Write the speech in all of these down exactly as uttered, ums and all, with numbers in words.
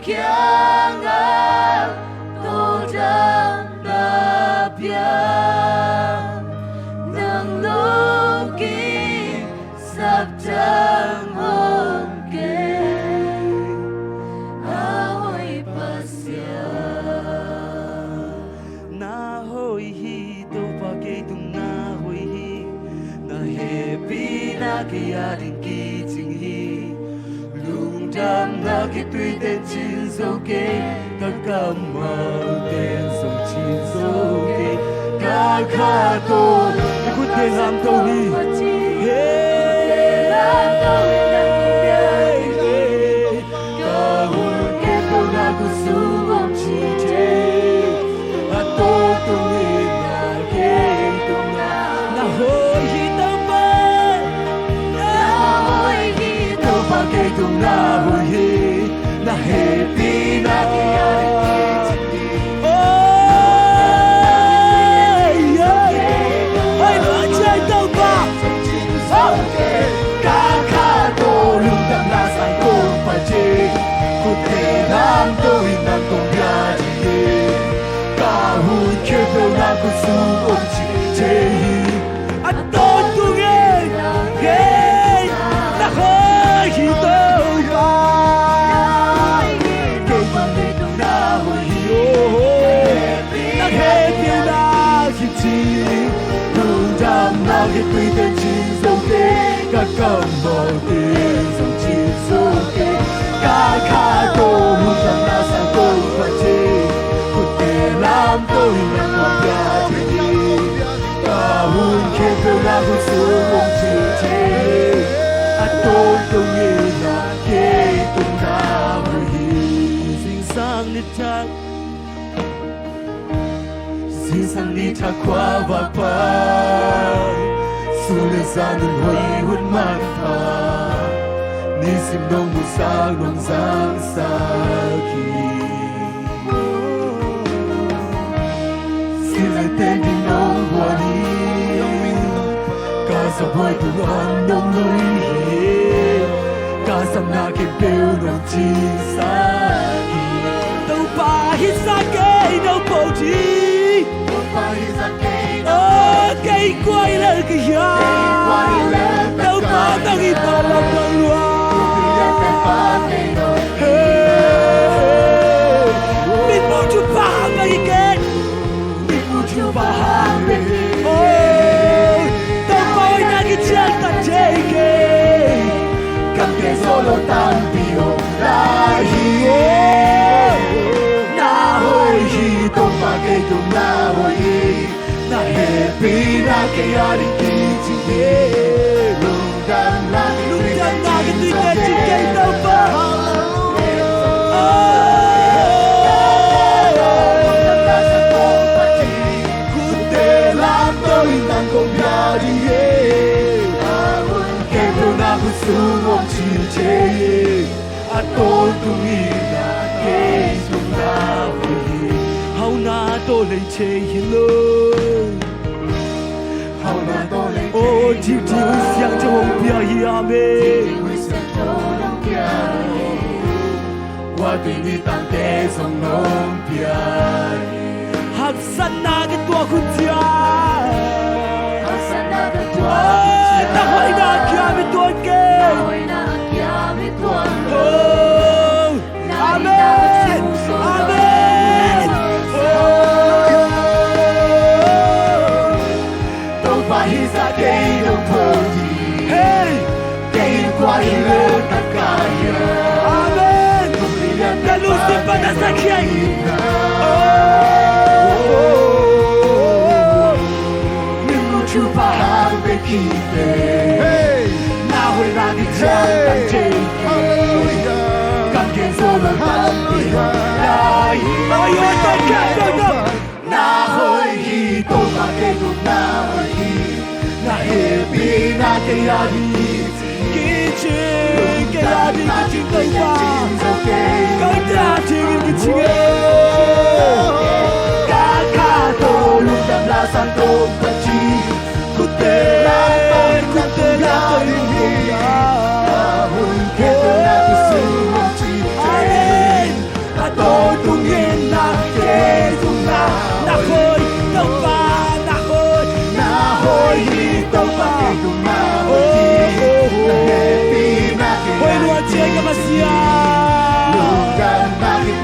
kiangah tawldamna bia nang lungkim saptang hong kei, a hoih Pasian. Na hoih hi, Topa, kei tung na hoih hi. Na hehpihna kei ading kicing hi. Lungdamna kituite cin zo kei, ka kammalte zong cin zo kei. Ka kha tawh na khutte lamto hi. Hey, hey, hey. Ka hun khempeuh na khutsung om cihte, a tawntung in na kei tung na hoih hi Topa. Na hoih hi Topa, kei tung na hoih hi. Na hehpihna kei ading kicing hi. Oi, oi. Hoih lua ciai Topa. Ka kha tawh lungdamna sang kong pia hi. Khutte lamto in nang kong bia ding hi. Ka hun khempeuh na khutsung om cihte hi. A tawntung in na hoih hi Topa. Kei tung na hoih hi. Na hehpihna kicing, lungdamna kituite cin zo kei, ka kammalte zong cin zo kei. Ka kha tawh lungdamna sang kong pia hi. Khutte lamto in nang kong bia ding hi. Ka hun khempeuh na khutsung om cihte, a tawntung in na kei tung na hoih hi. Zingsang ni thak, zingsang ni thak khuavak pan, sun le zan hun hoih hun manpha, nisim nong musak nong zangsak hi. Sin le ten ding nong guan hi. Ka zam huai tung a nong lui hi. Ka zamna khempeuh nong cinsak hi. Topa hisa kei nong pawt hi. Topa hisa kei nong pawt hi. Oh, kei kua hi lel ka hiam? Kei kua hi lel ka hiam? Topa nong it nong lawm nong lua. Topa nong it nong lawm nong lua. Hey, mitmuh thupha hang bek hi kei. Mitmuh thupha hang bek hi. Oh, Topa hoihna kician tak thei kei. Kam kei zo lo tampi om lai hi. Na hoih hi Topa, kei tung na hoih hi. Na hehpihna kei ading kicing hi. Lungdamna kituite cin kei Topa. Khutte lamto in nang kong bia ding hi. Kei tung na khutsung om cihte, a tawntung in na kei tung na hoih hi. Hauhna tawh lei thei hi lo. Hauhna tawh lei thei hi lo. Oh, diudiu siangtho hong pia hi, amen. Diudiu siangtho hong pia hi. Gualtui nitangte zong nong pia hi. Haksatna ka tuak hun ciang. Haksatna ka tuak hun ciang. Oh, na hoihna a kiam i tuan kei. Na hoihna a kiam i tuan kei. Oh, amen. Amen. Oh. Topa hisa kei nong pawt hi. Hey. Kei kua hi lel ka hiam? Amen. Ka lungsim pan a sa khia hi. Oh. Mitmuh thupha hang bek hi teh. Hey. Na hoihna kician tak thei. Hallelujah. Kam kei zo lo tampi om lai hi. Hallelujah. Oi, oi, oi, oi, oi. Na hoih hi Topa, kei tung na hoih hi. Na hehpihna kei ading kicing, kei ading kicing Topa. Ka ading kicing e. Ka kha tawh lungdamna sang kong pia hi. Khutte lamto in, khutte lamto in. Na hoih hi Topa, kei tung na hoih hi. Amen. Topa. Oh, oh, oh. Hoih lua ciai ka Pasian.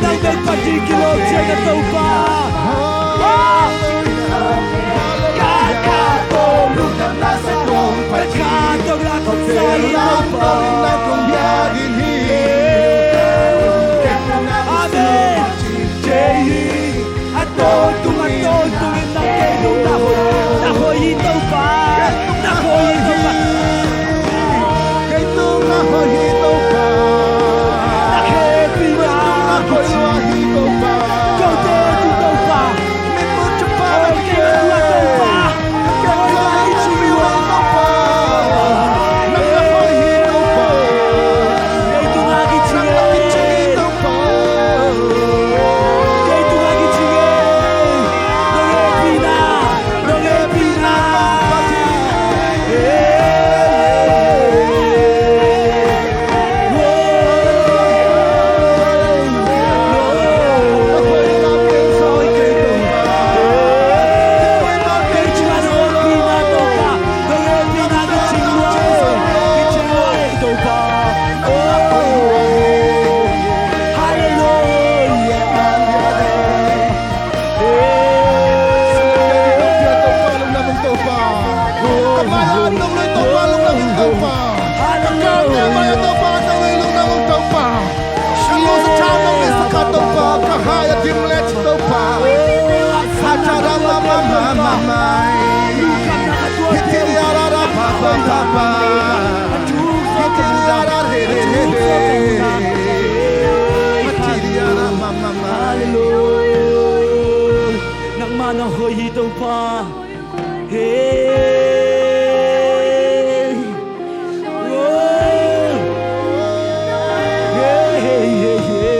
Nang bek bangin kilawm ciai ka Topa. Oh. Ka kha tawh lungdam la sa kong, ka kha tawh la kong sa hi Topa. Amen. A tawntung, a tawntung in nang kei nung na hoih, na hoih hi Topa. Na hoih hi Topa. Kei nung na hoih hi Topa. Na hehpihna, kei nung na hoih hi Topa. Kote hi Topa. Mitmuh Topa. Hoih kei na tua Topa. Halleluia. Nangmah na hoih hi Topa. Hey. Oh. Hey, hey, hey, hey.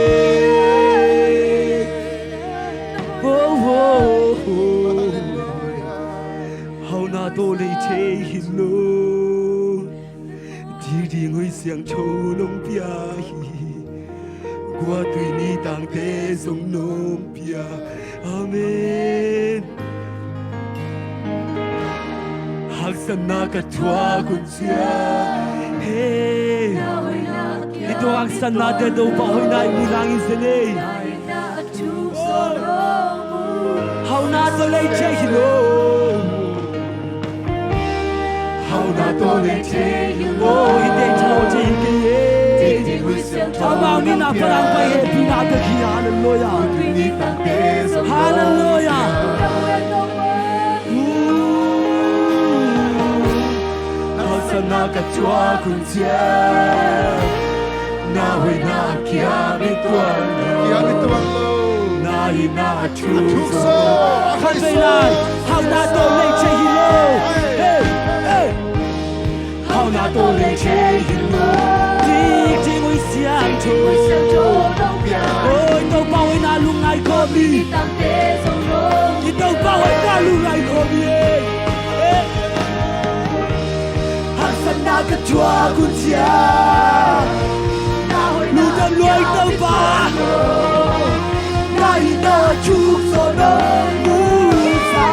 Oh, oh, oh. Hauhna tawh lei thei hi lo. Dingding Hoih Siangtho nong pia hi. Guahtui ni tangte zong nong pia. Amen. Haksatna ka thuak hun sia. Hey. I tua haksatnate Topa hoihna i mu nang in zen ei. Hauhna tawh lei thei hi lo. Hauhna tawh lei thei hi lo. Hih teng thalawh thei hi kei ei. Amau nihna palang pai hehpihna tawh hi. Halleluia. Halleluia. Haksatna ka thuak hun ciang, na hoihna kiam i tuan lo. Kiam i tuan lo. Na hihna a thuk zaw. Khat vei lai. Hauhna tawh lei thei hi lo. Hey, hey. Hauhna tawh lei thei hi lo. Dingding Hoih Siangtho. Oi, Topa hoihna lungngai khawm hi. I Topa hoihna lungngai khawm hi. Hey. Haksatna ka thuak hun ciang, lungdam lua ing Topa. Na hihna a thuk zaw nong mu sa.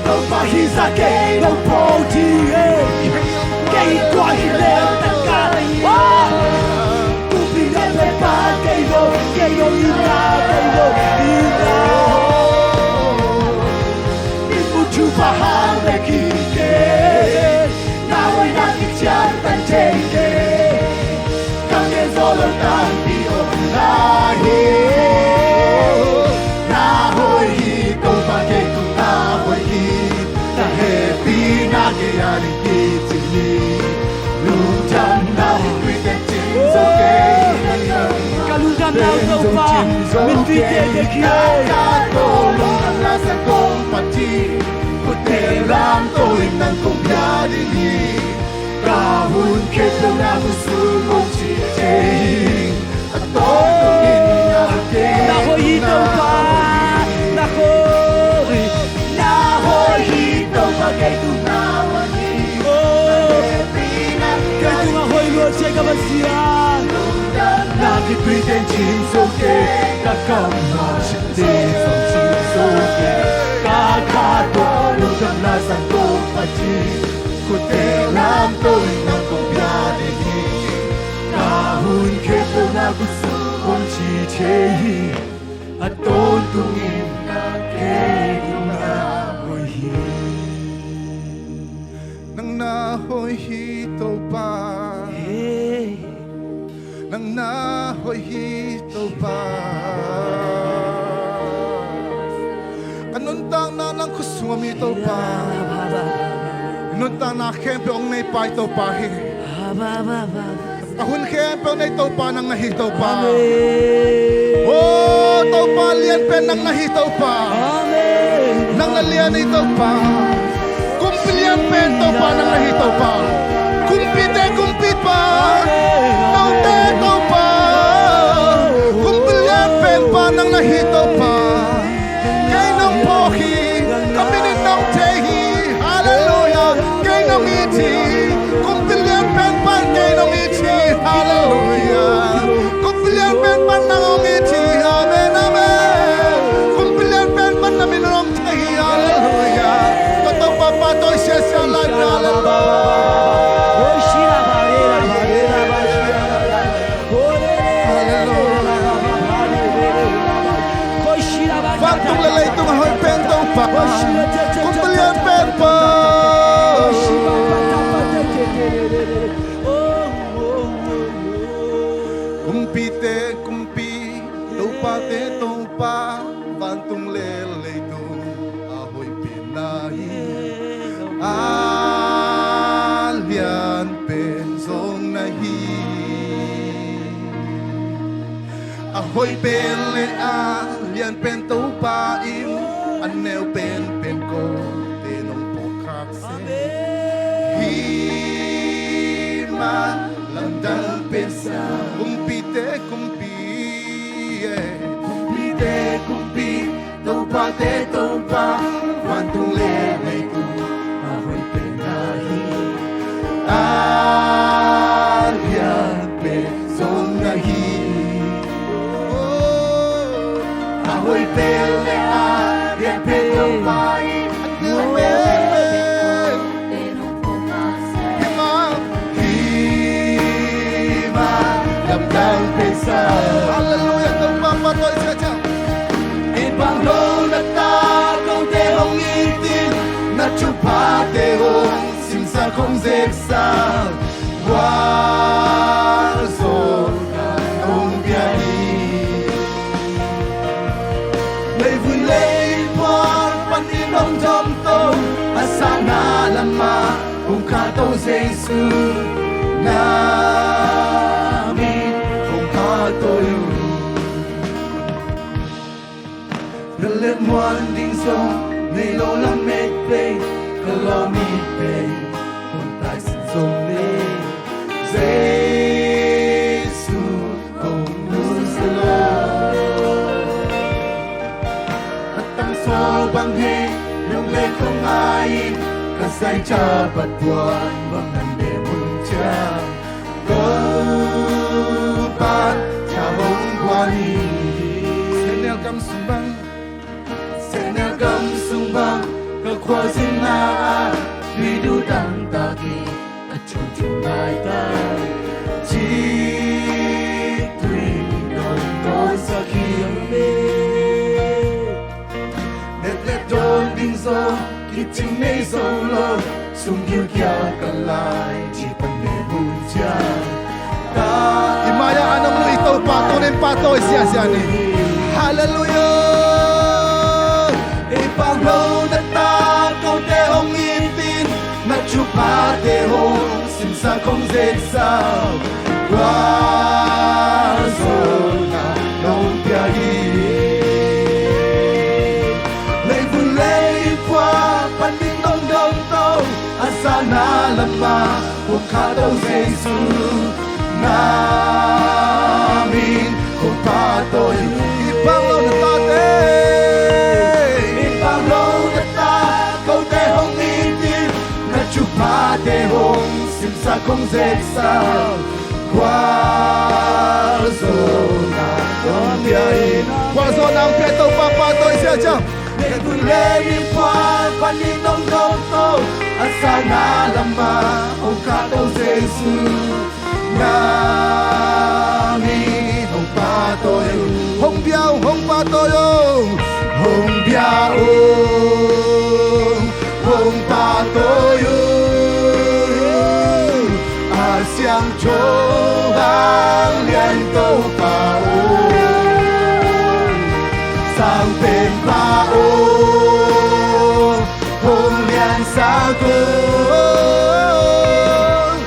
Topa hih zah kei nong pho ding hi. Kei kua hi leh taktak. Kumpi lian pen pa kei lo, kei lo, ina kei lo, ina. Mitmuh thupha hang bek hi kei. Na hoihna kician tan thei kei. Ka gen zo lo tampi om lai hi. Na hoih hi Topa, kei tung na hoih hi. Na hehpihna kei a ding kicing hi. Lungdamna hih tuite cing zo kei. Ka lungdamna uh Topa, min tuite dek hi. Ka ka ko lungdamna sa kong pati. Kute lam to in nang kong bia ding hi. Ka hun khempeuh na khutsung kong ci thei. Na hoih hi Topa, na hoih. Na hoih hi Topa, kei tung na hoih hi. Kei tung a hoih lua ciai ka Pasian. Na khitui ten cin zo kei, ka kam na cin te zong cin zo kei. Ka kha Nang kong pia ding hi. Na hun khempeuh na kut sung kong ci thei hi. A tawntungin na kei ding na hoih hi. Nang na hoih hi Topa. Nang na hoih hi Topa. Ka nuntakna nang khut sung om hi Topa. Nuntakna khempeuh hong neipa hi Topa hi. Ka hun khempeuh nei Topa nang na hi Topa. Amen. Oh Topa lian pen nang na hi Topa. Amen. Nang na lian hi Topa. Kumpi lian pen Topa nang na hi Topa. Kumpite kumpi Pa. Amen. Tote Topa. Kumpi lian pen Pa nang na hi Topa. Kei nong phawk hi. Ka min in nong thei hi. Halleluia. Kei nong it hi. Kumpi lian pen pan kei nong it hi. Halleluia. Kumpi lian pen pan nang hong it hi. Amen, amen. Kumpi lian pen pan na min hong thei hi. Halleluia. Ka Topa pahtawi siasia lai. Halleluia. Vantung le leitung a hoih pen Topa. Kumpi lian pen Pa. Kumpite kumpi, topate Topa, vantung le leitung a hoih pen na hi. A lian pen zong na hi. A hoih pen le a lian pen Topa in a neu pen pen kote nong phawk khak se hi. Mah lamdang pen sa kumpite kumpi, eh, kumpite kumpi, topate Topa, vantung le leitung a hoih pen na hi. A lian pen zong na hi. Oh, a hoih pen le a lian pen Topa in a neu pen pen Hi mah lamdang pen sa. Halleluia, Topa pahtawi ciacia. I pang lo na ta kote hong itin, na thuphate hong simsa kong zeksa. Gualzawhna hong pia hi. Leivui leipuan panin hong domto, a sana lamah hong khahto Jesu, na min hong pahtawi uh. Na liatmuan ding zong nei lo lamet pei, ka lawm it pei, hong taisan zong le Jesu hong nusia lo. A tangsawl bang hei nong le kong ngai in, ka zai ca pat puan bang nan le mun ciang, Topa ca hong guan hi. Sehnel gam sung bang, sehnel gam sung bang, ka khualzinna ah ri du dangtak hi. A thuthu nai ta, ci tui nong ko sa khiam me. Net le dawn ding zong kicing nei zo lo, sum gilkial ka lai ci pan ne mun ciang. I mai-ah a nong lui Topa tungin pahtawi siasia ni. Halleluia. I pang lo na ta kote hong itin, na thuphate hong simsa kong zeksa. Gualzawhna nong pia hi. Leivui leipua panin nong domto, a sana lamah hong khahto Jesu, na min hong pahtawi. I pang lo na tate, i pang lo na ta kote hong itin, na thuphate hong simsa kong zeksa. Gualzawhna hong pia in, gualzawhna hong pia Topa pahtawi siasia. Nek hun le min phual panin hong dawng to, a sana lamah hong khahto Jesu. Nangin hong pahtawi ung, hong bia ung, hong pahtawi ung, hong bia ung, hong pahtawi ung. A siangtho vanglian Topa aw, Sangpen Pa aw, hong liansak ung.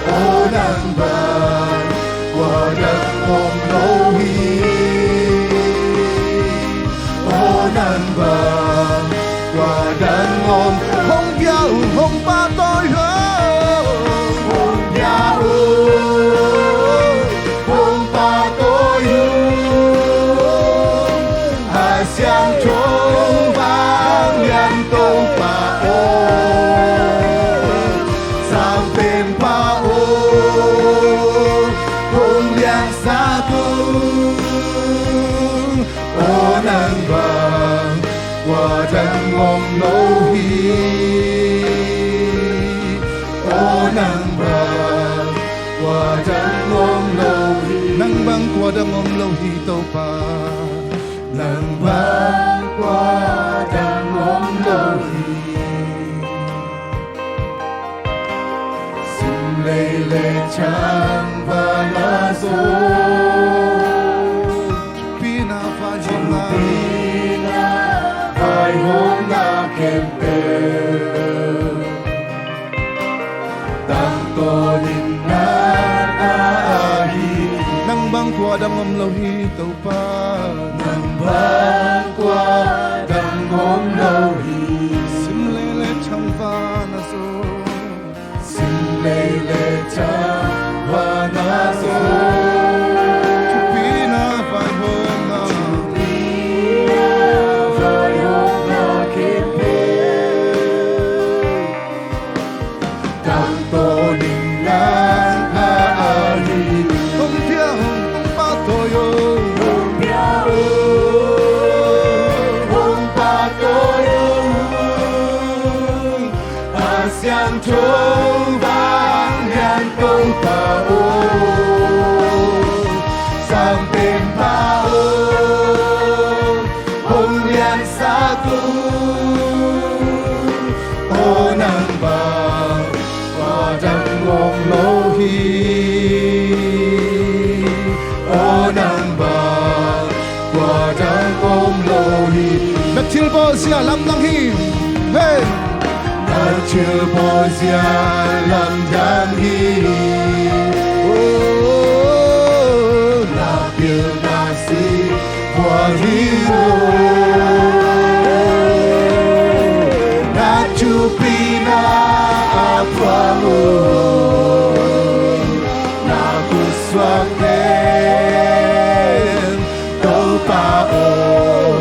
Aw nang bang kua dang om lo hi. Aw nang bang kua dang om. Hong bia ung, hong pahtawi ung, hong bia ung, hong pahtawi ung. A siangtho vanglian Topa aw, Sangpen Pa aw, hong liansak ung. Aw nang bang kua dang om lo hi. Aw nang bang kua dang om lo hi. Nang bang kua dang om lo hi Topa. Nang bang kua dang om lo hi. Sim lei le thangvan ah zong thupina vaihawmna, thupina vaihawmna khempeuh tangtawn in nang a ahi. Nang bang kua dang om lo hi Topa. Nang bang kua dang om lo hi. Sim lei le thangvan ah zong, sim lei le thangvan ah zong thupina vaihawmna, thupina vaihawmna khempeuh tangtawn in nang a ahi. Hong bia ung, hong pahtawi ung, hong bia ung, hong pahtawi ung. A siangtho vanglian Topa aw, Sangpen Pa aw, hong liansak ung. Aw nang bang kua dang om lo hi. Aw nang bang kua dang om lo hi. Na thilbawlzia lamdang hi. Hey! Na thilbawlzia lamdang hi. Oh, na pilna si phuang hi lo. Na thupina a phuang lo. Na khutsuak pen Topa aw,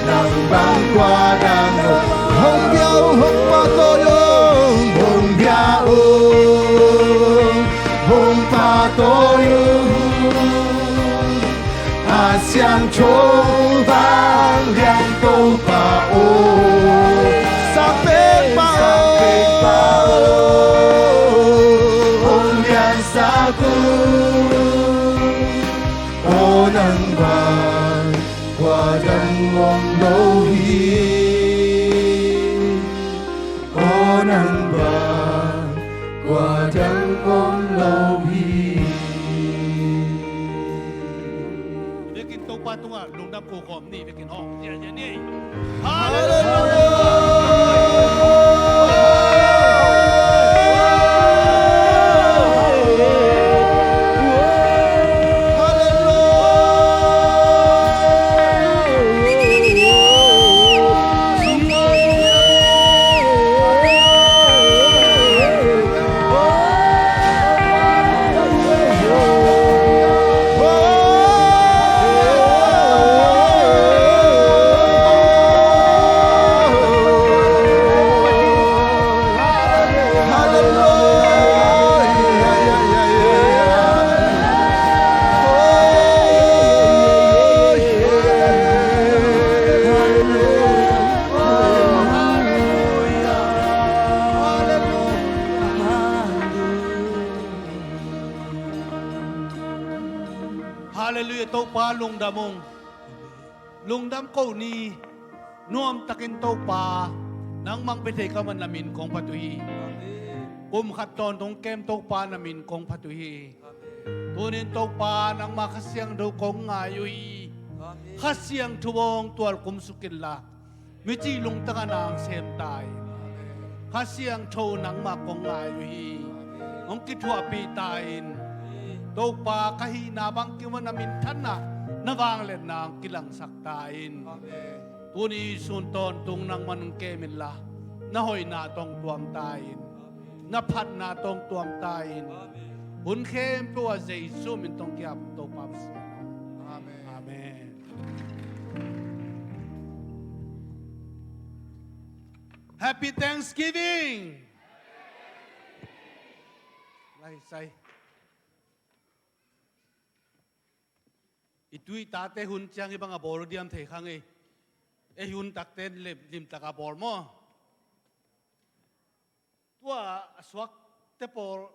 nang bang kua dang om. Hong bia ung, hong pahtawi ung, hong bia ung, hong pahtawi ung. A siangtho vanglian Topa aw, Sangpen Pa aw, Sangpen Pa aw, hong liansak ung. Aw nang bang kua dang om lo hi. Aw nang bang kua dang om lo hi. Biakinn Topa tungah lungdam ko kawm ni, biakinn hawm ziahziah ni. Halleluiah! Pa lungdam ung. Lungdam ko ni. Nuamtakin Topa, nangmah hong pia thei ka man na min kong phat uh hi. Kum khat tawntung kem Topa na min kong phat uh hi. Tunin Topa, nangmah Kha Siangtho kong ngai uh hi. Kha Siangtho hong tual kumsuk inla, mici lungtang a nang sem ta in. Kha Siangtho nangmah kong ngai uh hi. Hong kithuahpih ta in. Topa, ka hihna bangkim a na minthanna, na vangliatna hong kilangsak ta in. Tuni sun tawntung nangmah hong kem inla, na hoihna tawh hong tuam ta in. Na phatna tawh hong tuam ta in. Hun khempeuh ah Jesu min tawh kiap Topa Pasian. Amen. Amen. Happy Thanksgiving. Lai sai. I tu i tate hun ciang i bang a bawl diam thei kha ngei. Ei hun takte lim, limtak a bawl maw? Tua a suakte pawl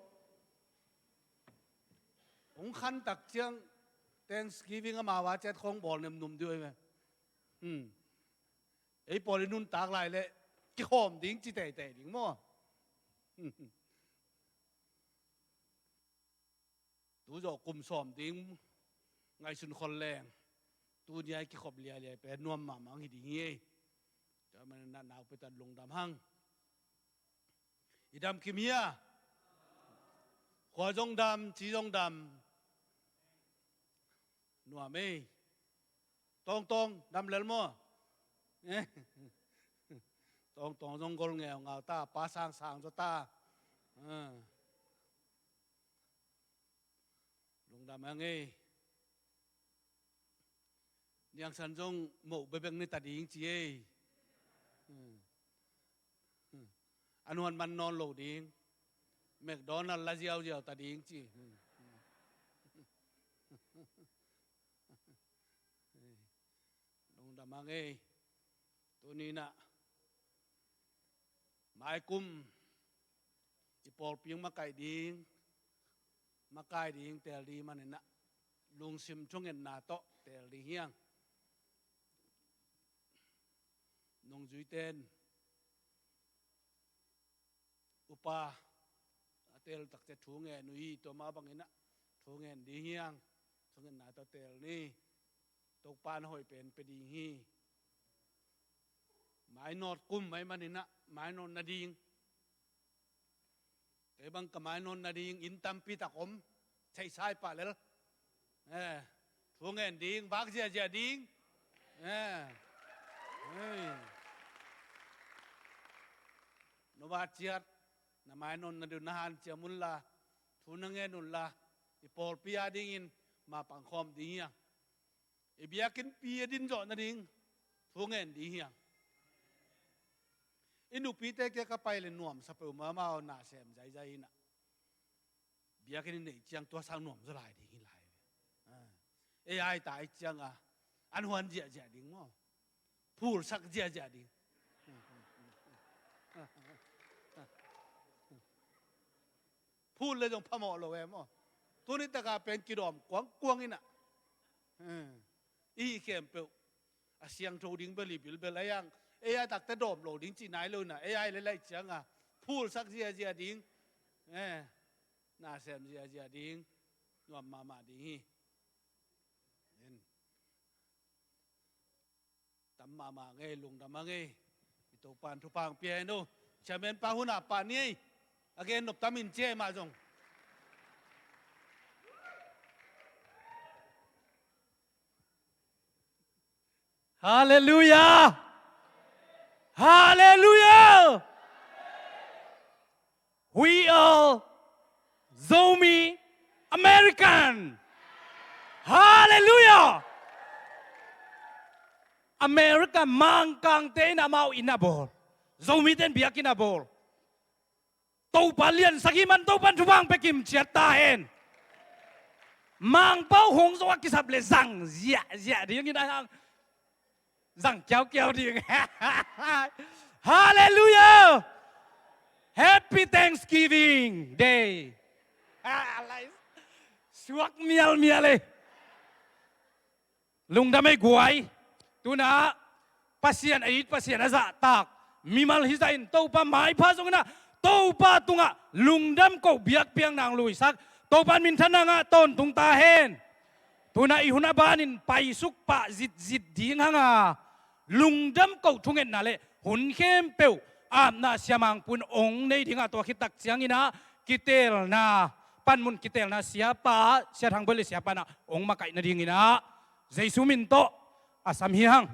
hong khan tak ciang Thanksgiving amau a ciat khong bawl nemnum diu ei ve. Hmm. Ei pawl i nuntak lai leh kikhawm ding ci teitei ding maw? Tu zawh kum sawm ding ngaihsun khol leng, tuni a i kikhop liailiai pen nuam mahmah hi ding hi ei. Tua manin na naupite lungdam hang. I dam kim hia? Khua zong dam, ci zong dam. Nuam ei. Tawngtawng dam lel maw? Tawngtawng zong gol ngeungau ta, pa sangsang zaw ta. Ah. Lungdam hang ei. Niangsan zong moh bebek ni ta ding ci ei. Hmm. Hmm. An huan man nawn lo ding. McDonald la ziauziau ta ding ci. Hmm. Hmm. Lungdam hang ei. Tuni in ah maikum i pawlpi hong makaih ding, makai ding teel ding manin ah lungsim thungetna tawh teel ding hi hang. Nungzuite in upa a teel tak ciang thu ngen uh hi, tua mah bangin ah thu ngen ding hi hang. Thungetna tawh teel ni. Topa in a hoih pen pia ding hi. Mainawt kum ahih manin ah mainawt nading, kei bang ka mainawt nading inn tampi tak om. Theihsa pah lel. Eh, thu ngen ding, vak ziahziah ding. Eh. Hei. No va ciat, na mainawt nading na hanciam unla, thu na ngen unla, i pawlpi a dingin mapang khawm ding hi hang. I biakinnpi a din zawh nading thu ngen ding hi hang. I nupite kiang ka pai leh nuamsa peuhmah, amau na sem zaizai in ah. Biakinn i neih ciang tua sang nuam zaw lai ding hi lai. Ah. Ei a i ta i ciang a, an huan ziahziah ding maw? Phulsak ziahziah ding. Phul leh zong phamawh lo e maw? Tuni tak a pen kidawm kuangkuang in ah. Hmm. I hih khempeuh a siangtho ding bel hi bilbel a, ei a, ei a takte dawm lo ding cih nai lo in ah, ei a i leh lai ciang a phulsak ziahziah ding. Eh, na sem ziahziah ding. Nuam mahmah ding hi. Amen. Tam mahmah ngei, lungdam a ngei. I Topa in thupha hong pia hen uh. Chairman pa hun a pan ni ei. A gen nop tam in ci ei mah zong. Halleluiah! Halleluiah! We are Zomi American. Hallelujah! America Mangkangte in amau inn a bawl, Zomite in biakinn a bawl. Topa liansak hi man, Topa in thupha hong pia kimciat ta hen. Mangpau hong zo a kisap leh zang ziahziah ding in a hang. Zang kiaukiau ding. Hallelujah! Happy Thanksgiving Day. Suak mialmial ei. Lungdam ei guai. Tunah Pasian a it, Pasian a zahtak mimal hi zahin Topa maipha zongin ah Topa tungah lungdam koh biakpiakna hong luisak Topa in minthanna ngah tawntung ta hen. Tunah i hun a banin paisuk pah zitzit ding hanga lungdam koh thungetna le hun khempeuh apna siamangpun hong nei dingah tua khit tak ciangin ah kiteelna, panmun kiteelna siapa, Sia Thang Boih le siapa in ah hong makaih nadingin ah Jesu min tawh a sam hi hang.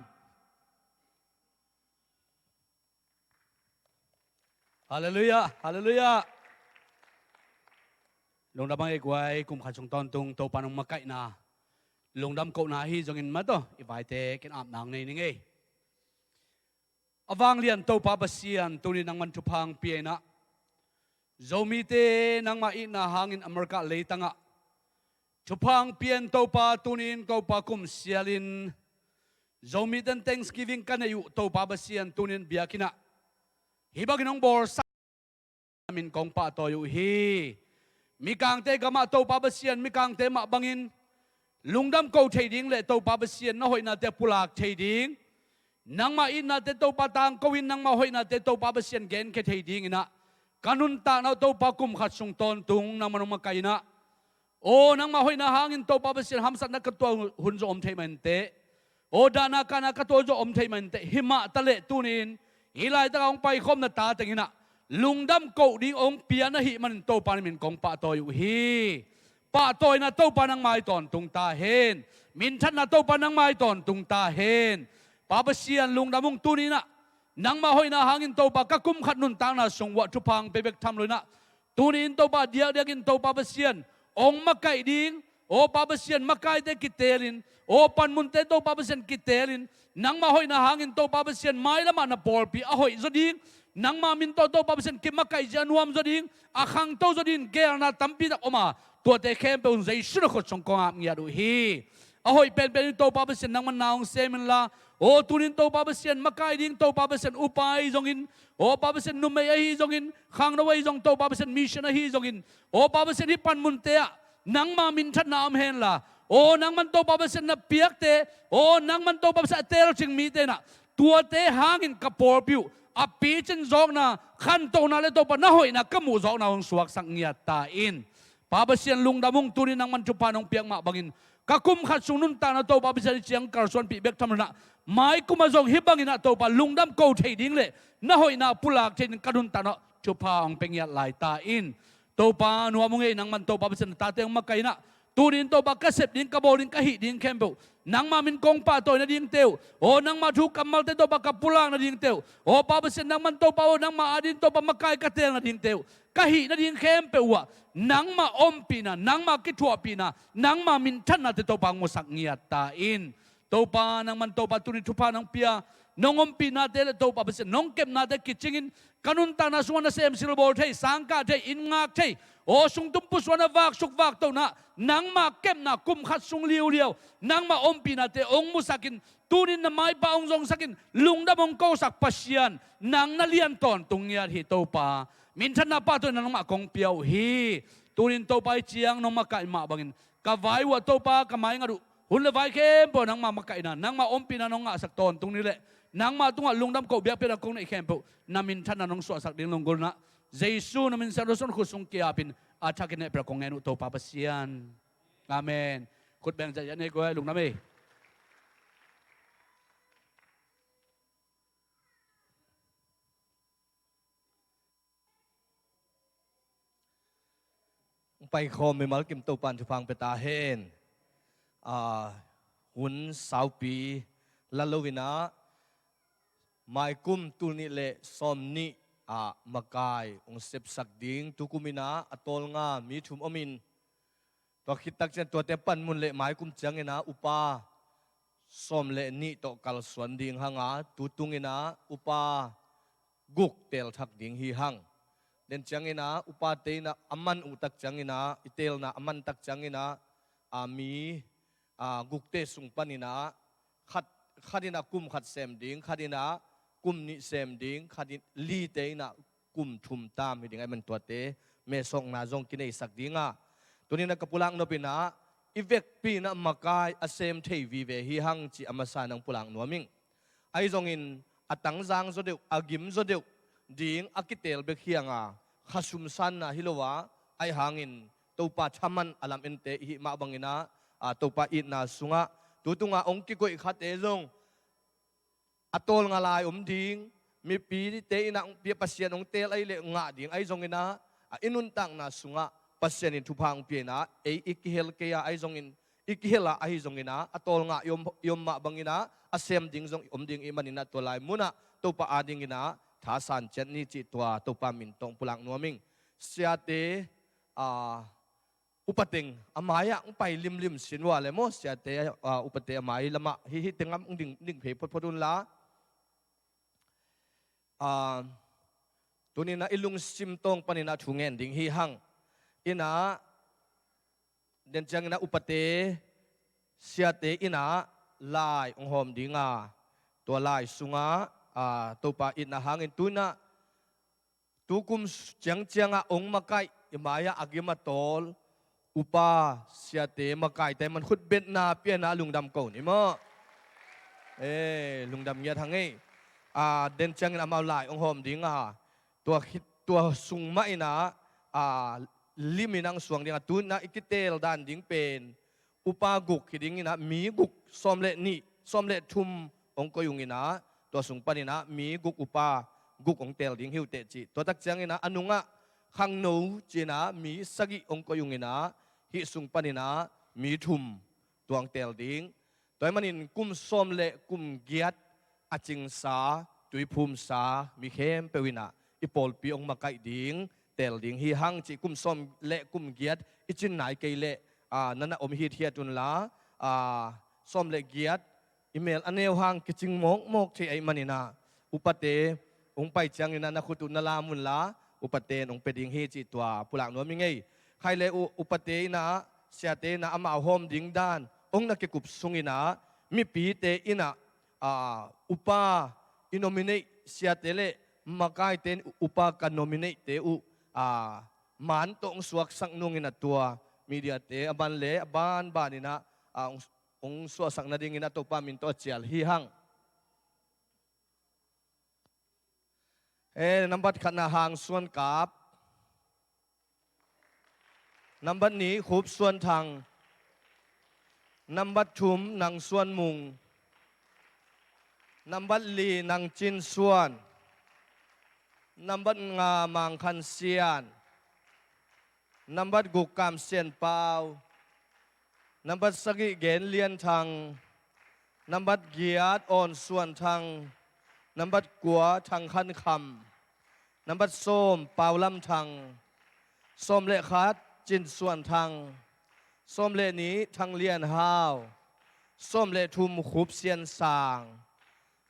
Halleluiah, halleluiah. Lungdam hang ei guai, kum khat sung tawntung Topa in hong makaihna lungdam kohna hi zongin mataw i vaite ken apna hong nei ning ei. A vanglian Topa Pasian, tuni nangman thupha hong pia in ah Zomite nangma itna hangin America leitangah thupha hong pia in Topa, tuni in Topa kum sialin Zomite'n Thanksgiving ka neih uh Topa Pasian, tuni in biakinn ah hih bangin hong bawlsak min kong pahtawi uh hi. Mikangte gamah Topa Pasian, mikangte mah bangin lungdam ko thei ding le Topa Pasian na hoihnate pulak thei ding, nangma itnate Topa tangko in nangma hoihnate Topa Pasian genkhia thei dingin ah ka nuntakna uh Topa kum khat sung tawntung nangman hong makaih in ah, aw nangma hoihna hangin Topa Pasian hamsatna ka tuah hun zong om thei mah inteh. Aw dahna kahna ka tuah hun zong om thei mah inteh. Himah taleh tuni in hih laitakah hong paikhawm na ta teng in ah lungdam koh ding hong pia na hih manin Topa na min kong pahtawi uh hi. Pahtawina Topa nangmai tawntung ta hen. Minthanna Topa nangmai tawntung ta hen. Pa Pasian lungdam ung, tuni in ah nangma hoihna hangin Topa ka kum khat nuntakna sung uah thupha hong pia bek tham lo in ah, tuni in Topa diakdiakin Topa Pasian hong makaih ding, aw Pa Pasian makaite kiteelin, aw panmunte Topa Pasian kiteelin, nangma hoihna hangin Topa Pasian mailamah na pawlpi a hoih zaw ding, nangma min tawh Topa Pasian kimakaih zia nuam zaw ding, a khangto zaw ding geelna tampi tak om a, tuate khempeuh in Jesu na khut sung kong ap ngiat uh hi. A hoih penpen in Topa Pasian nangman na hong sem inla, aw tuni in Topa Pasian makai ding Topa Pasian upa ahi zongin, aw Pa Pasian numei ahi zongin, khangno ahi zong Topa Pasian mission ahi zongin, aw Pa Pasian hih panmunte ah nangma minthanna om henla, aw nangman Topa Pasian na piakte, aw nangman Topa Pasian a teelcing mite in ah tuate hangin ka pawlpi uh a picin zawkna, khantohna le Topa na hoihna ka muh zawkna hong suaksak ngiat ta in. Pa Pasian lungdam ung, tuni nangman thupha nong piak mah bangin ka kum khat sung nuntakna Topa Pasian i ciang kalsuanpih bek tham lo in ah, maikum ah zong hih bangin ah Topa lungdam ko thei ding le na hoihna pulak thei ding ka nuntakna thupha hong pia ngiat lai ta in. Topa nuam ung ei, nangman Topa Pasian na tate hong makaih in ah, tuni in Topa ka sep ding, ka bawl ding, ka hih ding khempeuh nangma min kong pahtawi nadingte uh, aw nangma thu kammalte Topa ka pulak nadingte uh, aw Pa Pasian nangman Topa aw nangma ading Topa makai ka teel nadingte uh, ka hih nading khempeuh uh ah nangma ompihna, nangma kithuahpihna, nangma minthannate Topa hong musak ngiat ta in. Topa nangman Topa tuni thupha nong pia, nong ompihnate le Topa Pasian nong kepnate kicingin ka nuntakna sungah nasem silbawl thei, sangkah thei, inn ngak thei, aw sungtum pusuan a vaksuk vaktohna, nangma kepna kum khat sung liuliau nangma ompihnate hong musakin, tunin na maipha hong zongsakin, lungdam hong kosak Pasian, nang na lian tawntung ngiat hi Topa. Minthanna pahtawina nangmah kong pia uh hi. Tunin Topa i ciang nong makaih mah bangin ka vai uh ah Topa ka maingat uh, hun le vai khempeuh nangma makaihna, nangma ompihna nong ngahsak tawntung ni leh, nangma tungah lungdam koh biakpiakna kong neih khempeuh na minthanna nong suahsak ding lunggulhna Jesu na min siangtho sung khut sung kiapin a thakin hehpih kong ngen uh Topa Pasian. Amen. Khut beng zaizai nei guai, lungdam ei. Paikhawm mimal kim Topan thupha hong pia ta hen. Ah, hun saupi la lo in ah, maikum tul nih le sawm nih ah makai hong sepsak ding, tukum in ah a tawlnga mi thum om in, tua khit tak ciang tuate panmun le maikum ciangin ah upa sawm le nih tawh kalsuan ding hang a, tu tungin ah upa guk teel thak ding hi hang. Den ciangin ah upate in ah a man uh tak ciangin ah, i teelna a man tak ciangin ah, a mi, a, gukte sung panin ah khat, khat in ah kum khat sem ding, khat in ah kum nih sem ding, khat in, lite in ah kum thum tam hi ding ahih man tuate mesawkna zong kineisak ding a. Tuni in ah ka pulak nop in ah i vekpi in ah makai a sem thei vive hi hang cih a masa in hong pulak nuam ing. Ahi zongin a tangzang zaw deuh, a gim zaw deuh ding a kiteel bek hi hang a, kha sumsanna hi lo a, ahi hangin Topa thaman a lam ente i hih mah bangin ah, a, Topa itna sungah tu tungah hong kikoih khate zong a tawlnga lai om ding, mipite in ah hong pia, Pasian hong teel ahih leh ngah ding ahi zongin ah, a, i nuntakna sungah Pasian in thupha hong pia in ah, ei i kihel kei a, ahi zongin i kihel a, ahi zongin ah, a tawlnga i om, i om mah bangin ah, a sem ding zong i om ding i hih manin ah, tua lai munah Topa adingin ah thasan ciat ni cih tua Topa min tawh hong pulak nuam ing. Siate, a, upa teng a mai-ah hong pai limlim sin uh a leh maw, siate, a, upate a mai lamah hih, hih tengah hong ding, ding phei photphot un la. A, tuni in ah i lungsim tawng panin ah thu ngen ding hi hang. In ah, den ciangin ah upate, siate in ah lai hong hawm ding a, tua lai sungah, a, Topa itna hangin tu in ah, tu kum s-, ciangciang ah hong makaih, i mai-ah a gim a tawl upa, siate, makaite man khutbetna pia in ah lungdam ko ni maw. Eh, lungdam ngiat hang ei. A, den ciangin amau lai hong hawm ding a, tua khit, tua sung mah in ah, a, lim in hong suang ding a, tu in ah i kiteel dan ding pen upa guk hi ding in ah, mi guk, sawm le nih, sawm le thum hong koih ung in ah, tua sung panin ah mi guk upa guk hong teel ding hi uh teh ci. Tua tak ciangin ah a nungah khangno ci in ah mi sagih hong koih ung in ah, hih sung panin ah mi thum tua hong teel ding. Tua ahih manin kum sawm le kum giat a cingsa, tuiphumsa mi khempeuh in ah i pawlpi hong makaih ding, teel ding hi hang cih, kum sawm le kum giat i cin nai kei leh, a, na na om hithiat un la, a, sawm le giat i mel a neu hang kicing mawkmawk thei ahih manin ah, upate hong pai ciangin ah na khut uh na lam un la, upate in hong pia ding hi cih tua pulak nuam ing ei. Khai le u-, upate in ah, siate in ah amau hawm ding dan hong na kikup sungin ah, mipite in ah, a, upa i nominate, siate le makaite in upa ka nominate-te uh, a, man tawh hong suaksak nungin ah, tua mediate a ban le a banbanin ah, a, hong, hong suahsak nadingin ah Topa min tawh a cial hi hang. Eh, nambat khatna Hang Suan Kap. Nambat nih Khup Suan Thang. Nambat thum Nang Suan Mung. Nambat li Nang Cin Suan. Nambat nga Mang Khan Sian. Nambat guk Kam Sian Pau. Nambat sagih Gen Lian Thang. Nambat giat Awn Suan Thang. Nambat kua Thang Khan Kham. Nambat sawm Pau Lam Thang. Sawm le khat Cin Suan Thang. Sawm le nih Thang Lian Hau. Sawm le thum Khup Sian Sang.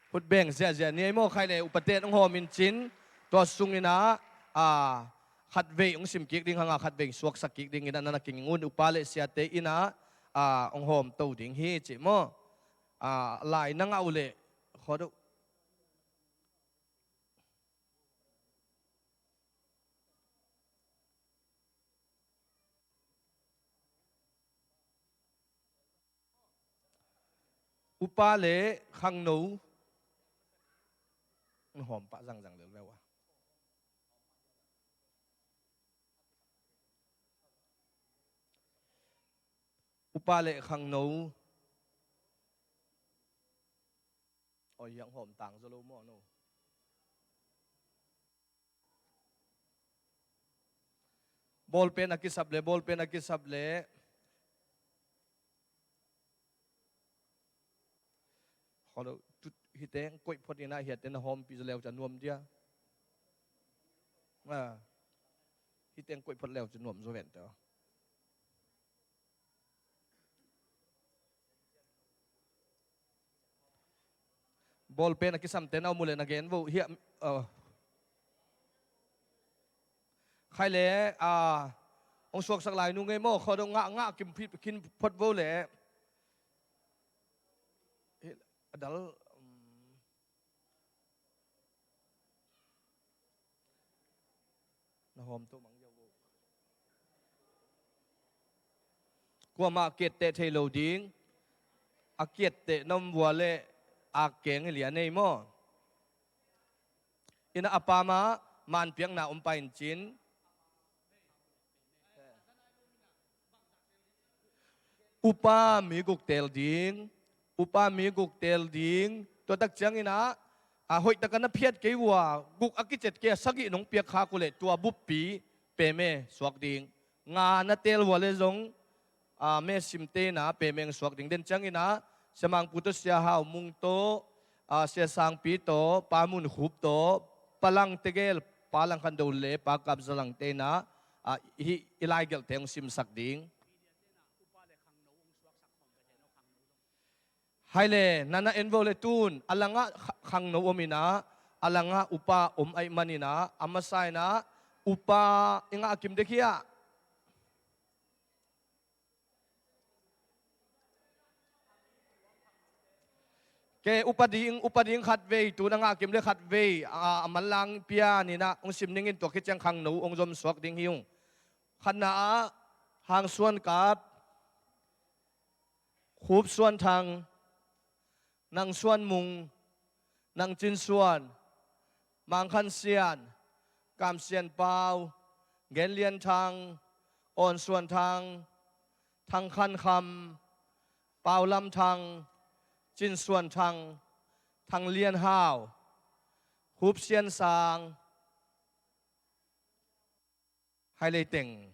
Khut beng ziahziah ni ei maw. Khai le upate in hong hawm in cin, tua sungin ah, a, khatvei hong sim kik ding hang a, khatvei suaksak kik dingin ah na na kinging un. Upa le siate in ah, a, hong hawm to ding hi cih maw. A, lai na ngah uh leh khaw deuh. Upa le khangno hawm pah zangzang lel ve ua. Upa le khangno. Oi, hiang hawm tang zaw lo maw no. Bawlpen a kisap le, bawlpen a kisap le. Khaw lo, tut, hiteng koih phot in ah, hiate na hawmpi zaw leu ca nuam dia. A, hiteng koih phot leu ca nuam zaw ven teh. Bawlpen a kisamte na om uh leh na gen vo. Hiah, uh, khai le, uh, hong suaksak lai nu ngei maw, khaw dong ngah, ngah kim phit, khin phot vo leh. Hi, a dal, um, Na hawm to mang ziau vo. Kuamah a kiatteh thei lo ding. A kiatteh na om vua leh a keng hi lian ei maw? Ina a pa mah manpiakna om pah in cin. Upa mi guk teel ding. Upa mi guk teel ding. Tua tak ciangin ah, a hoih takin na phiat kei uh a, guk a kicet kei a sagih nong piak khak uh leh tua buppi payment suak ding. Nga na teel uh a leh zong, a, me simte in ah payment suak ding. Den ciangin ah, Sia Mang Pu tawh, Sia Hau Mung tawh, a, Sia Sang Pi tawh, Pa Mun Khup tawh, Pa Lang tegel, Pa Lang Khan Do le Pa Kap Za Lang te in ah, a, hih i laigelhte hong simsak ding. Hai le, na na en vo le tun, a langah kha-, khangno om in ah, a langah upa om ahih manin ah, a masa in ah, upa i ngah kim dek hiam? Kei upa ding, upa ding khat vei, tun a ngah kim le khat vei, a, a manlang pian in ah, hong sim ning in, tua khit ciang khangno hong zom suak ding hi ung. Khatna ah, Hang Suan Kap, Khup Suan Thang, Nang Suan Mung, Nang Cin Suan, Mang Khan Sian, Kam Sian Pau, Gen Lian Thang, Awn Suan Thang, Thang Khan Kham, Pau Lam Thang, Cin Suan Thang, Thang Lian Hau, Khup Sian Sang, Hai lei teng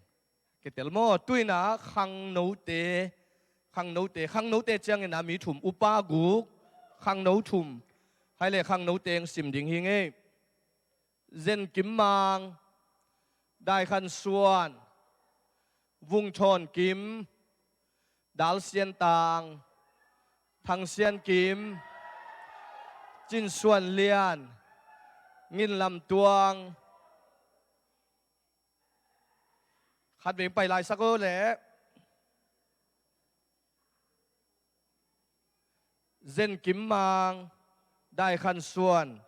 kitel maw? Tu in ah khangnote, khangnote, khangnote ciangin ah mi thum, upa guk, khangno thum. Hai le khangnote hong sim ding hi ing ei. Zen Kim Mang, Dai Khan Suan, Vung Thawn Kim, Dal Sian Tang, Thang Sian Kim, Cin Suan Lian, Ngin Lam Tuang. Khat vei pai lai sak o leh. Zen Kim Mang, Dai Khan Suan,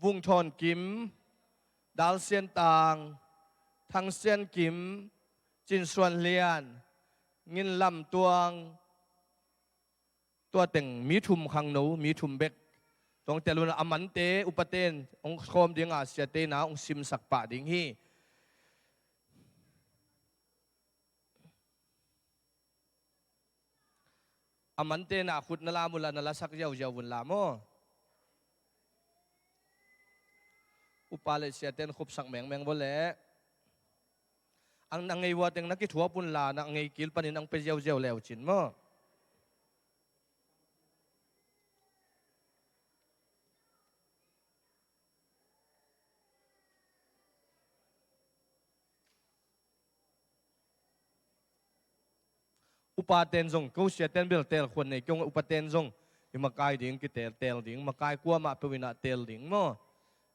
Vung Thawn Kim, Dal Sian Tang, Thang Sian Kim, Cin Suan Lian, Ngin Lam Tuang, tua teng mi thum khangno, mi thum bek. Tua hong tel un a mante, upate in hong khawm ding a, siate in ah hong simsak pah ding hi. A mante in ah khut na lam un la, na lasak ziauziau un la maw? Upa le siate in khupsak mengmeng vua leh. Ang na ngei vua teng na kithuap un la, na ngei kil panin ang pia ziauziau leu cin maw? Upaten zong, ko siaten bel teel khuan nei kei ung, upaten zong i makai ding kiteel, teel ding, makai kuamah peuh in ah teel ding maw?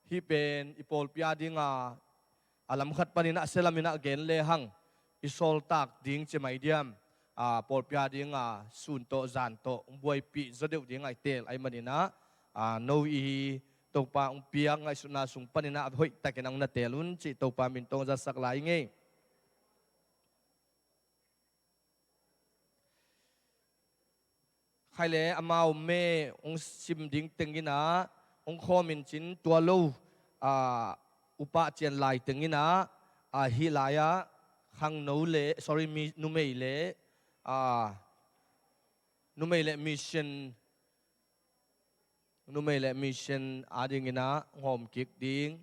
Hih pen i pawlpi a ding a, a lam khat panin ah sia lam in ah gen lehang, i sawltak ding ci mai diam? A, pawlpi a ding a sun tawh zan tawh hong buaipih zaw deuh ding a i teel ahih manin ah, a, no i Topa hong piak ngaihsutna sung panin ah hoih takin hong na teel un cih Topa min tawh hong zatsak lai ing ei. Khai le amau me hong sim ding teng in ah hong khawm in cin, tua lo, a, upa cian lai teng in ah, a, hih lai ah khangno le, sorry, mi, numei le, a, numei le mission, numei le mission a ding in ah hong hawm kik ding.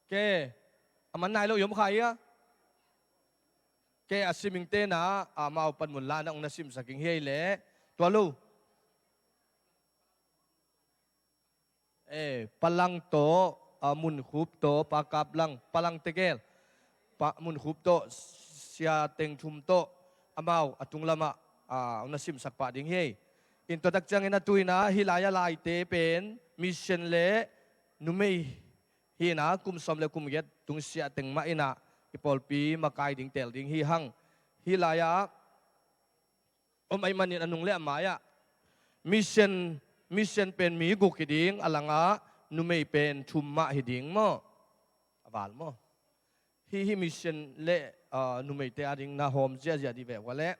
Ke, a man nai lo i om kha hia? Ke, a simingte na, amau panmun la na ong na simsak ing hi ei leh. Tua lo. Eh, Palang tawh, ah, Munkhup tawh, Pa Kap Lang, Palang tegel. Pa, Munkhup tawh, Sia Teng Thum tawh, amau a tung lamah, ah, na simsak pah ding hi. In tua tak ciangin a tu-in ah, hih lai-ah laite pen, mission le numei hi-in ah, kum sawm le kum giat tungsiah teng mah in ah, i pawlpi makai ding teel ding hi hang. Hih lai-ah, om ahih manin a nung le a mai-ah. Mission, mission pen mi guk hi ding, a langah numei pen thum mah hi ding maw? A val maw? Hih, hih mission le, ah, numeite a ding na hawm ziahziah dih ve ua leh.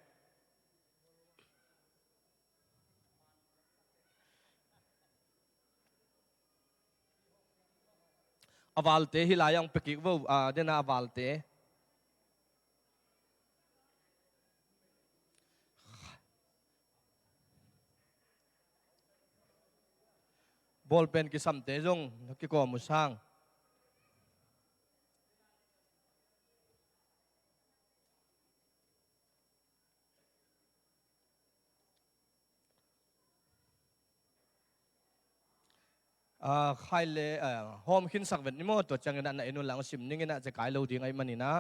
A valte hih lai-ah hong pia kik vo, ah, dena a valte. Bawlpen kisamte zong na kikawm uh sang. Ah, khai le, ah, hawm khinsak vet ni maw, tua ciangin ah na en un lang, sim ning in ah, zekai lo ding ahih manin ah.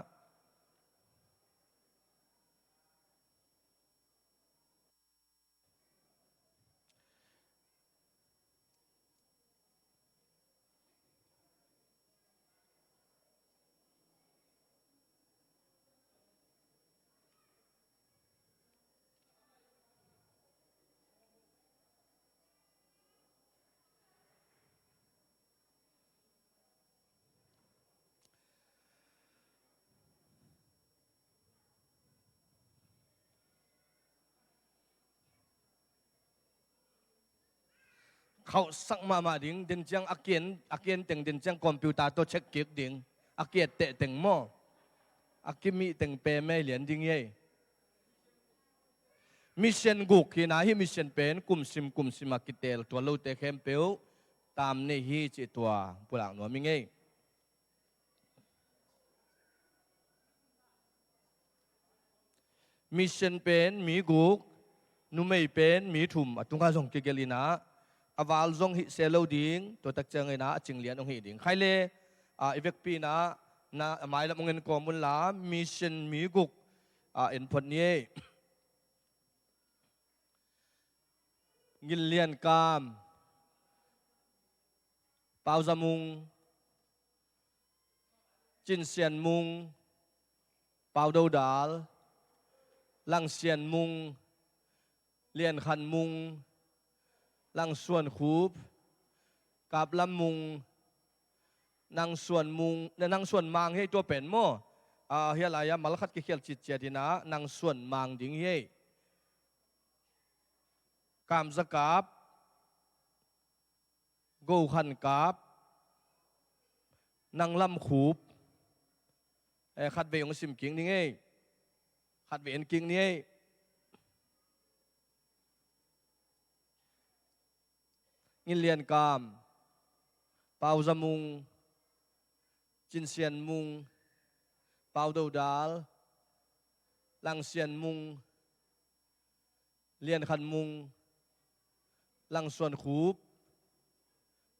Khauhsak mahmah ding, den ciang a kian, a kian teng den ciang computer tawh check kik ding. A kiat teh teng maw? A kimih teng pemei lian ding hi ei. Mission guk hi-in ah, hih mission pen kumsim kumsim a kiteel, tua lote khempeuh tam nei hi cih tua pulak nuam ing ei. Mission pen mi guk, numei pen mi thum, a tungah zong kigelh in ah, a val zong hih se lo ding, tua tak ciangin ah a cing lian hong hih ding. Khai le, ah, i vekpi-in ah, na, a mailam hong en kawm un la, mission mi guk, ah, en phot ni ei. Ngin Lian Kam, Pau Za Mung, Cin Sian Mung, Pau Do Dal, Lang Sian Mung, Lian Khan Mung, Lang Suan Khup, Kap Lam Mung, Nang Suan Mung, Nang Suan Mang hi ei tua pen maw? Ah, hih lai-ah mal khat kikhial citciat in ah, Nang Suan Mang ding hi ei. Kam Za Kap, Go Khan Kap, Nang Lam Khup. Eh, khatvei hong sim kik ning ei. Khatvei en kik ni ei. Ngin Lian Kam, Pau Za Mung, Cin Sian Mung, Pau Do Dal, Lang Sian Mung, Lian Khan Mung, Lang Suan Khup,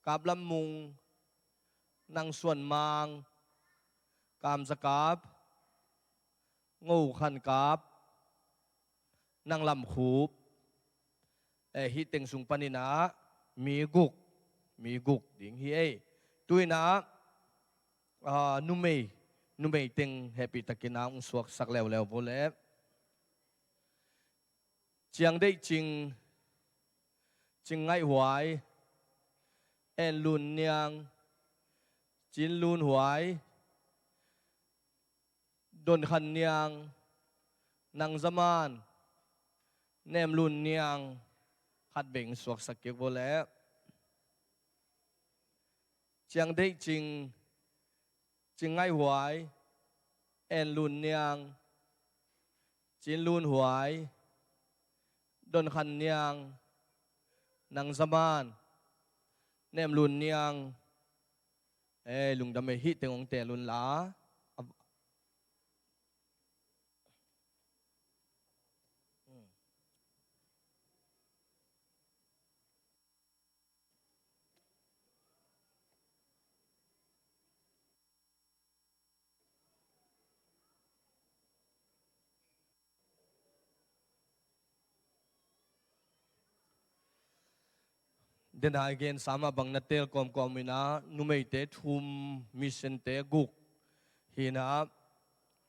Kap Lam Mung, Nang Suan Mang, Kam Za Kap, Ngo Khan Kap, Nang Lam Khup. Eh, hih teng sung panin ah mi guk, mi guk ding hi ei. Tu-in ah, ah, numei, numei teng hehpihtakin ah hong suaksak leuleu vo leh. Ciang Deih Cing, Cing Ngaih Huai, En Lun Niang, Cin Lun Huai, Don Khan Niang, Nang Za Man, Nem Lun Niang, khatvei hong suaksak kik vo leh. Ciang Deih Cing, Cing Ngaih Huai, En Lun Niang, Cin Lun Huai, Don Khan Niang, Nang Za Man, Nem Lun Niang, Ei, lungdam ei, hih teng hong teel un la. Dena i gensa mah bang na teel kawmkawm in ah, numeite thum, missionte guk hi in ah,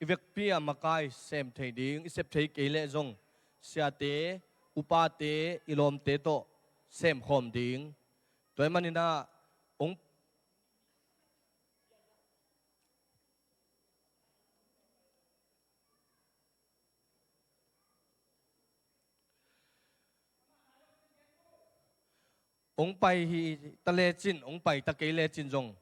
i vekpi a makai sem thei ding, i sep thei kei leh zong siate, upate, i lawmte tawh semkhawm ding. Tua ahih manin ah, hong Hong pai hi ta lecin, hong pai ta kei lecin zong,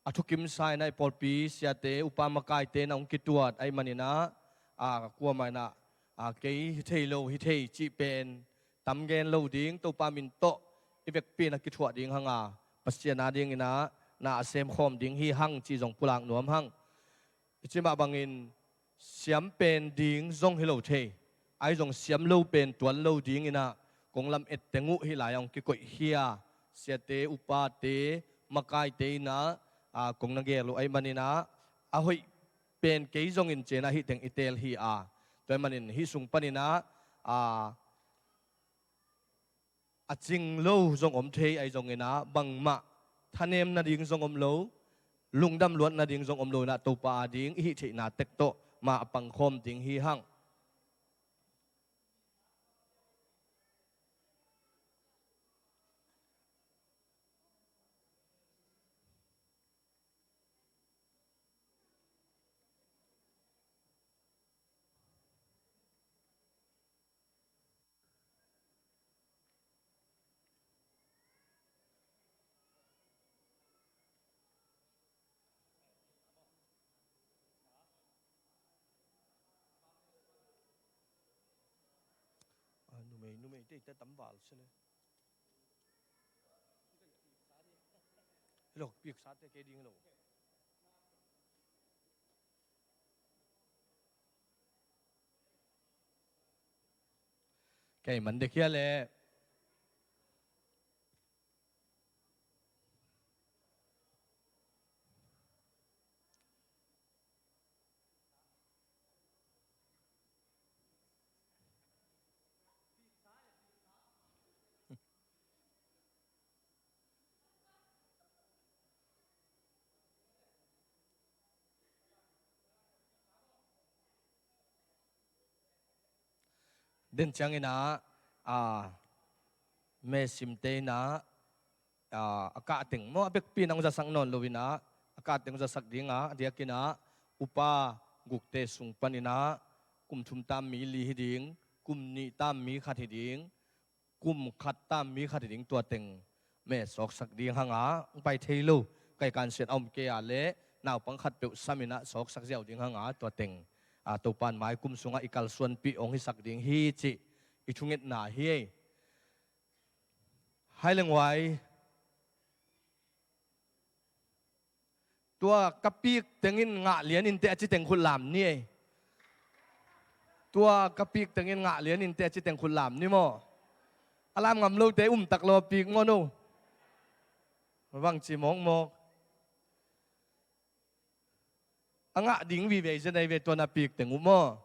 a thukimsa in ah i pawlpi siate, upa makaite in ah hong kituat ahih manin ah, a, kuamah in ah, a, kei hi thei lo, hi thei cih pen tam gen lo ding, Topa min tawh i vekpi in ah kithuah ding hang a, Pasian a dingin ah na a semkhawm ding hi hang cih zong pulak nuam hang. I cih mah bangin siam pen ding zong hi lo thei, ahi zong siam lo pen tuan lo dingin ah kong lam-et teng uh hih lai-ah hong kikoih hi a, siate, upate, makaite in ah, a, kong na gel uh ahih manin ah, a hoih pen kei zongin ci-in ah hih teng i teel hi a, tua ahih manin hih sung panin ah, a, a cing lo zong om thei ahi zongin ah, bangmah thanem nading zong om lo, lungdam luat nading zong om lo in ah, Topa a ding i hih theihna tek tawh mah a pangkhawm ding hi hang. A, numei, numeite tam val se le. Lo, piksate kei ding lo. Kei man dek hia le. Den ciangin ah, a, mesimte in ah, a, a kahteng maw, a bekpi in ah hong zasak nawn lo in ah, a kahteng hong zasak ding a, a diakin ah upa gukte sung panin ah, kum thum tam mi li hi ding, kum nih tam mi khat hi ding, kum khat tam mi khat hi ding, tua teng me sawksak ding hang a, hong pai thei lo, kaikan siat a om kei a leh naupang khat peuh sam in ah sawksak ziau ding hang a, tua teng, a, Topa in mai kum sungah i kalsuanpih hong hisak ding hi cih i thungetna hi ei. Hai leng huai. Tua ka pik tengin ngah lian in teh a ci teng khut lam ni ei. Tua ka pik tengin ngah lian in teh a ci teng khut lam ni maw. A lam ngam lote um tak lo a pik maw no. Bang ci mawkmawk. A ngah ding vive zen ahi ve tua na pik teng uh maw.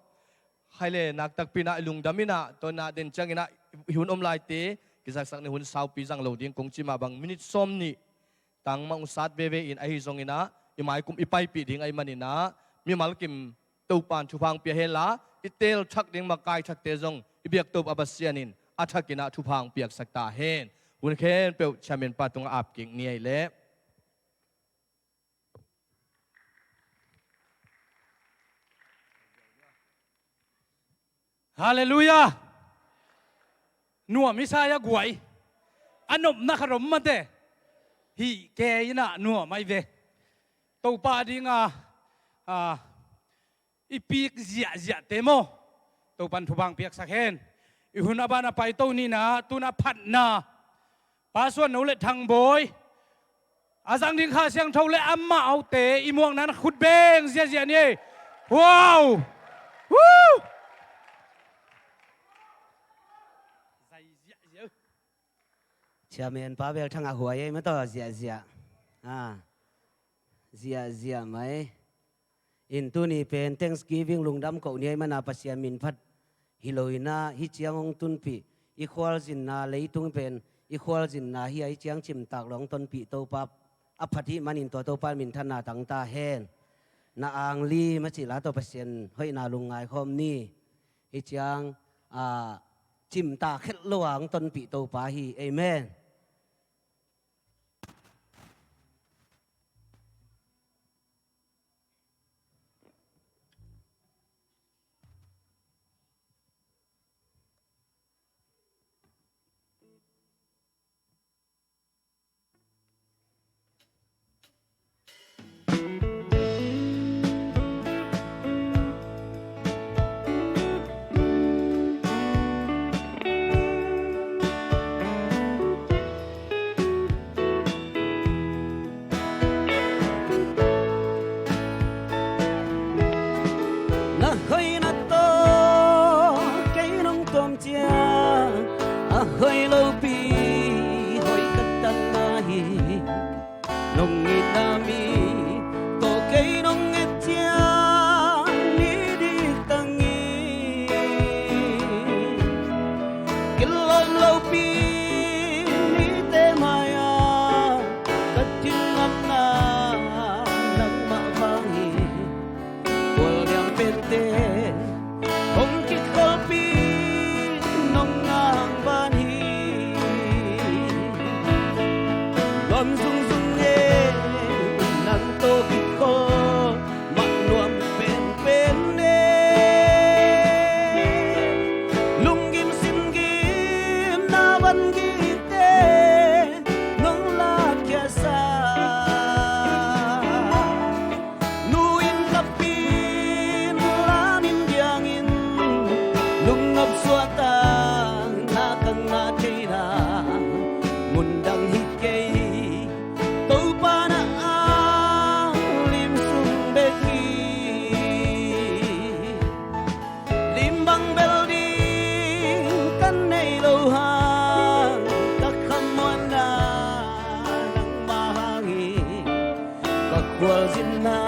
Hai le nak takpi in ah i lungdam in ah, tua na den ciangin ah i hun om laite, kisaksak ni hun saupi zang lo ding kong ci mah bang minit sawm nih tang mah hong sat veve in, ahi zongin ah i maikum i paipih ding ahih manin ah, mimal kim Topa in thupha hong pia hen la, i teel thak ding makai thakte zong i biak Topa Pasian in a thakin ah thupha hong piaksak ta hen. Hun khempeuh chairman pa tungah ap kik ni ei leh. Halleluiah. Nuam hi sa a guai. A nopna khat om mate. Hih kei in ah nuam ahi ve. Topa ding a, a, i pik ziahziahte maw, Topa in thupha hong piaksak hen. I hun a ban a paito ni in ah, tu in ah phatna, Pa Suan No le Thang Bawi, A zang ding Kha Siangtho le amah aute i muakna-in khut beng ziahziah ni ei. Wow! Woo! Chairman pa bel thangah huai ei mataw, ziahziah. Ah, ziahziah mai. In tuni pen Thanksgiving lungdam koh ni ahih mana Pasian min phat hi lo in ah, hih ciang hong tunpih i khualzinna, leitung pen i khualzinna hi a, hih ciang cimtak lo hong tonpih Topa a phat hih manin tua Topa minthanna tang ta hen. Na ang li macila tawh Pasian hoihna lungngai khawm ni. Hih ciang, ah, cimtak khet lo a hong tonpih Topa hi. Amen. Na hoihna tawh kei nong tuam ciang, a hoih lopi hoih ka tang na hi. Nong itna mi tawh kei nong et ciang ni dik tang hi. Kilawm lopi mite mai-ah ka thingamna nangmah vang hi. Khualliam pente hong kikholhpih nong ngangvan hi. Nuam zungzung e, nang tawh kikholh mah nuam penpen e. Lunggim singgim na vangikte nong lakkhia sa. Nu in ka pin lam in diangin, lungnop suahtakna ka ngah theina mun dang hi kei. Topa na a lim sung bek hi. Lim bang bel ding ka nei lo hang, ka khamuanna nangmah hang hi. Ka khualzinna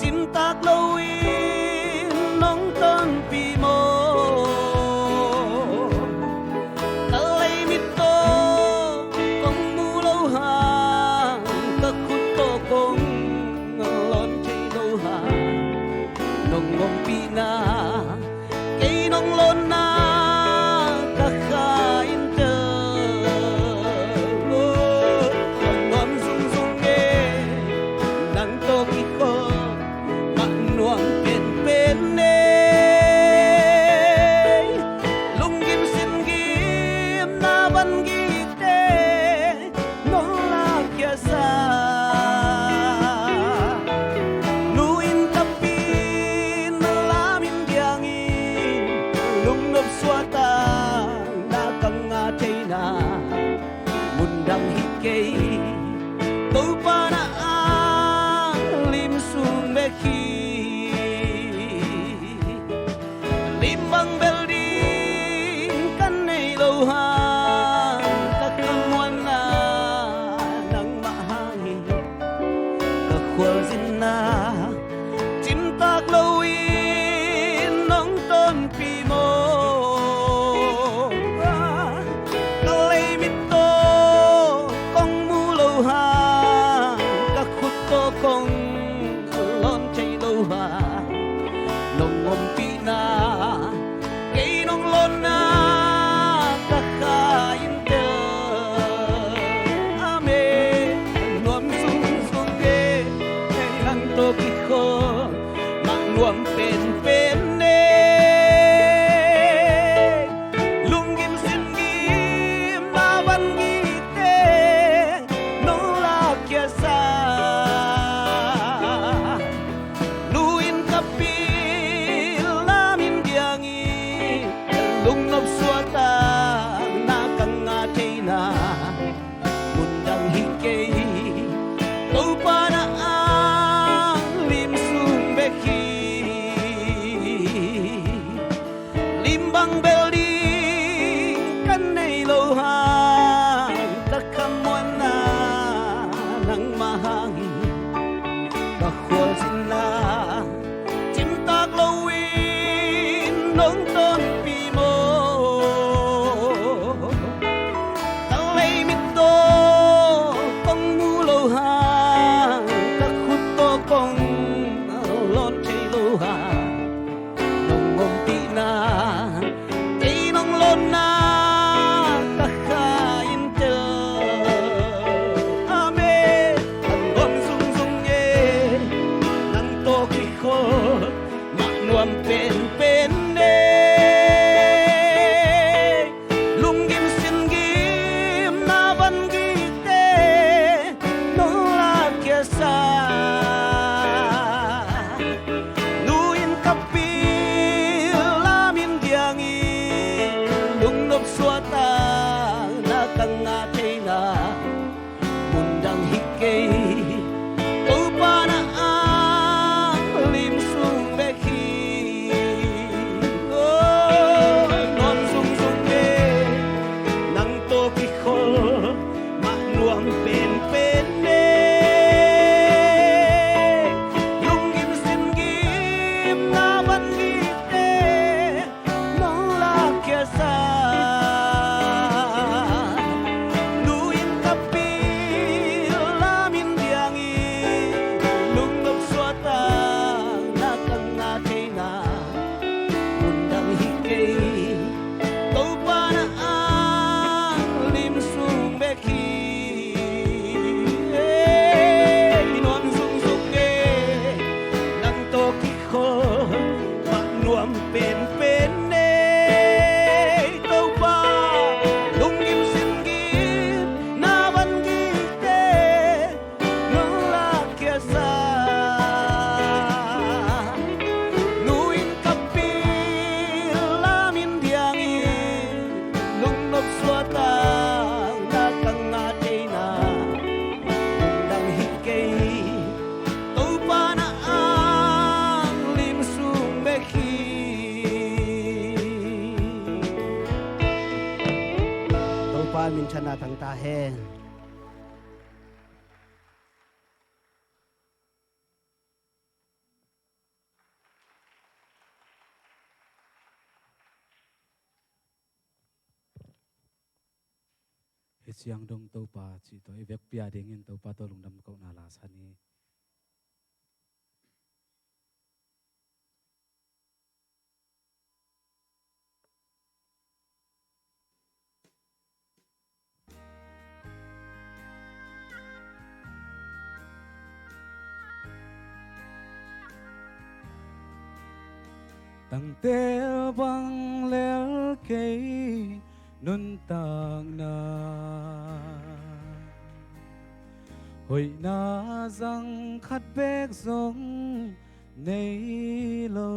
cimtak loin nong tonpih maw? Ka leimit tawh kong mu lo hang, ka khut tawh kong lawn thei lo hang, nong ompihna kei nong lawnna ka kha in tel. Ka nuam zungzung e, nang tawh kikholh mah nuam penpen e. Lunggim singgim na vangikte nong lakkhia sa. Nu in ka pin lam in diangin, lungnop suahtakna ka ngah theina mun dang hi kei. Topa na a lim sung bek hi. Lim bang bel ding ka nei lo hang, ka khamuanna nangmah hang hi. Ka khualzinna cimtak loin nong tonpih maw? Ka leimit tawh kong mu lo hang, ka khut tawh kong lawn thei lo hang, nong ompihna kei nong lawnna ka kha in tel. Amen. Nuam zungzung e, nang tawh kikholh mah nuam penpen e. Lunggim singgim na vangikte nong lakkhia sa. Nu in ka pil lam in diangin, lungnop suahtakna ka ngah theina mun dang hi kei. Pa min thanna thang ta hen. Hih ciang dong Topa cih tawh i vekpi a dingin Topa tawh lungdam kohna la sa ni. Tangtel bang lel kei nuntakna, hoihna zang khat bek zong nei lo.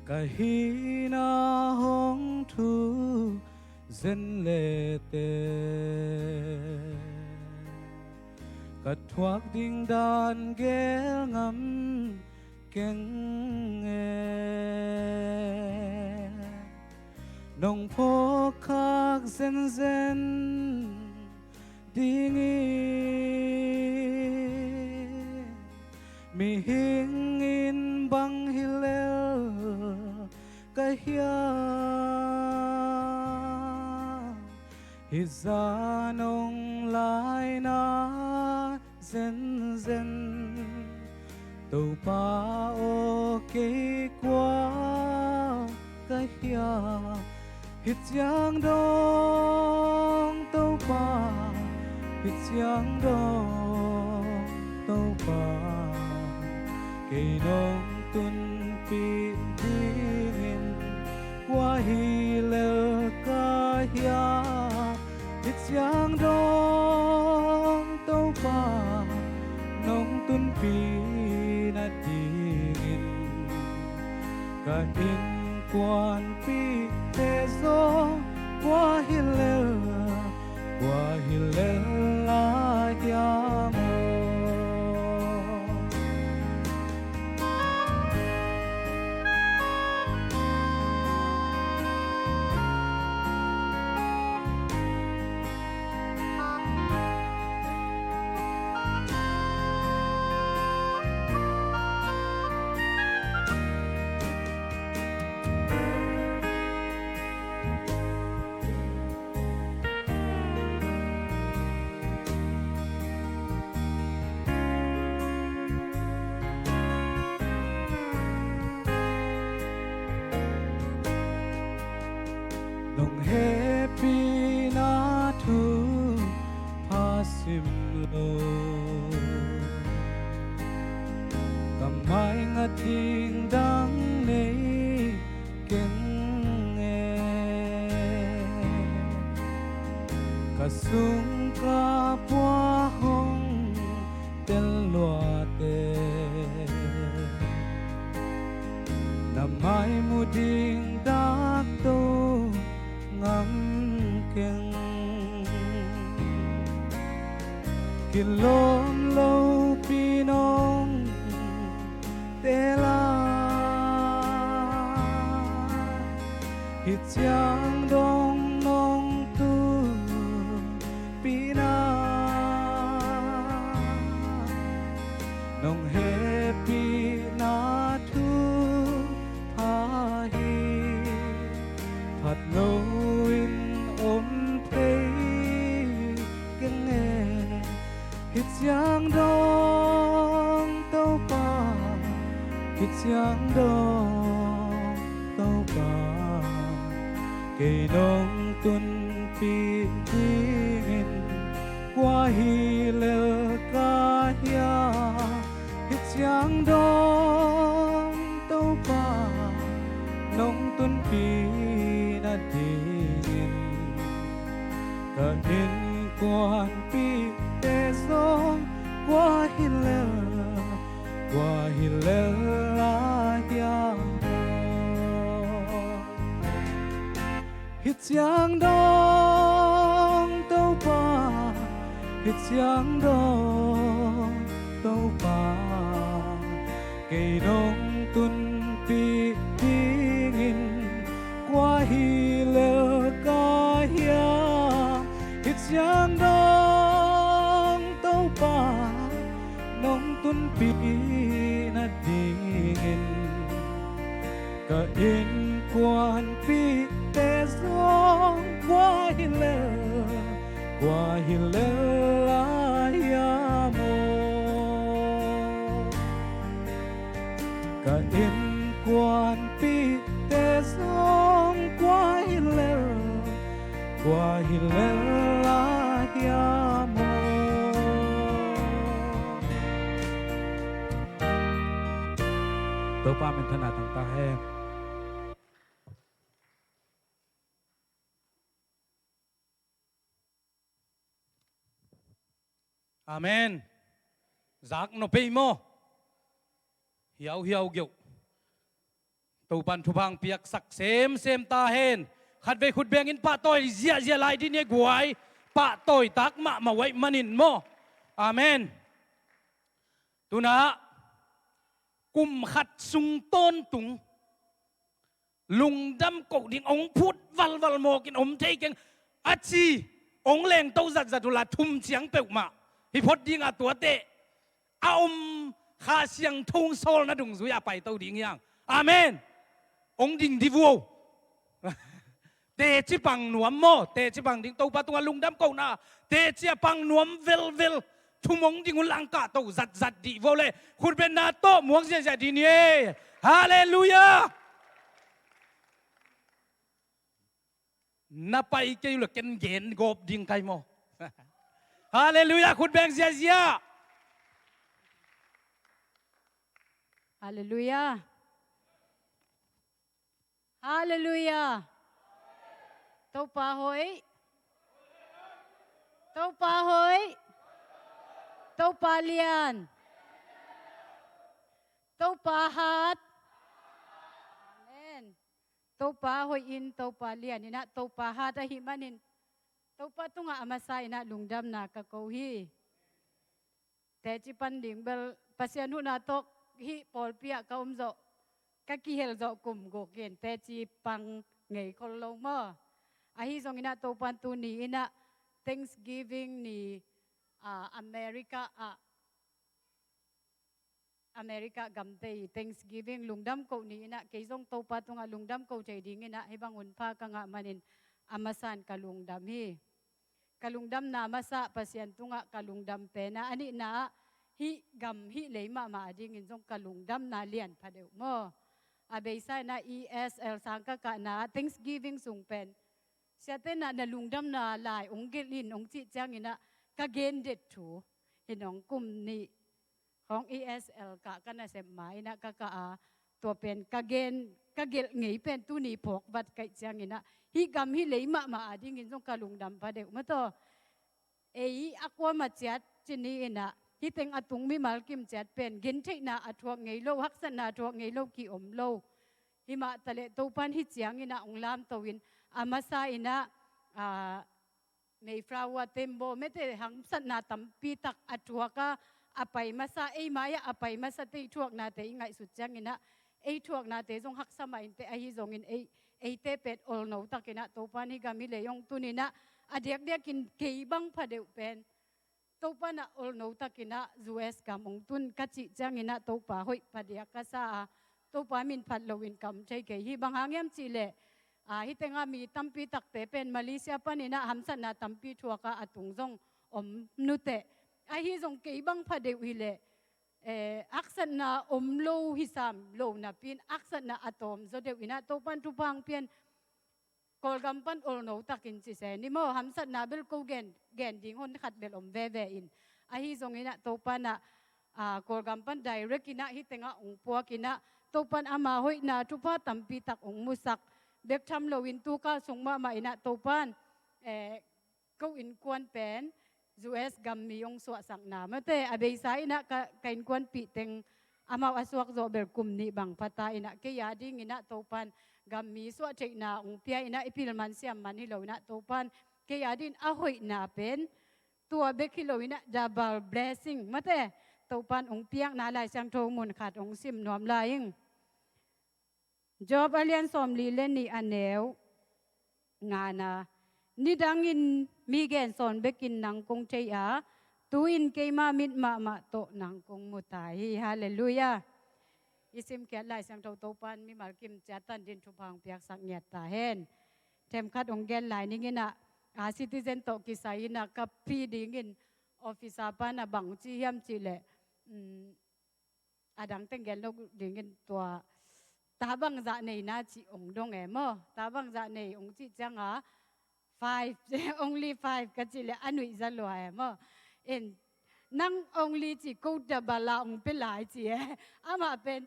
Ka hihna hong thuk zen le teh, ka thuak ding dan gel ngam keng e. Nong phawk khak zenzen dingin, mihing in bang hi lel ka hiam? Hih zah nong laina zenzen, Topa aw, kei kua ka hiam? Hih ciang dong Topa, hih ciang dong Topa, kei nong tunpih dingin kua hi lel ka hiam? Hih ciang dong Topa, nong tunpih nadingin ka innkuanpihte zong kua hi lel, kua hi lel lai hiam aw? Nong hehpihna thupha sim lo, ka mai ngat ding dang nei keng e. Ka sungka pua hong tel lua teh, na mai mu ding dak to ngam keng. Kilawm lopi nong teel a, hih ciang dong nong tunpihna, nong hehpihna thupha hi phat loin om thei keng e. Hih ciang dong Topa, hih ciang dong Topa, kei nong tunpih dingin kua hi lel ka hiam? Hih ciang dong Topa, nong tunpih nadingin ka innkuanpihte zong kua hi lel, kua hi lel lai hiam aw? Hih ciang dong Topa, hih ciang dong Topa, kei nong tunpih dingin kua hi lel Pi nadingin ka innkuanpihte zong kua hi lel, kua hi lel lai hiam aw? Ka innkuanpihte zong kua hi lel, kua hi lel lai hiam aw? Topa min thang ta hen. Amen. Zak nop ei maw? Hiauhiau geuh. Topan thupha piaksak semsem ta hen. Khatvei khut bengin pahtawi ziahziah lai ding hi guai. Pahtawi tak mahmah uh ahih manin maw? Amen. Tu-in ah kum khat sung tawntung lungdam koh ding hong phut valval mawkin om thei keng a ci, hong lengto zatzat uh la thum ciang peuhmah hih phot dingah tuate a om Kha Siangtho hong sawlna dungzui-ah paito ding hi hang. Amen. Hong ding dih vo. Teci pang nuam maw? Teci pang ding, Topa tungah lungdam kohna teci a pang nuam velvel. Thum hong ding uh langkah to zatzat dih vo le. Khut bengna tawh muak ziahziah ding hi. Halleluiah. Na pai kei uh le ken gen gawp ding kai maw? Halleluiah, khut beng ziahziah. Halleluiah. Halleluiah. Topa hoih. Topa hoih. Topa lian. Topa hat. Amen. Topa hoih in, Topa lian in ah, Topa hat ahih manin Topa tungah a masa in ah lungdamna ka ko hi. Teci pan ding bel Pasian huhna tawh hih pawlpi ah ka om zawh, ka kihel zawh kum guk in teci pang ngei khol lo maw? Ahi zongin ah Topan tuni in ah Thanksgiving ni, ah, America ah, America gamte i Thanksgiving lungdam koh ni in ah kei zong Topa tungah lungdam koh thei ding in ah hih bang hunpha ka ngah manin a masa in ka lungdam hi. Ka lungdamna masa Pasian tungah ka lungdam pen ah, a nihna ah hih gam hih lei mahmah a dingin zong ka lungdamna lian pha deuh maw? A beisa in ah E S L sang ka kahna ah Thanksgiving sung pen siate in ah na lungdamna lai hong gelh in hong cih ciangin ah ka gen det thu hi nong, kum nih khawng E S L kah ka nasep ma in ah ka kah a, tua pen ka gen, ka gelh ngei pen tuni phawk vat ka hih ciangin ah hih gam hih lei mahmah a dingin zong ka lungdam pha deuh maw taw. Ei a kuamah ciat ci ni in ah hih teng a tung mimal kim ciat pen gentheihna a thuak ngei lo, haksatna a thuak ngei lo ki om lo. Himah taleh Topan hih ciangin ah hong lamto in a masa in ah, ah, Mayflower tembaw mete haksatna tampi tak a thuak a, a pai masa, ei mai-ah a pai masate i thuaknate i ngaihsut ciangin ah ei thuaknate zong haksa mah inteh, ahi zongin ei, eite pen olno takin ah Topan hih gam hih lei hong tun in ah a diakdiakin kei bang pha deuh pen Topan ah olno takin ah U S gam hong tun ka cih ciangin ah Topa hoih pha diak ka sa a, Topa min phat loin ka om thei kei hi. Bang hang hiam cih leh, ah, hih tengah mi tampi takte pen Malaysia panin ah hamsatna tampi thuak a, a tung zong om nuteh. Ahi zong kei bang pha deuh hi leh, eh, haksatna om lo hi sam lo napi in haksatna a tawm zaw deuh in ah Topan thupha hong pia in Kawlgam pan olno takin ci se ni maw, hamsatna bel ko gen, gen ding hon khat bel om veve in. Ahi zongin ah Topan ah, ah, Kawlgam pan direct in ah hih tengah hong puak in ah Topan ama hoihna thupha tampi tak hong musak bek tham loin tu kal sung mahmah in ah Topan, eh, ko innkuan pen U S gam mi hong suahsakna mate, a beisa in ah ka, ka innkuanpih teng amau a suak zawh bel kum nih bang pha ta in ah kei a dingin ah Topan gam mi suah theihna hong pia in ah i pil man siam man hi lo in ah Topan kei a dingin a hoihna pen tua bek hi lo in ah double blessing mate, Topan hong piakna Lai Siangtho mun khat hong sim nuam lai ing. Job a lian sawmli le nih a neu ngana, nidangin mi gensawn bekin nang kong thei a, Tu-in keima mit mahmah tawh nang kong mu ta hi. Halleluiah. I simkhiat Lai Siangtho Topa'n mimal kim ciatan din thupha hong piaksak ngiat ta hen. Themkhat hong gen lai ning in ah, a citizen tawh kisai in ah ka pi dingin officer pa'n ah bang ci hiam cih leh, mm, a dang teng gen lo dingin tua, ta bangzah nei na cih hong dong e maw. Ta bangzah nei hong cih ciang a, five, only five ka cih leh a nuihza lua e maw. In, nang only cih ko double a hong pia lai ci e. Amah pen,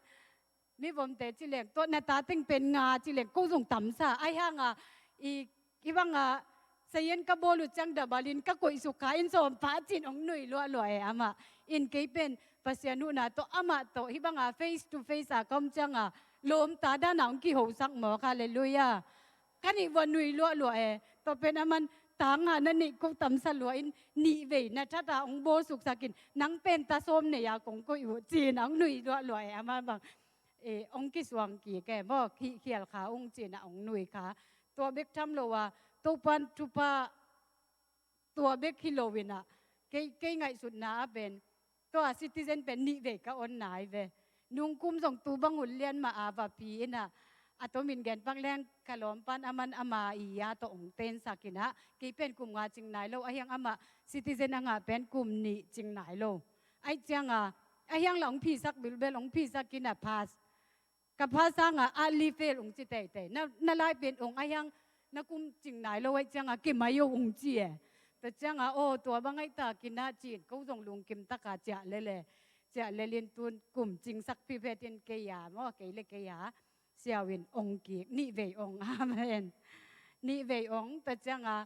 mi vomte ci leng, tua na ta teng pen nga ci leng, ko zong tamsa. Ahi hang a, i, i bang a, sayan ka bawl uh ciang double in ka koihsuk kha in sawm pah cin hong nui luahluah e amah. In kei pen Pasian huhna tawh amah tawh hih bang a face to face a ka om ciang a, lawmta dan a hong kihosak mawk. Halleluiah. Ka nih vua nui luahluah e. Tua pen aman, ta nga na neih ko tamsa lua in, nih vei na that a hong bawlsuksak in, nang pen ta sawm nei a kong koih uh cin a hong nui luahluah e amah bang. E, hong kisuang kik e maw, hih khial kha ung cin a hong nui kha. Tua bek tham lo a, Topa'n thupha, tua bek hi lo in ah, kei, kei ngaihsutna ah pen, tua citizen pen nih vei ka on nai ve. Nungkum zong tu bang hun lian mah a va pi in ah, a tomin gen pak leng ka lawmpa'n aman ama i a tawh hong tensak in ah, kei pen kum nga cing nai lo, ahi hang amah citizen a ngah pen kum nih cing nai lo. Ahih ciang a, ahi hang lah hong phisak bilbel, hong phisak in ah pass. Ka pass hang a, early fail hong ci teitei. Na, na lai pen hong, ahi hang na kum cing nai lo ahih ciang a, kimai o hong ci e. Tua ciang a, aw, tua bang ahih tak in ah cin, ko zong lungkim tak a ciah lel e. Ciah lel in tun kum cingsak phiphet in kei a maw, kei le kei a, siau in hong kik, nih vei hong, amen. Nih vei hong, tua ciang a,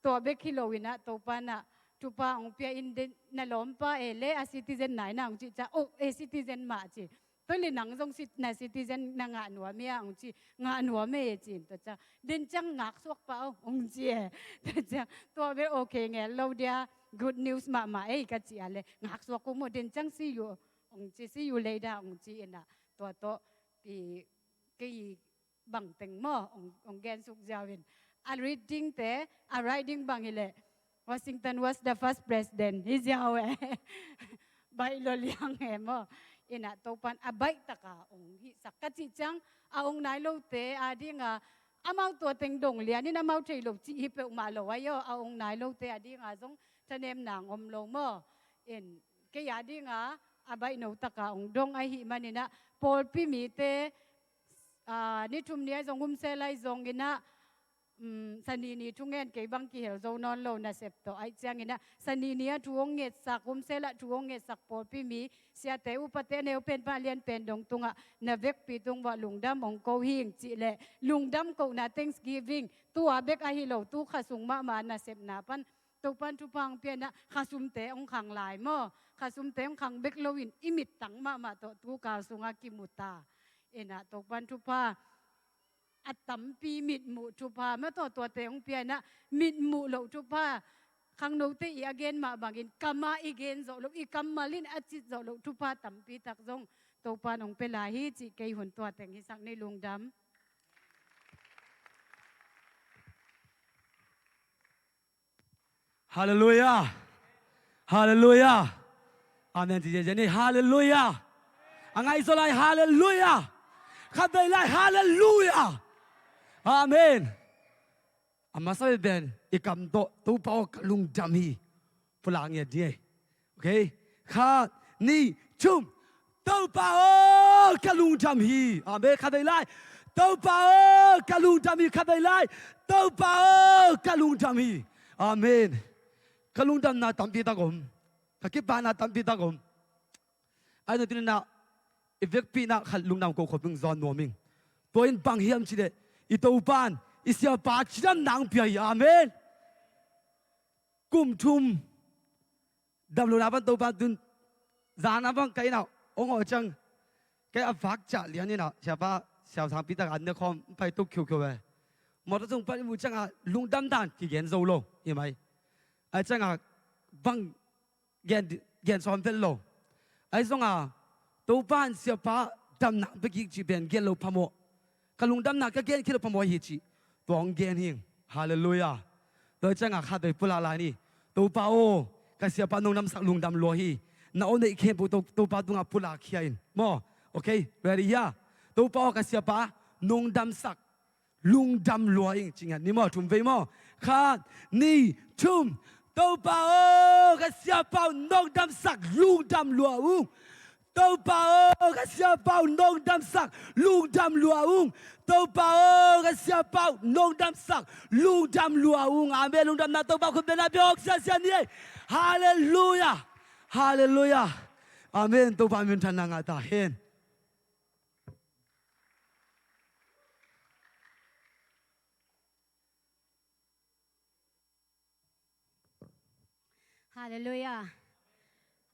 tua bek hi lo in ah, Topa'n ah, thupha hong pia in den, na lawmpa e le a citizen nai na hong cih ciang, oh, e citizen mah ci. Tua leh nang zong ci, na citizen na ngah nuam e a hong ci, ngah nuam e cin, tua ciang, den ciang ngaksuak pah o hong ci e. Tua ciang, tua bel okay ngel lo dia, good news mahmah ei ka ci a leh, ngaksuak o maw, den ciang see you hong ci, see you later hong ci in ah, tua tawh, i, kei bang teng maw, hong, hong gensuk ziau in. A reading te, a writing bang hi leh, Washington was the first president, hi ziau e. Baih lua liang e maw. In ah Topa'n a baih tak a hong hihsak ka cih ciang, a hong nai lote a ding a, amau tua teng dong lian in amau thei lo cih hi peuhmah lo ahi aw, a hong nai lote a ding a zong thanemna hong om lo maw. In, kei a ding a, a baih no tak a hong dong ahih man in ah, pawlpi mite, a, ni thum ni ahi zong, hun sel ahi zong in ah, um, Sani ni thungen kei bang kihel zo nawn lo nasep tawh ahih ciang in ah, Sani ni a thu hong ngetsak, hun sel ah thu hong ngetsak pawlpi mi, siate upate a neu pen pa lian pen dong tungah, na vekpi tung uah lungdam hong ko hing cih leh, lungdam kohna, thanksgiving, tua bek ahi lo, tu kha sung mahmah nasepna pan, Topa'n thupha hong pia in ah, khasumte hong khang lai maw. Khasumte hong khang bek lo in, i mittang mahmah tawh tu kal sung a kimu ta. In ah Topa'n thupha, a tampi mitmuh thupha, maw, tua tuate hong pia in ah, mitmuh loh thupha. Khangnote i a gen mah bang in, kam a i gen zawh loh, i kammal in a cit zawh loh thupha tampi tak zong Topa'n hong pia lai hi cih kei hun tua teng hisak ni, lungdam. Halleluiah. Halleluiah. Amen. Ci ziahziah ni. Halleluiah. A ngaihsut lai, halleluiah. Khatvei lai, halleluiah. Amen. A masa pen i kam tawh, Topa aw ka lungdam hi, pulak ngiat ding e. Okay? Khat, nih, thum. Topa aw ka lungdam hi. Amen. Khatvei lai. Topa aw ka lungdam hi. Khatvei lai. Topa aw ka lungdam hi. Amen. Ka lungdamna tampi tak om. Ka kipahna tampi tak om. Ahi zongin tu-in ah, i vekpi in ah khat lungdam ko khop ing, zawn nuam ing. Tua in bang hiam cih leh, i Topa'n i siapa cidamna hong pia hi. Amen. Kum thum dam lohna pan Topa'n tun, zan a bang ka inn ah hong hawh ciang, kei a vak ciah lian in ah, siapa, siapa sangpi tak an ne khawm, pai tuk khiukhiu ve. Mawtaw sung pan i muh ciang a, lungdam dan kigen zo lo hi mai. Ahih ciang a, bang gen, gen sawm vel lo. Ahi zong a, Topa'n siapa damna hong pia kik cih pen gen lo phamawh. Ka lungdamna ka gen khin lo phamawh hi cih, tua hong gen hi ing. Halleluiah. Tua ciang a khatvei pulak lai ni. Topa aw, ka siapa nong damsak lungdam lua hi. Na aw neih khempeuh To, Topa tungah pulak khia in. Maw? Okay, ready, ya. Topa aw, ka siapa nong damsak lungdam lua ing, ci ngiat ni maw, thum vei maw. Khat, nih, thum. Topa aw, ka siapa uh nong damsak lungdam lua ung. Topa aw, ka siapa uh nong damsak lungdam lua ung. Topa aw, ka siapa uh nong damsak lungdam lua ung. Amen. Lungdamna Topa khut bengna biak siasia ni ei. Halleluia. Halleluia. Amen. Topa minthanna ngah ta hen. Halleluia.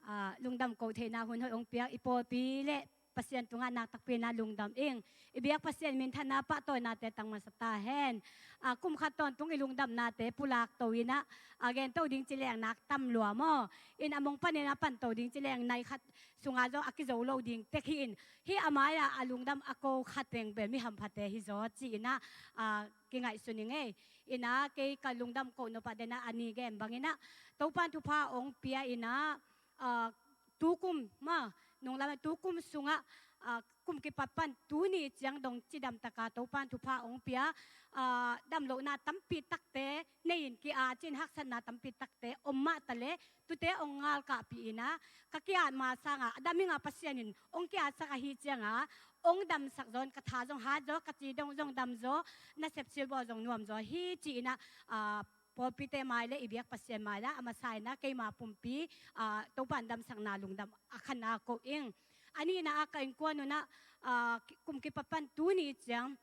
Ah, lungdam ko theihna hun hoih hong piak i pawlpi le Pasian tungah nak takpi in ah lungdam ing. I biak Pasian minthanna pahtawinate tang masa ta hen. Ah, kum khat tawntung i lungdamnate pulak to in ah, ah, gen to ding ci leng nak tam lua maw. In a mong panin a pan to ding ci leng nai khat sungah zong a kizo lo ding tek hi in. Hih a mai-ah a lungdam a ko khat teng bel mi hamphate hi zaw ci in ah, ah, kingaihsun ing ei. In ah kei ka lungdam koh nop ah den ah a ni gen bang in ah Topan thupha hong pia in ah, ah, tukum ma, nunglam tukum sungah, ah, kum kipat pan tuni ciang dong cidam taka Topan thupha hong pia, ah, damlohna tampi takte nei in ki-a cin haksatna tampi takte om mah ta le tute hong ngalkahpih in ah ka ki-at ma sangah a dam ing a Pasian in hong ki-atsak ahi ciangah hong damsak zaw in ka tha zong hat zaw, ka ci dong zong dam zaw, nasep silbawl zong nuam zaw hi ci in ah, ah, pawlpite mai le i biak Pasian mai le a masa in ah keima pumpi, ah, Topan damsakna lungdam a khatna koh ing. A nihna ah ka innkuan un ah, ah, ki-, kum kipat pan tuni ciang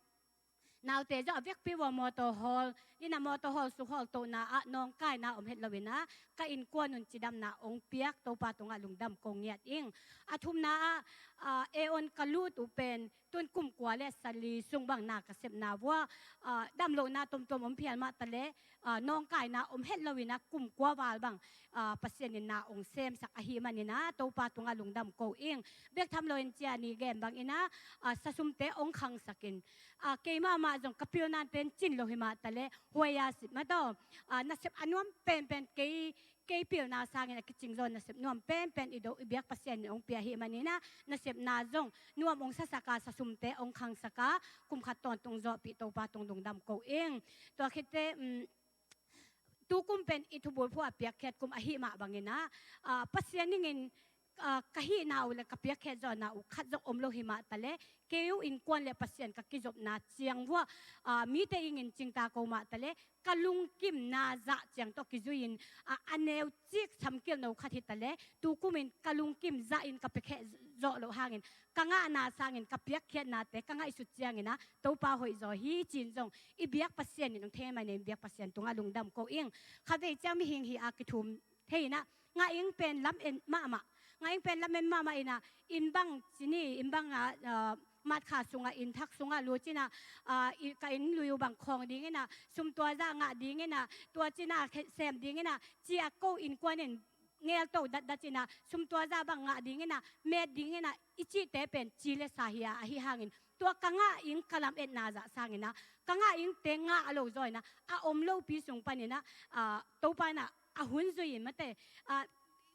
naute zong a vekpi vua motor hawl in ah motor hawl suk hawl tohna ah nawngkaina om het lo in ah ka innkuan un cidamna hong piak Topa tungah lungdam ko ngiat ing. A thumna ah, ah, A-on ka lut uh pen tun kum kua le sali sung bang na ka sepna vua, ah, damlohna tomtom om phial mah ta le, ah, nawngkaina om het lo in ah kum kua val bang, ah, Pasian in na hong semsak ahih manin ah Topa tungah lungdam ko ing. Bek tham lo in cia ni gen bang in ah, ah, sasumte hong khangsak in, ah, kei mahmah zong ka pilnante in cin lo hi mah ta le huai a sit mah tawh, ah, nasep a nuam penpen kei, kei pilna sangin a kicing zaw nasep nuam penpen i do i biak Pasian in hong pia ahih manin ah nasepna zong nuam hong sasak a sasumte hong khangsak a kum khat tawntung zawhpih Topa tung lungdam ko ing. Tua khit teh, um, tukum pen i thubulphuh a piakkhiat kum ahih mah bang in ah, ah, Pasian ningin, ah, ka hihna uh le ka piakkhiat zawhna uh khat zong om lo hi mah ta le kei uh innkuan le Pasian ka kizopna ciang vua, ah, mite ingin cingta ko mah ta le ka lungkimna zah ciang tawh kizui in, ah, a neu cik samkilh no khat hi ta le tukum in ka lungkim zah in ka piakheh zawh loh hangin ka ngahna sangin ka piakkhiatnate ka ngaihsut ciangin ah Topa hoih zaw hi ci-in zong i biak Pasian in hong thei mai ning, biak Pasian tungah lungdam ko ing. Khatvei ciang mihing hi a kithum thei in ah ngah ing pen lam en mahmah. Ngah ing pen lam en mahmah in ah inn bang ci ni, inn bang ah, ah, matkha sungah inn thak sungah lut ci in ah, ah, i, ka inn lui uh bang khawng ding in ah sum tua zah ngah ding in ah tua ci in ah khe-, sem ding in ah ci a ko innkuan in ngelto datdat ci in ah sum tua zah bang ngah ding in ah met ding in ah i cihte pen ci le sa hi a, ahi hangin tua ka ngah ing ka lam etna zah sangin ah ka ngah ingte ngah a lo zaw in ah a om lopi sung panin ah, ah, Topa in ah a hun zui in mate, ah,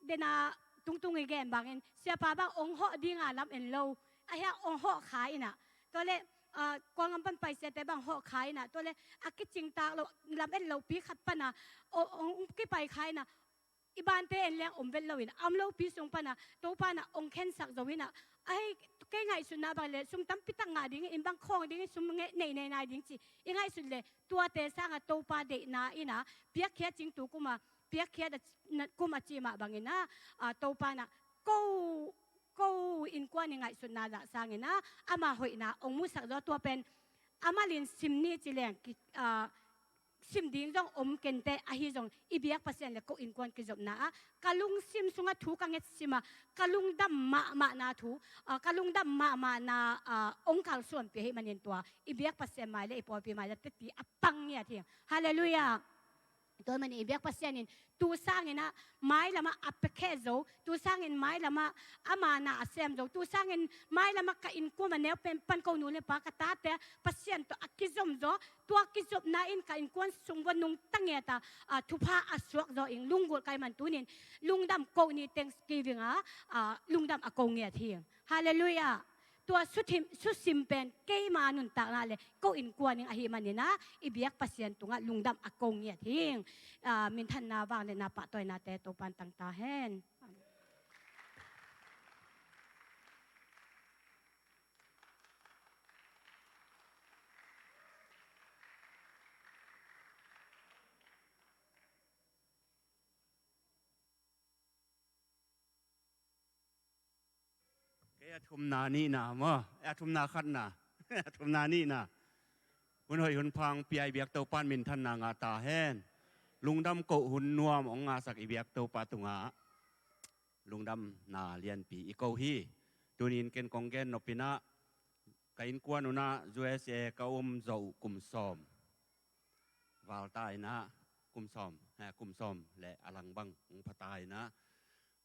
den a tungtung i gen bangin siapa bang hong hawh ding a lam en lo, ahi a hong hawh kha in ah tua le, ah, kuangam pan paisiate bang hawh kha in ah tua le a kicingtak lo lam en lopi khat pan a hong, hong kipai kha in ah i bante en leng om vet lo in a om lopi sung pan a Topa in ah hong khensak zo in ah, ahi kei ngaihsutna bang le sum tampi tak ngah ding in bang khawng ding in sum nge-, nei nei nai ding ci i ngaihsut le tuate sangah Topa deihna in ah piakkhiat cing tukum a piakkhiat a, na, kum a ci mah bangin ah, ah, Topa in ah ko, ko innkuan i ngaihsutna zah sangin ah ama hoihna hong musak zaw tua pen a malin sim ni ci leng ki, ah, sim ding zong om kei inteh, ahi zong i biak Pasian le ko innkuan kizopna ah ka lungsim sungah thu ka ngetsim a ka lungdam mahmahna thu, ah, ka lungdam mahmahna, ah, hong kalsuanpih ahih manin tua i biak Pasian mai le i pawlpi mai le teti a pang ngiat hi. Halleluiah. Tua manin i biak Pasian in tu sangin ah mailamah a piakhiat zo, tu sangin mailamah ama na a sem zo, tu sangin mailamah ka innkuan a neu pen pan ko nu le pa ka tate Pasian tawh a kizom zo, tua kizopna in ka innkuan sung vua nungta ngiat a, a, thupha a suak zo ing. Lunggulh ka hih man tunin lungdam ko ni, thanksgiving a, a, lungdam a ko ngiat hi ing. Halleluiah. Tua suthim, susim pen keima nuntakna le ko innkuan ing ahih manin ah i biak Pasian tungah lungdam a ko ngiat hi ing. A, minthanna, vangliatna, pahtawinate Topan tang ta hen. Kei a thumna nihna maw, a thumna khatna, a thumna nihna. Hun hoih hun pha hong pia i biak Topan minthanna ngah ta hen. Lungdam koh hun nuam hong ngahsak i biak Topa tungah lungdamna lianpi i ko hi. Tunin ken kong gen nop in ah ka innkuan un ah U S A ka om zawh uh kum sawm val ta in ah, kum sawm, eh, kum sawm le a lang bang hong pha ta in ah,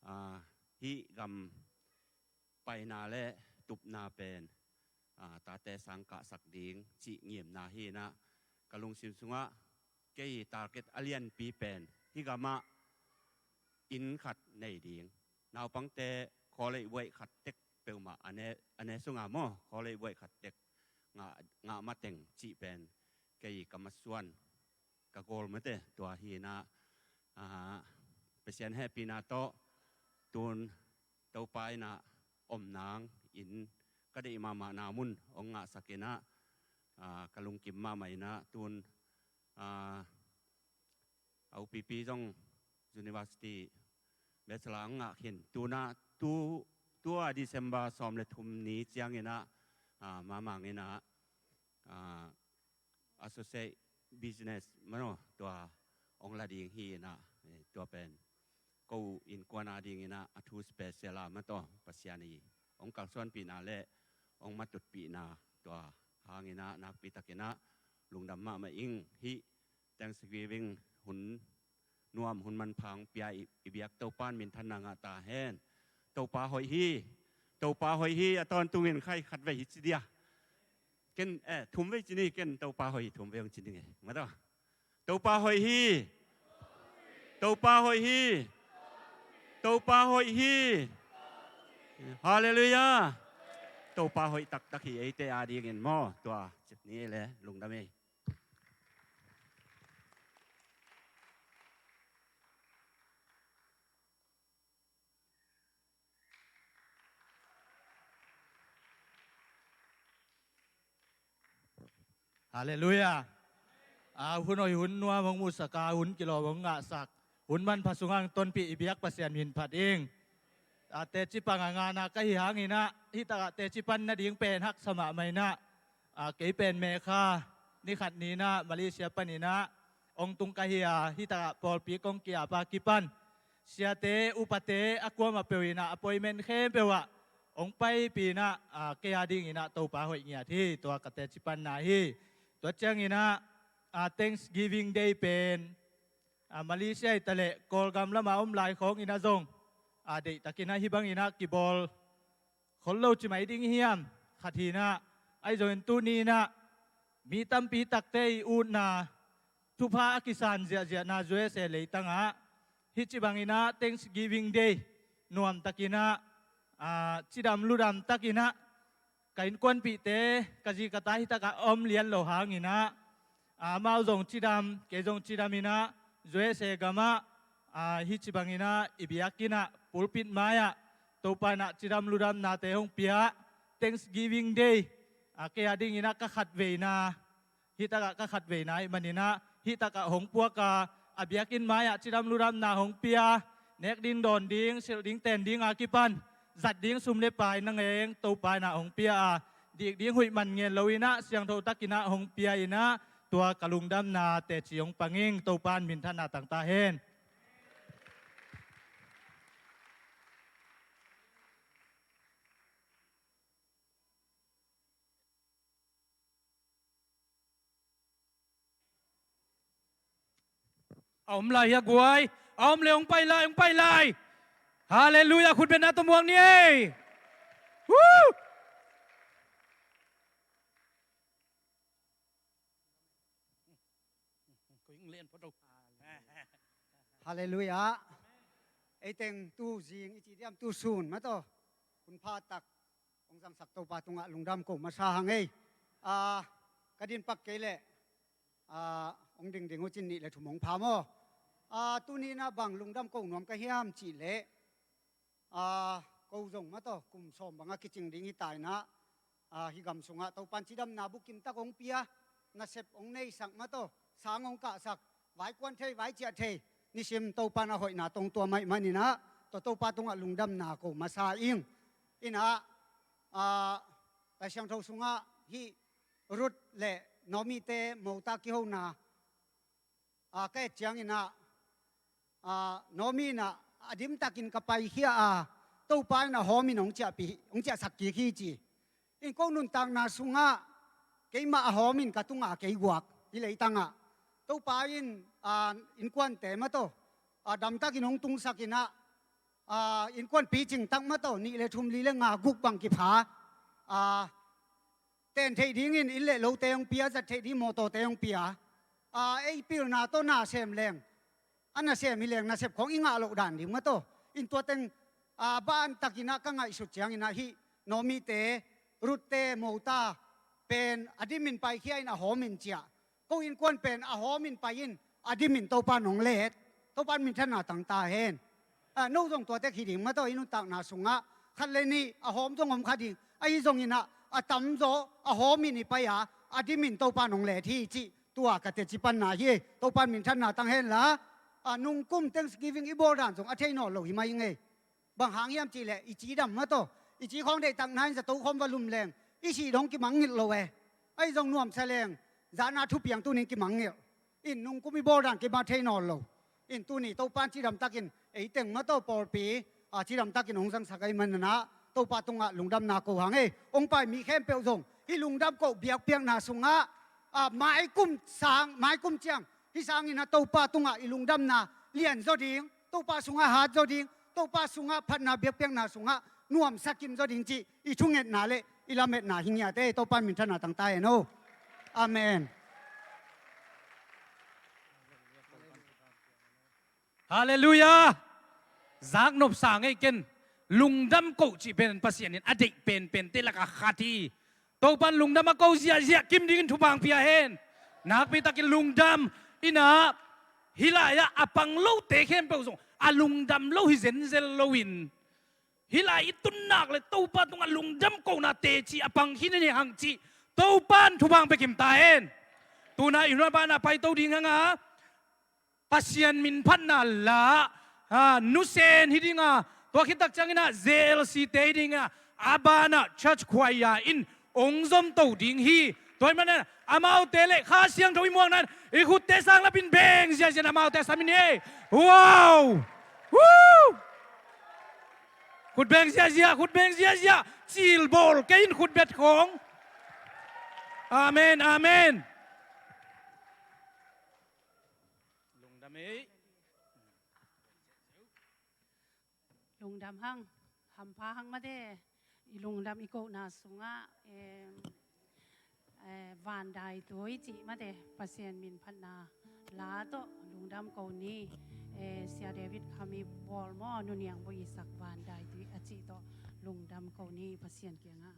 ah, hih gam paina le tupna pen, ah, tate sang kahsak ding cih ngimna hi in ah, ka lungsim sungah kei target a lianpi pen hih gamah inn khat nei ding, naupangte college buaih khat tek peuhmah a ne, a ne sungah maw, college buaih khat tek ngah, ngah mateng cih pen kei ka masuan, ka goal mate tua hi in ah, ah, Pasian hehpihna tawh tun Topa in ah om nang, inn ka deih mahmahna mun hong ngahsak in ah, ah, ka lungkim mahmah in ah tun, ah, a U P P zong university bachelor hong ngah khin. Tun ah tu, tua December sawm le thum ni ciangin ah, ah, Mamang in ah, ah, associate business mano tua hong la ding hi in ah, eh, tua pen ko innkuan a ding in ah a thu special a mataw Pasian i hong kalsuanpihna le hong matutpihna tua hang in ah nakpi tak in ah lungdam mahmah ing. Hih Thanksgiving hun nuam hun manpha hong pia i, i biak Topan minthanna ngah ta hen. Topa hoih hi. Topa hoih hi. A tawntung in khai khatvei hi ci dia. Ken, eh, thumvei ci ni, ken Topa hoih hi thumvei hong ci ni ngei. Mataw. Topa hoih hi. Topa hoih hi. Topa hoih hi. Halleluiah. Topa hoih taktak hi eite a dingin maw. Tua cip ni le lungdam ei. Halleluiah. A, hun hoih hun nuam hong muhsak a, hun kilawm hong ngahsak, hun manpha sungah hong tonpih i biak Pasian min phat ing. A, teci pang a ngahna ka hi hang in ah, hih takah teci pan nading pen haksa mahmah in ah, a, kei pen May kha ni khat ni in ah Malaysia pan in ah hong tung ka hi a, hih takah pawlpi kong ki-ap a kipan siate, upate a kuamah peuh in ah appointment khempeuh ah hong paipih in ah, a, kei a ding in ah Topa hoih ngiat hi. Tua ka teci panna hi. Tua ciangin ah, a, Thanksgiving Day pen, a, Malaysia hi ta leh Kawlgam lamah om lai khawng in ah zong, a, deihtak in ah hih bang in ah kibawl khol lo ci mai ding hiam? Khat hi in ah, ahi zongin tuni in ah mi tampi takte i utna, thupha a kisan ziahziahna U S A leitangah hih ci bang in ah Thanksgiving Day nuamtak in ah, a, cidam ludam tak in ah ka innkuanpihte, ka zi ka ta hih takah a om lian lo hang in ah, a, amau zong cidam, kei zong cidam in ah U S A gamah, a, hih ci bang in ah i biakinn ah pulpit mai-ah Topa in ah cidam ludamnate hong pia. Thanksgiving Day, a, kei a ding in ah ka khatveina, hih takah ka khatveina ahih man in ah hih takah hong puak a, a biakinn mai-ah cidam ludamna hong pia, nek ding dawn ding, silh ding ten ding a kipan zat ding sum le pai nangeng Topa in ah hong pia a, dik ding huih man ngen lo in ah siangtho tak in ah hong pia in ah, tua ka lungdamna teci hong pang ing. Topa in minthanna tang ta hen. A om lai hia guai? A om le hong pai lai, hong pai lai. Halleluiah, khutbetna tawh muak ni ei. Woo! Halleluiah. Ei teng tu zing i ci diam, tu sun mah tawh hun pha tak hong zangsak Topa tungah lungdam ko masa hang ei. Ah, ka din pak kei leh, ah, hong dingding uh cin nih le thum hong pha maw. Ah, tuni inah bang lungdam ko nuam ka hiam cih leh, ah, ko zong mah tawh kum sawm bangah kicing ding hi ta inah, ah, hih gam sungah Topan cidamna bukim tak hong pia, nasep hong neisak mah tawh, sang hong kahsak, vaikuan thei, vaiciah thei, nisim Topan a hoihna tawh hong tuam ahih maninah, tua Topa tungah lungdamna ko masa ing. Inah, ah, Lai Siangtho sungah hih Ruth le Naomi-te mota kihona, ah, ka et cianginah, ah, Naomi inah a dimtakin ka paikhia a, Topa in a hawmin hong ciahpih, hong ciahsak kik hi ci. In ko nuntakna sungah keimah a hawmin ka tunga kei guak hih leitangah, Topa in, ah, innkuante mah tawh, ah, damtakin hong tungsak inah, ah, innkuan picing tak mah tawh nih le thum, li le nga, guk bang kipha, ah, ten theih dingin inn le lote hong pia, zat theih ding mawtawte hong pia. Ah, ei pilna tawh na sem leng, a nasem hi leng nasep khawng i ngah loh dan ding mah tawh. In tua teng, ah, bantakinah ka ngaihsut cianginah hih Naomi-te, Ruth-te mota pen a dimin paikhia in a hawmin ciah. Ko innkuan pen a hawmin pai in a dimin Topan hong let. Topan minthanna tang ta hen. Ah, no zong tua tek hi ding mah tawh i nuntakna sungah khat le nih a hawm zong om kha ding. Ahi zonginah a tamzaw a hawmin i pai a, a dimin Topan hong let hi cih tua ka teci panna hi. Topan minthanna tang henla, ah, nungkum Thanksgiving i bawl dan zong a thei nawn lo hi mai ing ei. Bang hang hiam cihleh i cidam mah tawh, i ci khawng deihtakna in zato khawng va lum leng i sih dong kimangngilh lo e. Ahi zong nuamsa leng zahna thupiang tunin kimangngilh. In nungkum i bawl dan keima thei nawn lo. In tuni Topan cidamtakin ei teng mah tawh pawlpi, ah, cidamtakin hong zangsak ahih maninah Topa tungah lungdamna ko hang ei. Hong pai mi khempeuh zong hih lungdam ko biakpiakna sungah, ah, maikum sang, maikum ciang hih sanginah Topa tungah i lungdamna lianzaw ding, Topa sungah hatzaw ding, Topa sungah phatna biakpiakna sungah nuamsa kimzaw ding cih i thungetna le i lametna hi ngiat ei. Topan minthanna tang ta hen o. Amen. Halleluiah. Zaknop sa ngei ken. Lungdam ko cih pen Pasian in a deih penpente lakah khat hi. Topan lungdam a ko ziahziah kim dingin thupha hong pia hen. Nakpitakin lungdam. Inah hih lai-ah a pang lote khempeuh zong a lungdam lo hi zenzel loin, hih lai i tunnak le Topa tungah lungdam kona teci a pang khin hi hang cih Topan thupha hong pia kim ta hen. Tuna i hun a banah paito ding hanga, Pasian min phatna la, ah, nusen hi dinga, tua khit tak cianginah J L C te hi dinga, a banah church choir in hong zomto ding hi. Tua ahih manin amaute le Kha Siangtho i muakna in i khutte sang lapin beng ziahziah in amaute a sam in hi. Wow! Woo! Khut beng ziahziah, khut beng ziahziah. Cilbawl kei in khutbet khawng. Amen, amen. Lungdam ei. Lungdam hang, hampha hang mate. I lungdam i kohna sungah, em, eh, vandaitui cih mate, Pasian min phatna la tawh lungdam ko ni. Eh, Sia David Khami bawl maw, Nu Niang Bawi Isak vandaitui a cih tawh lungdam ko ni Pasian kiangah.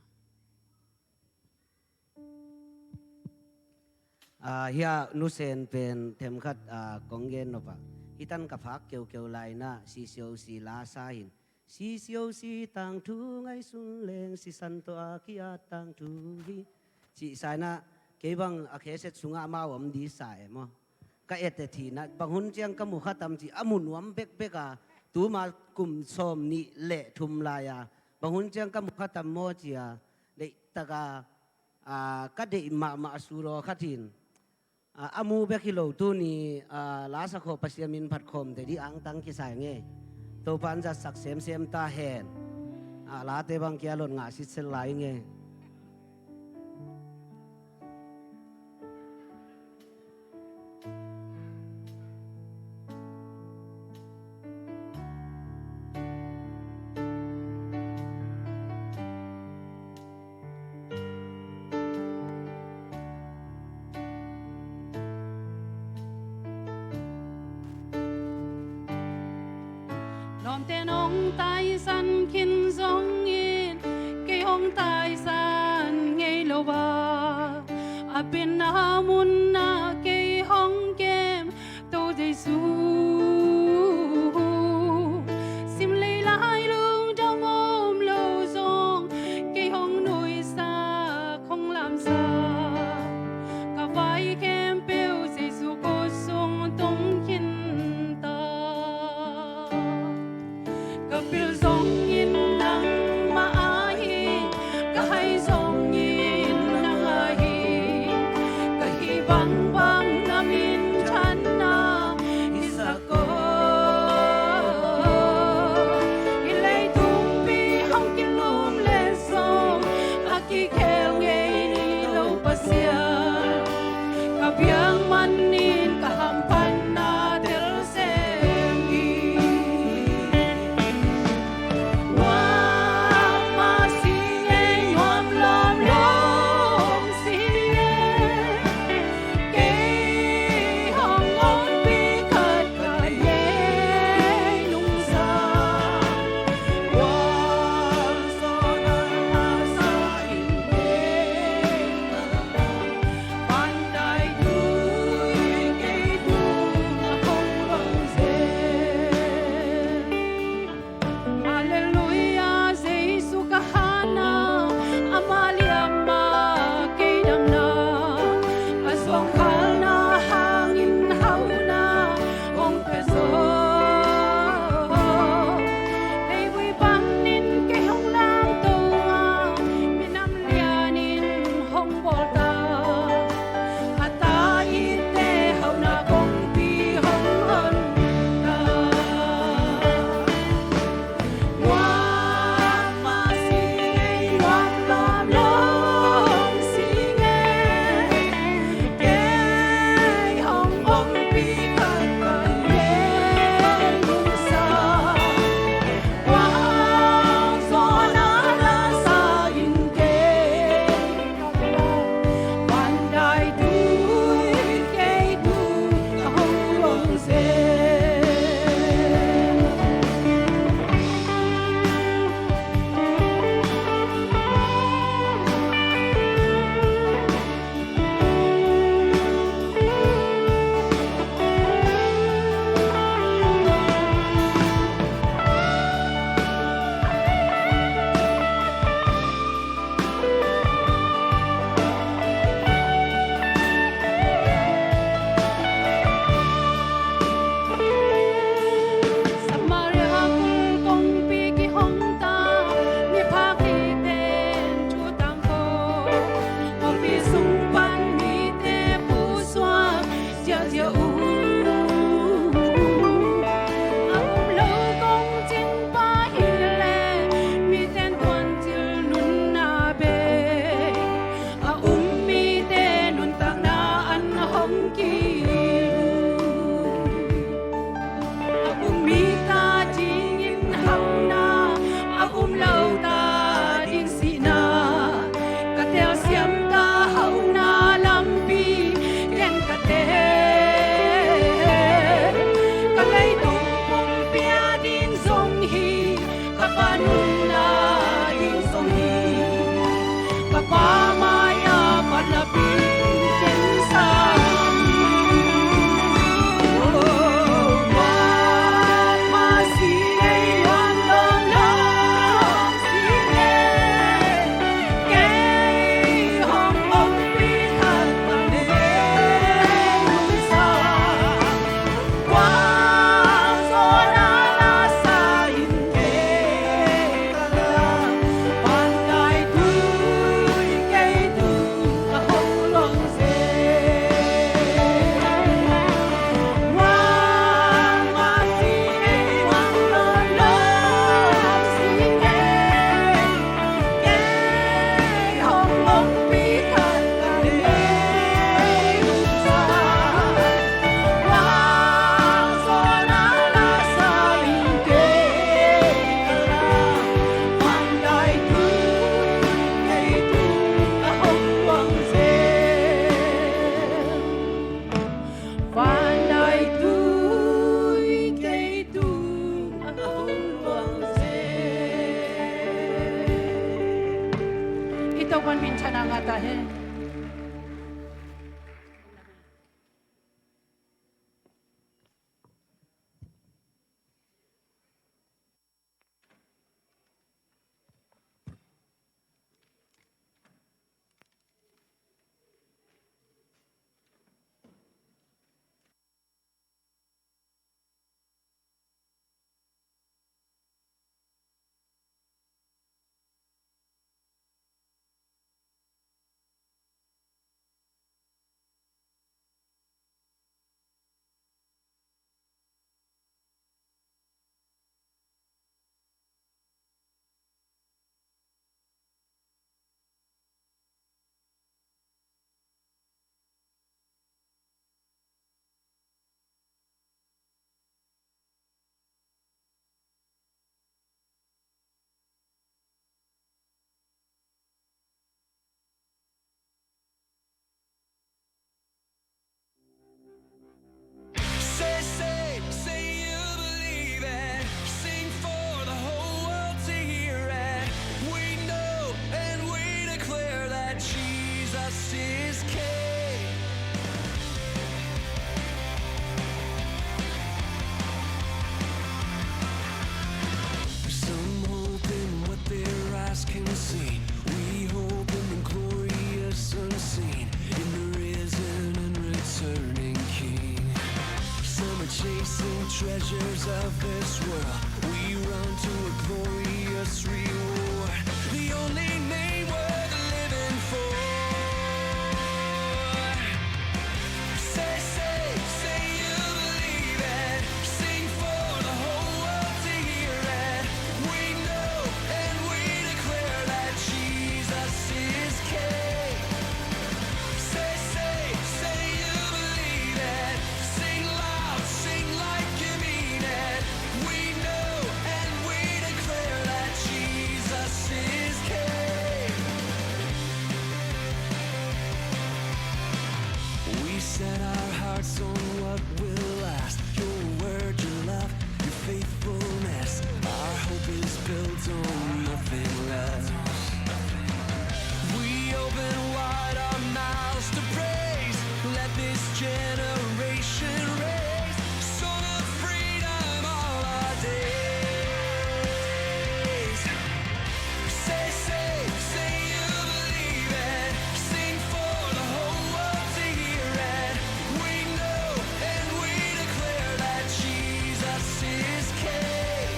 Ah, hia nusen pen themkhat, ah, kong gen nop ah, hih tan ka phak keukeu lai-inah C C O C la sa hin, C C O C tangthu ngaihsun leng sisan tawh a ki-at tangthu hi, cih sa-inah, kei bang a kheset sungah amau om di sa e maw. Ka et et hinah, bang hun ciang ka mu kha tam ci, a mu nuam bekbek a, tuma kum sawm nih le thum lai-a bang hun ciang ka mu kha tam maw ci-a, deihtaka, ah, ka deih mahmah a suraw khat in, ah, a mu bek hi lo tuni, ah, la sa khawh Pasian min phat khawm te dih angtang kisai nge. Topan zatsak semsem ta hen. Ah, late bang kia lot ngah sitset lai nge. Ten hong taisan khin zongin kei hong taisan ngei lo a, a pinna munah kei hong kem To Jesu. Simlei lai lungdam om lo zong kei hong nuihsak hong lamsak, ka vai khempeuh Jesu khut sung tung khin ta. Ka pil zongin nangmah ahi, ka hai zongin nang ahi, ka hih bangbang na minthanna hisak aw. Hih leitungpi hong kilum leh zong a kikhel ngei lo Pasian, ka biak manin ka hamphatna tel sem hi. Nuam mah si ei, nuam lawmlawm si ei, kei hong ompih khat ka nei nungzak. Gualzawhna a sa in kei pandai tui Treasures of this world, we run to a glorious reward. The only name worth living for. Say, say, say you believe it. Sing for the whole world to hear it. We know and we declare that Jesus is King. Say, say, say you believe it. Sing loud, sing like you mean it. We know and we declare that Jesus is King. We set our hearts on what will last. Your word, your love, your faithfulness. Our hope is built on nothing less. We open wide our mouths to praise. Let this generation raise song of freedom all our days. Say, say, say you believe it. Sing for the whole world to hear it. We know and we declare that Jesus is King.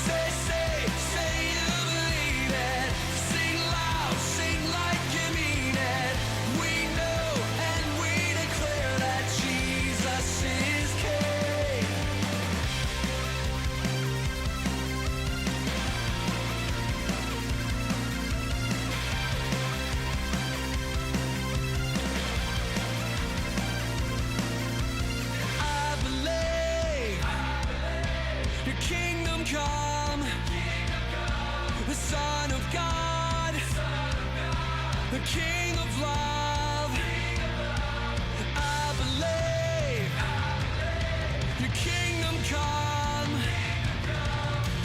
Say, say, say you believe it. Sing loud, sing like you mean it. We know and we declare that Jesus is King. I believe your kingdom come, the Son of God, the King of love. I believe your kingdom come,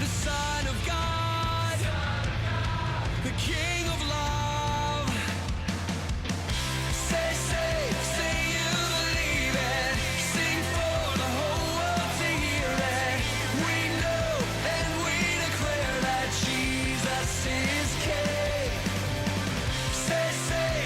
the Son of God, the King of love. Say, say, say you believe it. Sing for the whole world to hear it. We know and we declare that Jesus is King. Say, say,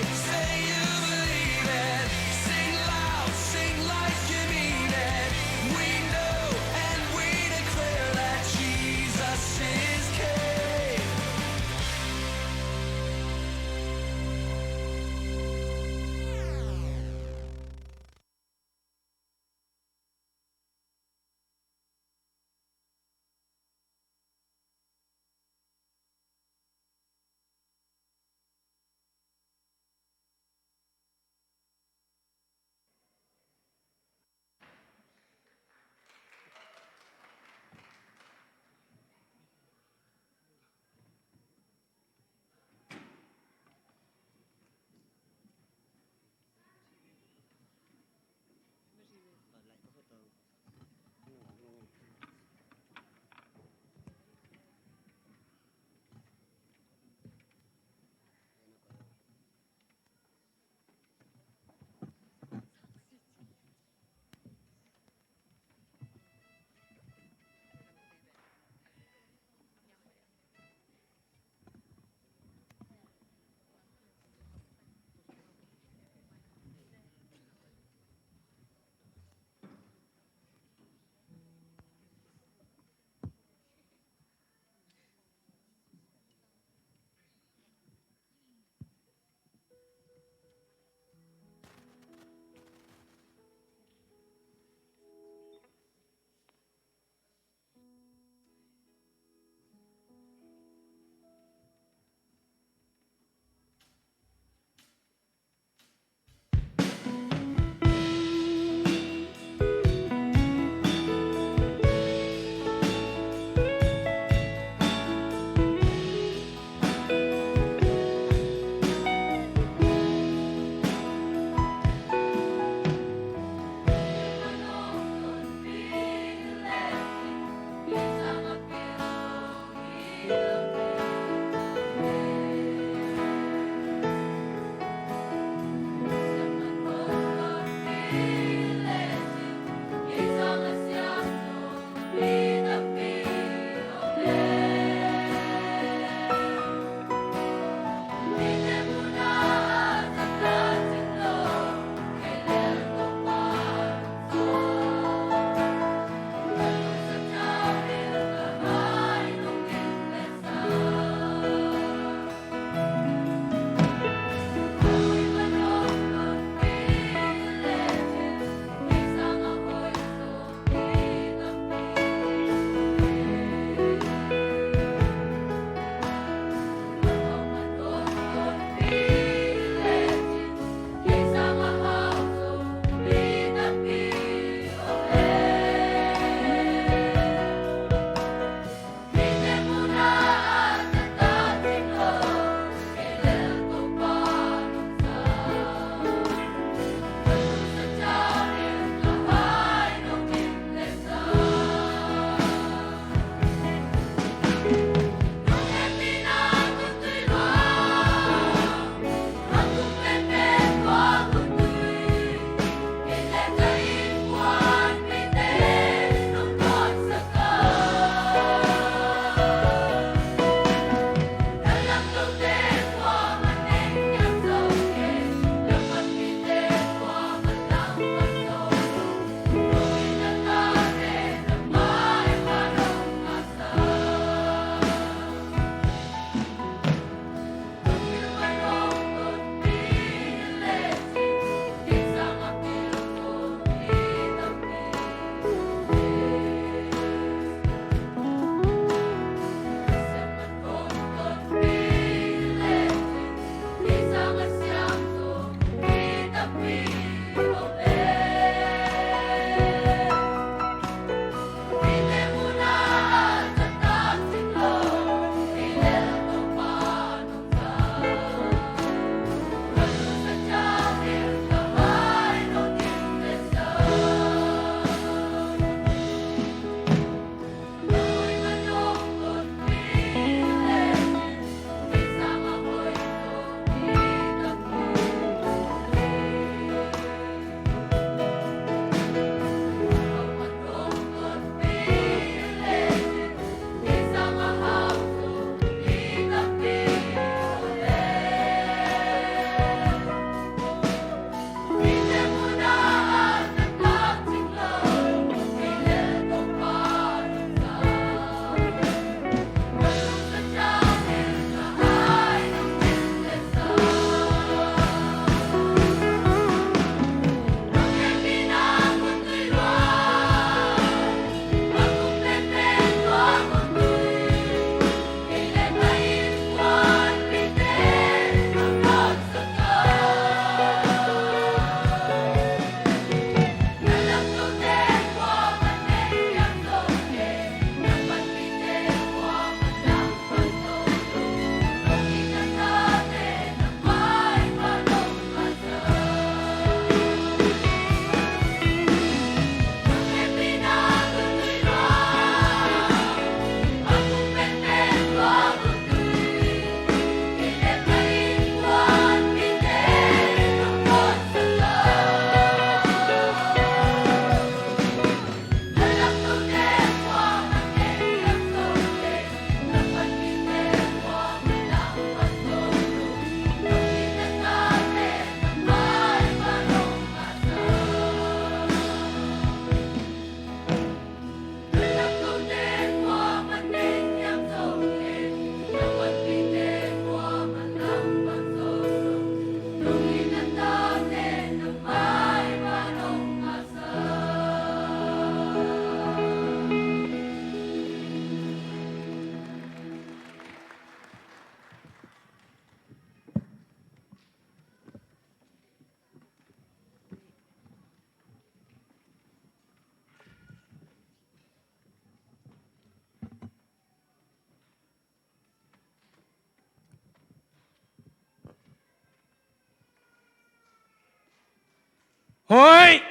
Hoih.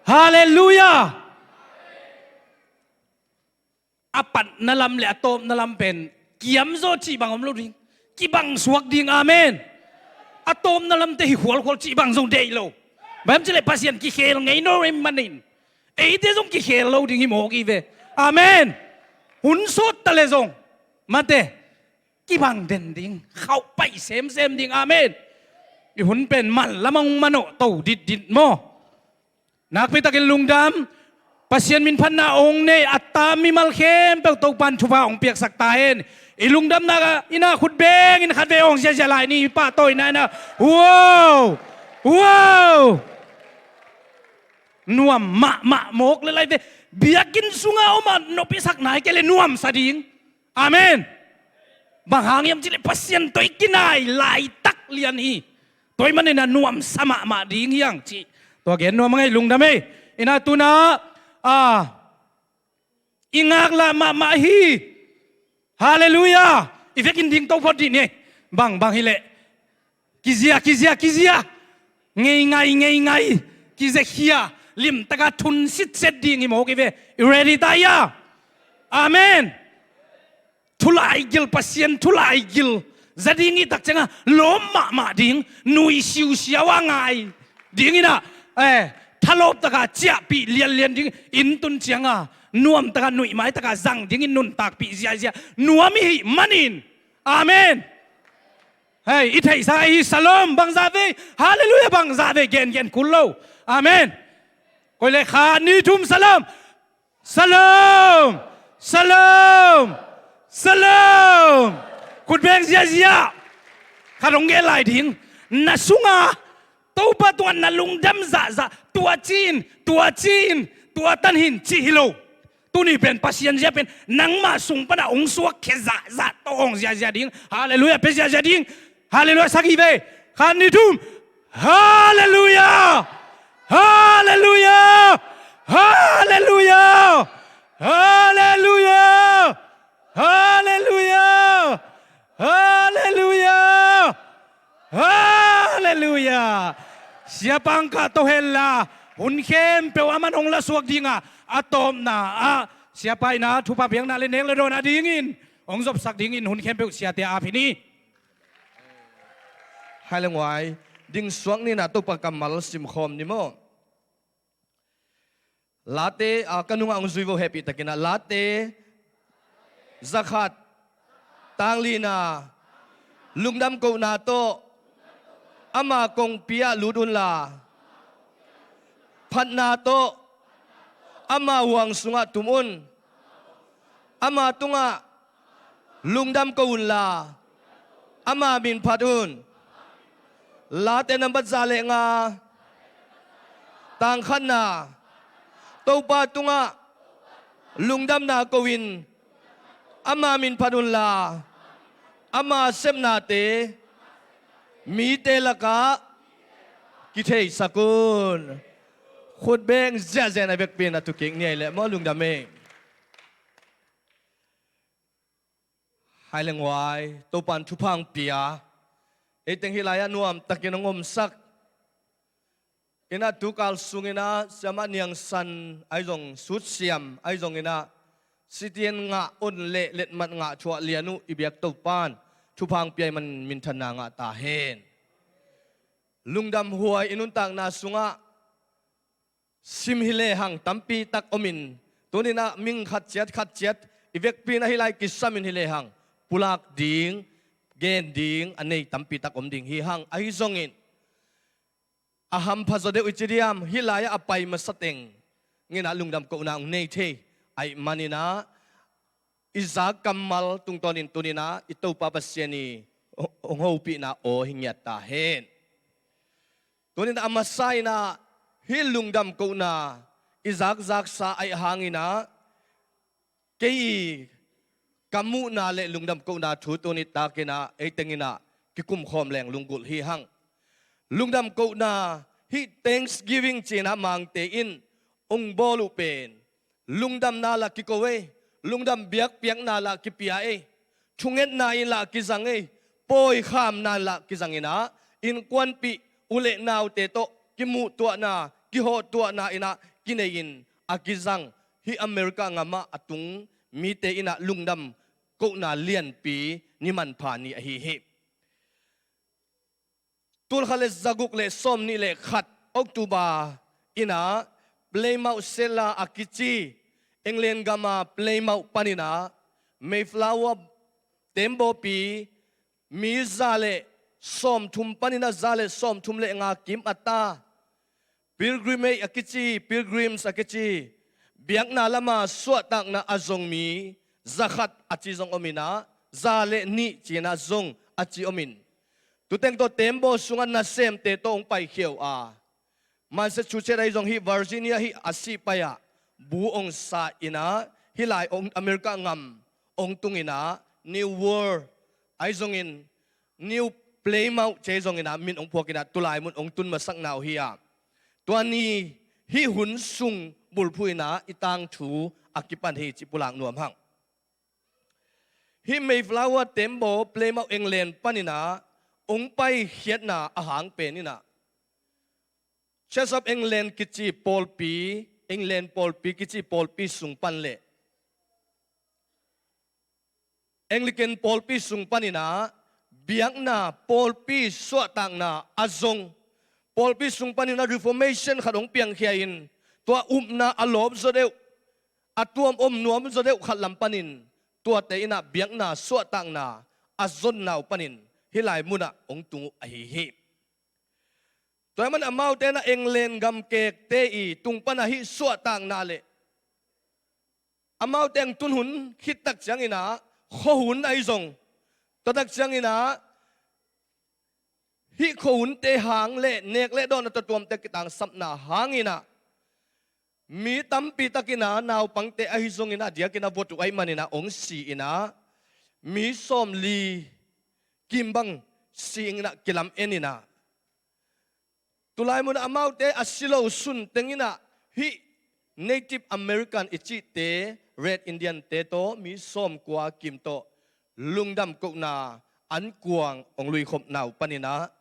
Halleluiah. A patna lam le a tawpna lam pen kiamzaw cih bang om lo ding, kibang suak ding. Amen. A tawpna lamte hi khualkhual cih bang zong deih lo. Bang hiam cih leh Pasian kikhel ngei nawn ahih manin eite zong kikhel lo ding hi mawk hi ve. Amen. Hun sawt ta leh zong mate kibang den ding, khauh paih semsem ding. Amen. I hun pen man lamah hong manawh to ditdit maw? Nakpitakin lungdam. Pasian minphatna hong nei a tam mimal khempeuh Topan thupha hong piaksak ta hen. I lungdamna in ah khut bengin khatvei hong ziahziah lai ni. Pahtawina in ah. Wow! Wow! Nuam mahmah mawk le lai ve. Biakinn sungah om a nopsak nai kei leh nuamsa ding. Amen. Bang hang hiam cih leh Pasian tawh i kinai laitak lian hi. Tua ahih manin a nuamsa mahmah ding hi hang cih tua gen nuam a ngei. Lungdam ei. In ah tu-in ah, ah, i ngaklah mahmah hi. Halleluiah. I vekin ding to phot dih ni. Bang, bang hi leh kizia, kizia, kizia. Ngeingai, ngeingai. Kizekhia. Limtakin thun sitset ding hi mawk hi ve. I ready ta hia? Amen. Thu laigil, Pasian thu laigil za ding i hih tak ciangin lawm mahmah ding, nui siusiau a ngai ding in ah, eh, thalawp takin ciahpih lianlian ding, inn tun ciangin nuam takin nuihmai takin zang dingin nuntakpih ziahziah nuam i hih manin. Amen. Hei, i theihsa hi. Shalom, bangzah vei. Halleluiah, bangzah vei. Gengen kul lo. Amen. Koi leh khat, nih, thum, shalom. Shalom. Shalom. Shalom. Khut beng ziahziah. Khat hong gen lai ding. Na sungah Topa tungah na lungdam zahzah, tua ci-in, tua ci-in, tua tan hi-in cih hi lo. Tuni pen Pasian zia pen nangmah sung panin hong suakkhia zahzah, tawh hong ziahziah ding. Halleluiah, pia ziahziah ding. Halleluiah, sagih vei. Khat, nih, thum. Halleluiah. Halleluiah. Halleluiah. Halleluiah. Halleluiah. Halleluiah. Halleluiah. Siapa hong kahto hen la, hun khempeuh aman hong lasuak ding a, a tawpna ah Siapa in ah thupha piakna le nek le dawn a dingin hong zopsak dingin hun khempeuh Siate a ap hi ni. Hai le nguai, dingsuak ni in ah Topa kammal simkhawm ni maw? Late, a, ka nungah hong zui vo, hehpihtakin ah. Late zakhat, tang lina, lungdam kohna tawh ama kongpi ah lut unla, phatna tawh ama huang sungah tum un. Ama tungah lungdam ko unla, ama min phat un. Late nambat za le nga, tang khatna, Topa tungah lungdamna ko-in ama min phat unla, ama sepnate mite lakah kitheisak un. Khut beng ziahziah in a vekpi in a thukik ni ei leh maw, lungdam ei. Hai le nguai, Topa in thupha hong pia. Ei teng hih lai-ah nuamtakin hong omsak. In ah tukal sungin ah Siamah Niang San ahi zong, Sut Siam ahi zongin ah, sitien ngah on leh letmat ngah thuah lian uh i biak Topa in thupha hong pia ahih manin minthanna ngah ta hen. Lungdam huai i nuntakna sungah sim hi lehang tampi tak om in, tuni in ah mihing khat ciat khat ciat i vekpi in ah hih lai kisam in hi lehang pulak ding, gen ding a nei tampi tak om ding hi hang. Ahi zongin a hampha zaw deuh i ci diam, hih lai-ah a pai masa teng in ah lungdam kohna hong nei thei ahih manin ah, i zak kammal tungtawnin tuni in ah i Topa Pasian i hong hopihna aw hi ngiat ta hen. Tuni in ah a masa in ah hih lungdam kohna i zakzaksa ahih hangin ah, kei i ka muhna le lungdam kohna thu tuni takin ah ei teng in ah kikum khawm leng lunggulh hi hang. Lungdam kohna, hih thanksgiving ci-in ah Mangte in hong bawl uh pen lungdamna lah kiko ei, lungdam biakpiakna lah kipia ei, thungetna in lah kizang ei, pawikhamna in lah kizang in ah, innkuanpih, u le naute tawh kimuhtuahna, kihawhtuahna in ah kinei in a kizang, hih America gam ah a tung mite in ah lungdam kohna lianpi ni manpha ni ahi hi. Tul khat le za guk le sawm nih le khat October in ah Plymouth Settler a kici England gam a Plymouth panin ah Mayflower teembawpi mi za le sawmthum panin ah za le sawmthum le nga kim a ta, pilgrimage a kici, pilgrims a kici, biakna lam a suahtakna a zong mi za khat a ci zong om in ah, za le nih ci in ah zong a ci om in, tu teng tawh teembaw sungah nasemte tawh hong paikhia uh a, Massachusetts ahi zong hih, Virginia hih a sih pai ah bu hong sa in ah, hih lai hong America gam hong tung in ah, New World ahi zongin, New Plymouth ci zong in ah min hong phuak in ah, tu lai mun hong tun masakna uh hi a, tua ni hih hun sung bulphuh in ah i tangthu a kipan hi cih pulak nuam hang. Hih Mayflower teembaw Plymouth England panin ah hong paikhiatna a hang pen in ah, Church of England kici pawlpi, England pawlpi kici pawlpi sung pan le Anglican pawlpi sung panin ah biakna, pawlpi suahtakna a zong, pawlpi sung panin ah Reformation khat hong piangkhia in, tua upna a lawp zaw deuh, a tuam om nuam zaw deuh khat lam panin, tuate in ah biakna suahtakna a zonna uh panin hih lai mun ah hong tung uh ahi hi. Tua ahih manin amaute in ah England gamkekte i tung pan ah hih suahtakna le amaute hong tun hun khit tak ciangin ah, khuahun ahi zong, tua tak ciangin ah hih khuahunte hang le nek le dawn a tuamtuamte kitangsapna hangin ah mi tampi tak in ah, naupangte ahi zongin ah, a diakin ah vot uh ahih manin ah hong si in ah, mi sawmli kim bang si in ah kilam en in ah, tu lai mun ah amaute a si lo sun teng in ah hih Native American i cihte, Red Indian te tawh mi sawmkua kim tawh lungdam kohna an kuang hong luikhopna uh panin ah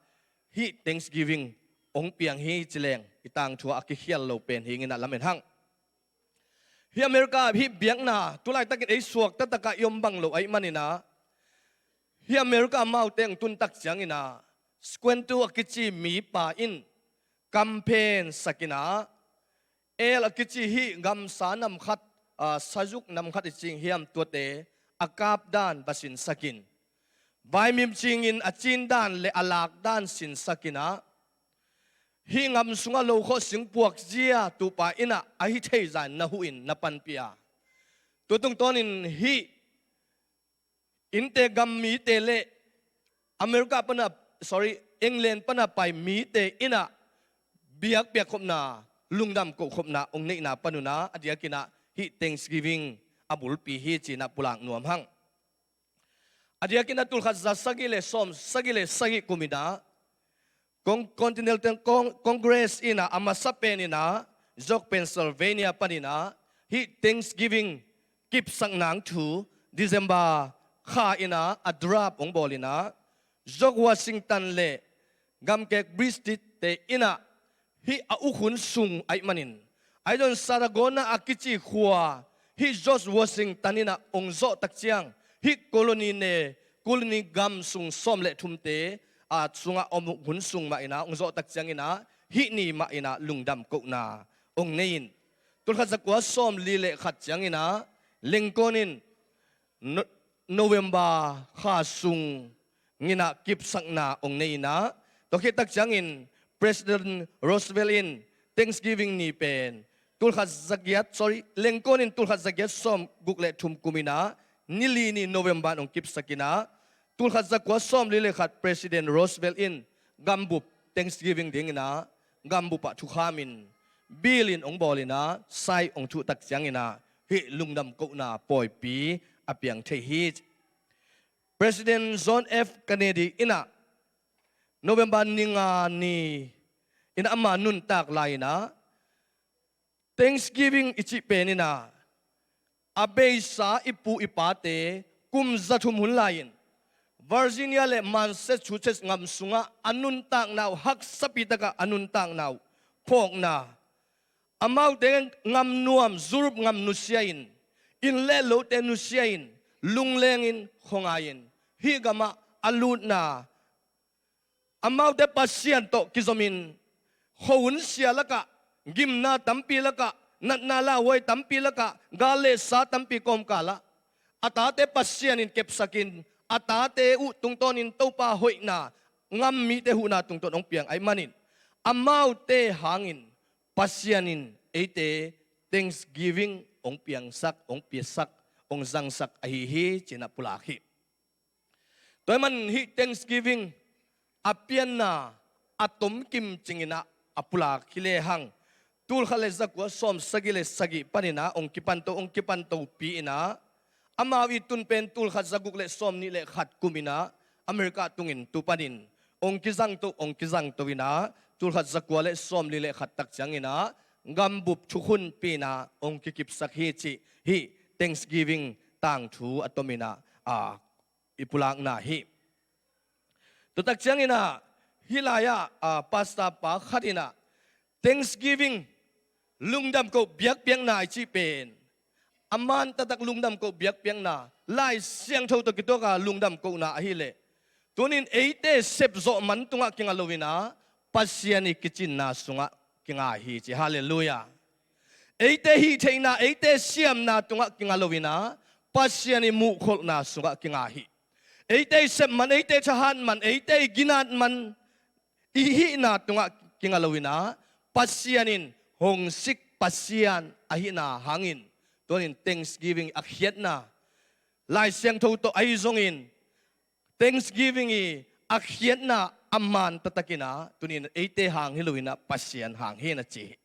hih Thanksgiving hong piang hi ci leng i tangthu ah a kikhial lo pen hi ing in ah lamen hang. Hih America ah hih biakna tu laitakin ei suak taktak ah i om bang lo ahih manin ah, hih America amaute hong tun tak ciangin ah, Squanto a kici mipa in kam phen sak in ah, el a kici hih gamsa nam khat, ah, sazuk nam khat i cing hiam, tuate a kap dan va sinsak in, vaimim cingin a cin dan le a lak dan sinsak in ah, hih gam sungah lo khawh singpuak zia tupa in ah a hi thei zah in na huh in na panpih a, tu tungtawnin hih innte gam mite le America pan a, sorry, England pan a pai mite in ah biakpiak khopna, lungdam koh khopna hong neihna panun ah, a diakin ah hih Thanksgiving a bulpi hi ci in ah pulak nuam hang. A diakin ah tul khat za sagih le sawm sagih le sagih kum in ah Con-, Continental Con-, Congress in ah a masa pen in ah York, Pennsylvania panin ah hih Thanksgiving kipsak nang thu December kha in ah a draft hong bawl in ah, George Washington le gamkek British te in ah hih a uk hun sung ahih manin, ahi zong Sargona a kici khua hih George Washington in ah hong zawh tak ciang, hih colony ne, colony gam sung sawm le thumte a sungah om hun sung mah in ah hong zawh tak ciangin ah hih ni mah in ah lungdam kohna hong nei in, tul khat za kua sawm li le khat ciangin ah Lincoln in No-, November kha sung in ah kipsakna hong nei in ah, tua khit tak ciangin President Roosevelt in Thanksgiving ni pen tul khat za giat, sorry, Lincoln in tul khat za giat sawm guk le thum kum in ah ni li ni November in hong kipsak in ah, tul khat za kua sawm li le khat President Roosevelt in gambup, Thanksgiving ding in ah gambup ah thukham in, bill in hong bawl in ah, sai hong thuh tak ciangin ah hih lungdam kohna pawipi a piang thei hi. President John F Kennedy in ah November ni nga ni in ah ama nuntak lai in ah, Thanksgiving i cih pen in ah a beisa i pu i pate kum za thum hun lai-in Virginia le Massachusetts gam sungah a nuntakna uh, haksapi takah a nuntakna uh phawkna, amaute gam nuam, Europe gam nusia-in, inn le lote nusia-in, lunglengin, khuangai-in, hih gamah a lutna, amaute Pasian tawh kizomin, khuahun sia lakah, gimna tampi lakah, natna lauhuai tampi lakah, gal le sa tampi kawmkalah a tate Pasian in kepsakin, a tate uh tungtawnin Topa hoihna, gam mite huhna tungtawn hong piang ahih manin, amaute hangin Pasian in eite thanksgiving hong piangsak, hong piasak, hong zangsak ahi hi, ci-in ah pulak hi. Tua ahih manin hih thanksgiving a pianna a tomkim cingin ah a pulak hi lehang, tulkhat le zakua sawmsagih le sagih panin ah hong kipanto, hong kipantopi-in ah, amau i tun pen tulkhat zaguk le sawmnih le khat kumin ah America tungin tu panin hong kizangto, hong kizangto-in ah, tulkhat zakua le sawmli le khat tak ciangin ah gambup thukhunpi-in ah hong kikipsak hi, cih hih thanksgiving tangthu a tomin ah, a, i pulakna hi. Tua tak ciangin ah, hih lai-ah, a, pastor pa khat in ah, thanksgiving, lungdam koh biakpiakna i cih pen, a man taktak lungdam koh biakpiakna, Lai Siangtho tawh kituak a lungdam kohna ahih leh, tunin eite sepzawh man tungah kinga loin ah, Pasian i kicinna sungah kinga hi, ci. Halleluiah. Eite hihtheihna, eite siamna tungah kinga loin ah, Pasian i muhkholhna sungah kinga hi. Eite i sep man, eite i thahat man, eite i ginat man, i hihna tungah kinga loin ah, Pasian in hong sik Pasian ahihna hangin, tunin thanksgiving a khiatna, Lai Siangtho tawh ahi zongin, thanksgiving i a khiatna a man taktakin ah, tunin eite hang hi loin ah, Pasian hang hi, na ci hi.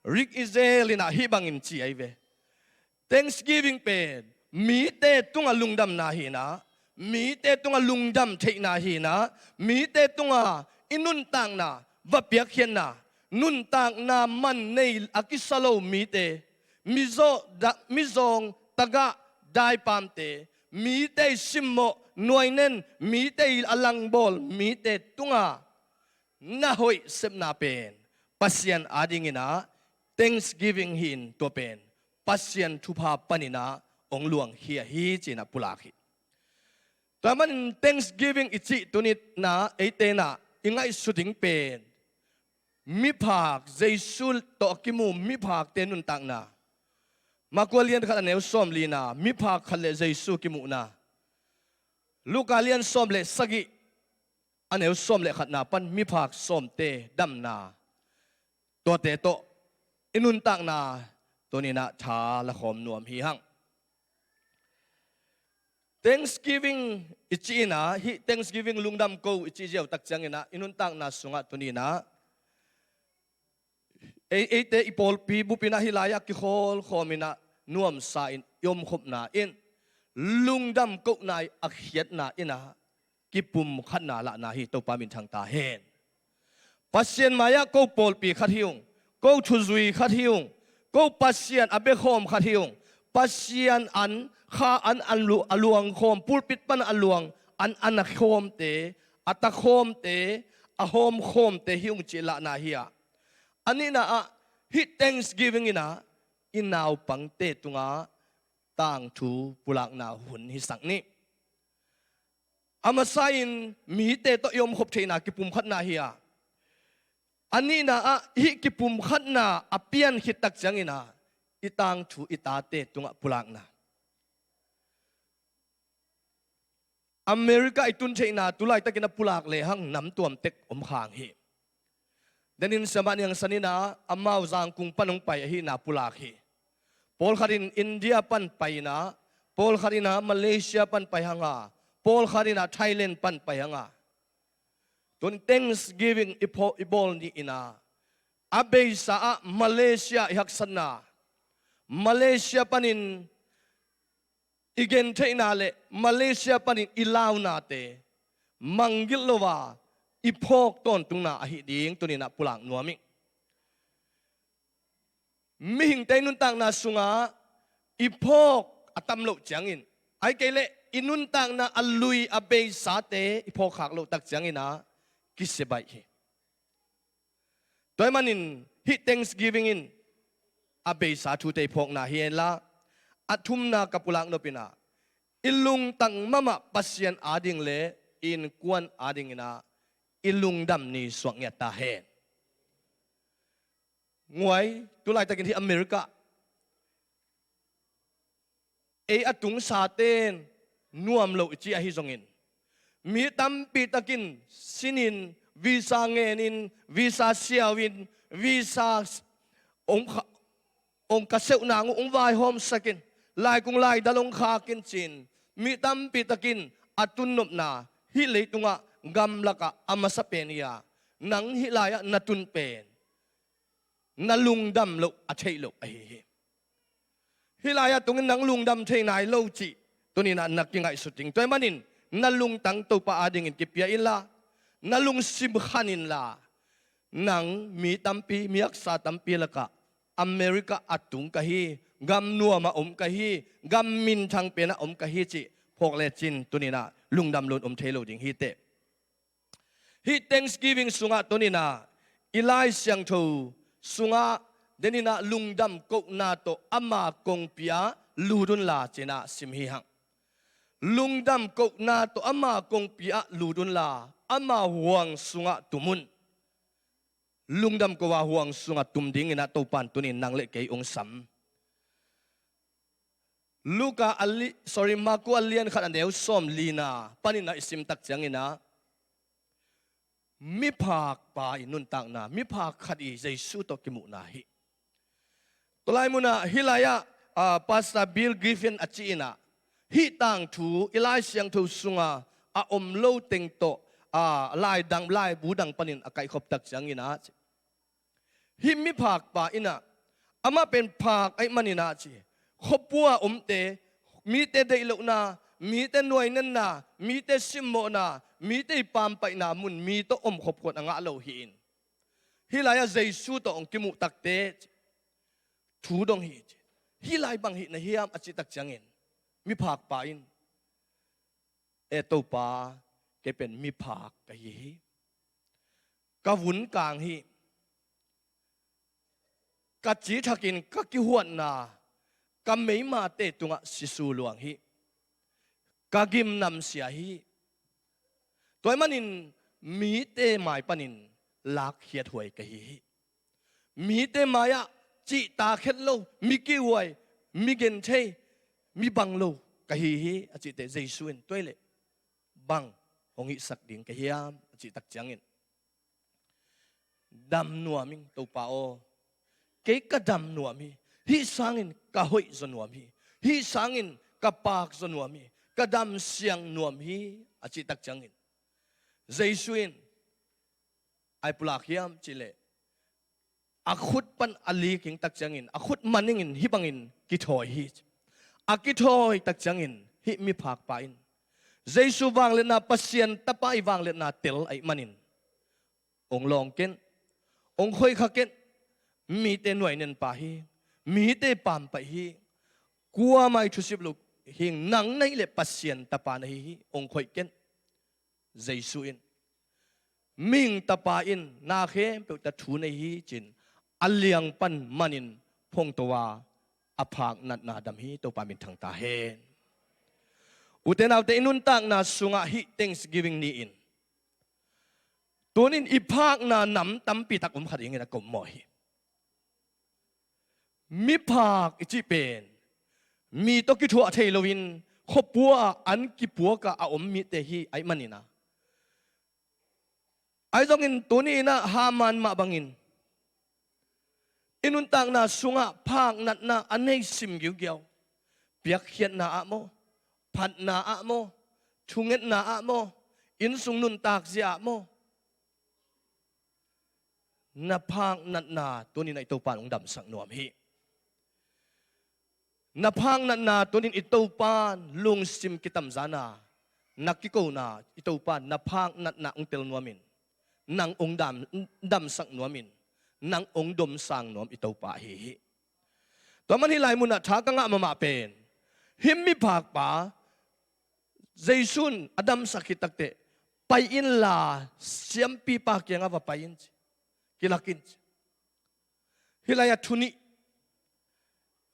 Rick Izell in ah hih bangin ci ahi ve. Thanksgiving pen mite tungah lungdamna hi-in ah, mite tungah lungdam theihna hi-in ah, mite tungah i nuntakna va piakkhiatna, nuntakna man nei a kisa lo mite, mizaw, da, mizawng, tagah, daipamte, mite i simmawh, nuainen, mite i a langbawl, mite tungah na hoih sepna pen Pasian adingin ah thanksgiving hi-in, tua pen Pasian thupha panin ah hong luangkhia hi, ci-in ah pulak hi. Tua ahih manin thanksgiving i cih tuni-in ah eite in ah i ngaihsut ding pen, miphak, Jesu tawh a kimu miphakte nuntakna. Marka lian khat a neu sawmlina, miphak khat le Jesu kimuhna. Luka lian sawm le sagih a neu sawm le khatna pan miphak sawmte damna, tuate tawh i nuntakna tuni-in ah tha lakhawm nuam hi hang. Thanksgiving i cih in ah, hih thanksgiving, lungdam ko i cih ziau tak ciangin ah, i nuntakna sungah tuni-in ah, ei, eite i pawlpi bup in ah hih lai-ah kikhawlkhawm in ah, nuamsa-in i omkhopna in, lungdam kohna i a khiatna in ah kipumkhatna lahna hi. Topa minthang ta hen. Pasian mai-ah ko pawlpi khat hi ung, ko thuzui khat hi ung, ko Pasian a biakhawm khat hi ung, Pasian an, kha an, an lu-, a luangkhawm, pulpit pan a luang an, an a khawmte, a takhawmte, a hawmkhawmte hi ung cih lahna hi-a, a nihna ah hih thanksgiving in ah i naupangte tungah tangthu pulakna hun hisak ni. A masa-in mite tawh i omkhop theihna kipumkhatna hi-a, a nihna ah hih kipumkhatna a pian khit tak ciangin ah i tangthu i tate tungah pulakna. America i tun theihna tu laitakin a pulak lehang namtuam tek om khang hi. Denin Siamah Niang San in ah amau Zangkung pan hong pai ahihna pulak hi. Pawlkhat in India pan pai in ah, pawlkhat in ah Malaysia pan pai hang a, pawlkhat in ah Thailand pan pai hang a. Tun thanksgiving i phaw-, i bawl ni in ah, a beisa ah Malaysia i haksatna, Malaysia panin i gentheihna le Malaysia panin i launate mangngilh lo a i phawk tawntungna ahi ding tuni-in ah pulak nuam ing. Mihingte i nuntakna sungah i phawk a tam loh ciangin, Ahih kei leh i nuntakna a lui a beisate i phawkkhak loh tak ciangin ah kisia baih hi. Tua ahih manin hih Thanksgiving in a beisa thute i phawkna hi henla, a thumna ka pulak nop in ah i lungtang mahmah Pasian ading le i innkuan adingin ah i lungdam ni suak ngiat ta hen. Nguai, tulaitakin hih America ei a tungsaten nuam lo i ci ahi zongin, mi tampi takin sinin, visa ngenin, visa siauin, visa ong kha-, ong ka seuh nang uh ong vaihawmsakin, laikung laidal ong khakin cin, mi tampi takin a tunnopna hih leitungah gamlakah a masa pen hi a, nang hih lai-ah na tun pen na lungdam loh a theih loh ahi hi. Hih lai-ah tungin nang lungdam thei nai lo cih tuni-in ah na kingaihsut ding. Tua ahih manin na lungtang Topa adingin kipia inla, na lungsim khan inla, nang mi tampi, mi haksa tampi lakah America a tung ka hi, gam nuamah om ka hi, gam minthang penah om ka hi cih phawk lecin tuni-in ah lungdam loin om thei lo ding hi teh. Hih Thanksgiving sungah tuni-in ah i Lai Siangtho sungah denin ah lungdam kohna tawh ama kongpi ah lut unla ci-in ah sim hi hang. Lungdam kohna tawh ama kongpi ah lut unla, ama huang sungah tum un. Lungdam koh a huang sungah tum dingin ah Topan tuni-in nang le kei ong sam. Luka a li-, sorry, Marku a lian khat a neu sawm lina panin ah i sim tak ciangin ah miphakpa i nuntakna, miphak khat i Jesu tawh kimuhna hi. Tua lai munah hih lai-ah, ah, Pastor Bill Griffin a ci-in ah hih tangthu i Lai Siangtho sunga a om lo teng tawh, ah, lai dang, laibu dang panin a kaihkhop tak ciangin ah hih miphakpa in ah, amah pen phak ahih manin ah ci, khuapua omte, mite deih lohna, mite nuainenna, mite simmawhna, mite i pampaihna mun mi tawh omkhop khawng a ngah lo hi-in, hih lai-ah Jesu tawh hong kimuh takte ci, thu dong hi ci. Hih lai bang hih na hiam a cih tak ciangin miphakpa in, E Topa, kei pen miphak ka hi hi. Ka vun kang hi. Ka cithakin ka kihuatna, ka meimate tungah sisu luang hi. Ka gim namsia hi. Tua ahih manin mite mai panin lakkhiat huai ka hi hi. Mite mai-ah cihtakhiat lo, mi kihuai, mi genthei, mi bang lo ka hi hi a cih teh Jesu in, tua ahih leh bang hong hihsak ding ka hiam a cih tak ciangin, dam nuam ing Topa aw. Kei ka dam nuam hi. Hih sangin ka hoih zaw nuam hi. Hih sangin ka pak zaw nuam hi. Ka dam siang nuam hi a cih tak ciangin, Jesu in a i pulak hiam cih leh, a khut pan a liking tak ciangin, a khut maningin hih bangin kithawi hi. A kithawi tak ciangin hih miphakpa in Jesu vangliatna, Pasian Tapa i vangliatna tel ahih manin, hong lawng ken, hong khoih kha ken, mite nuainen pa hi, mite pampaih hi, kuamah i thusip lo hi, nang na hih leh Pasian Tapa na hi hi, hong khoih ken. Jesu in, mihing Tapa in na khempeuh tawh thu nei hi ci-in a liang pan manin phongto a, a phak natna dam hi. Topa min thang ta hen. Ute naute, i nuntakna sungah hih Thanksgiving ni-in tunin i phakna nam tampi tak om kha dingin a kommawh hi. Miphak i cih pen mi tawh kithuah thei loin khuapua ah an kipuak ah a om mite hi ahih manin ah, ahi zongin tuni in ah Haman mah bangin i nuntakna sungah phak natna a nei sim giugiau. Piakkhiatna ah maw, phatna ah maw, thungetna ah maw, innsung nuntak zia ah maw, na phak natna tuni in ah i Topa in hong damsak nuam hi. Na phak natna tuni in i Topa in lungsim kitamzana, na kikona i Topa in na phak natna hong tel nuamin, nang hong dam, damsak nuamin, nang hong domsang nuam i Topa ahi hi. Tua man hih lai munah tha ka ngah mahmah pen, hih miphakpa Jesu in a damsak khit takteh, "Pai inla siampipa kiangah va pai in," ci. "Kilak in," ci. Hih lai-ah thu nih,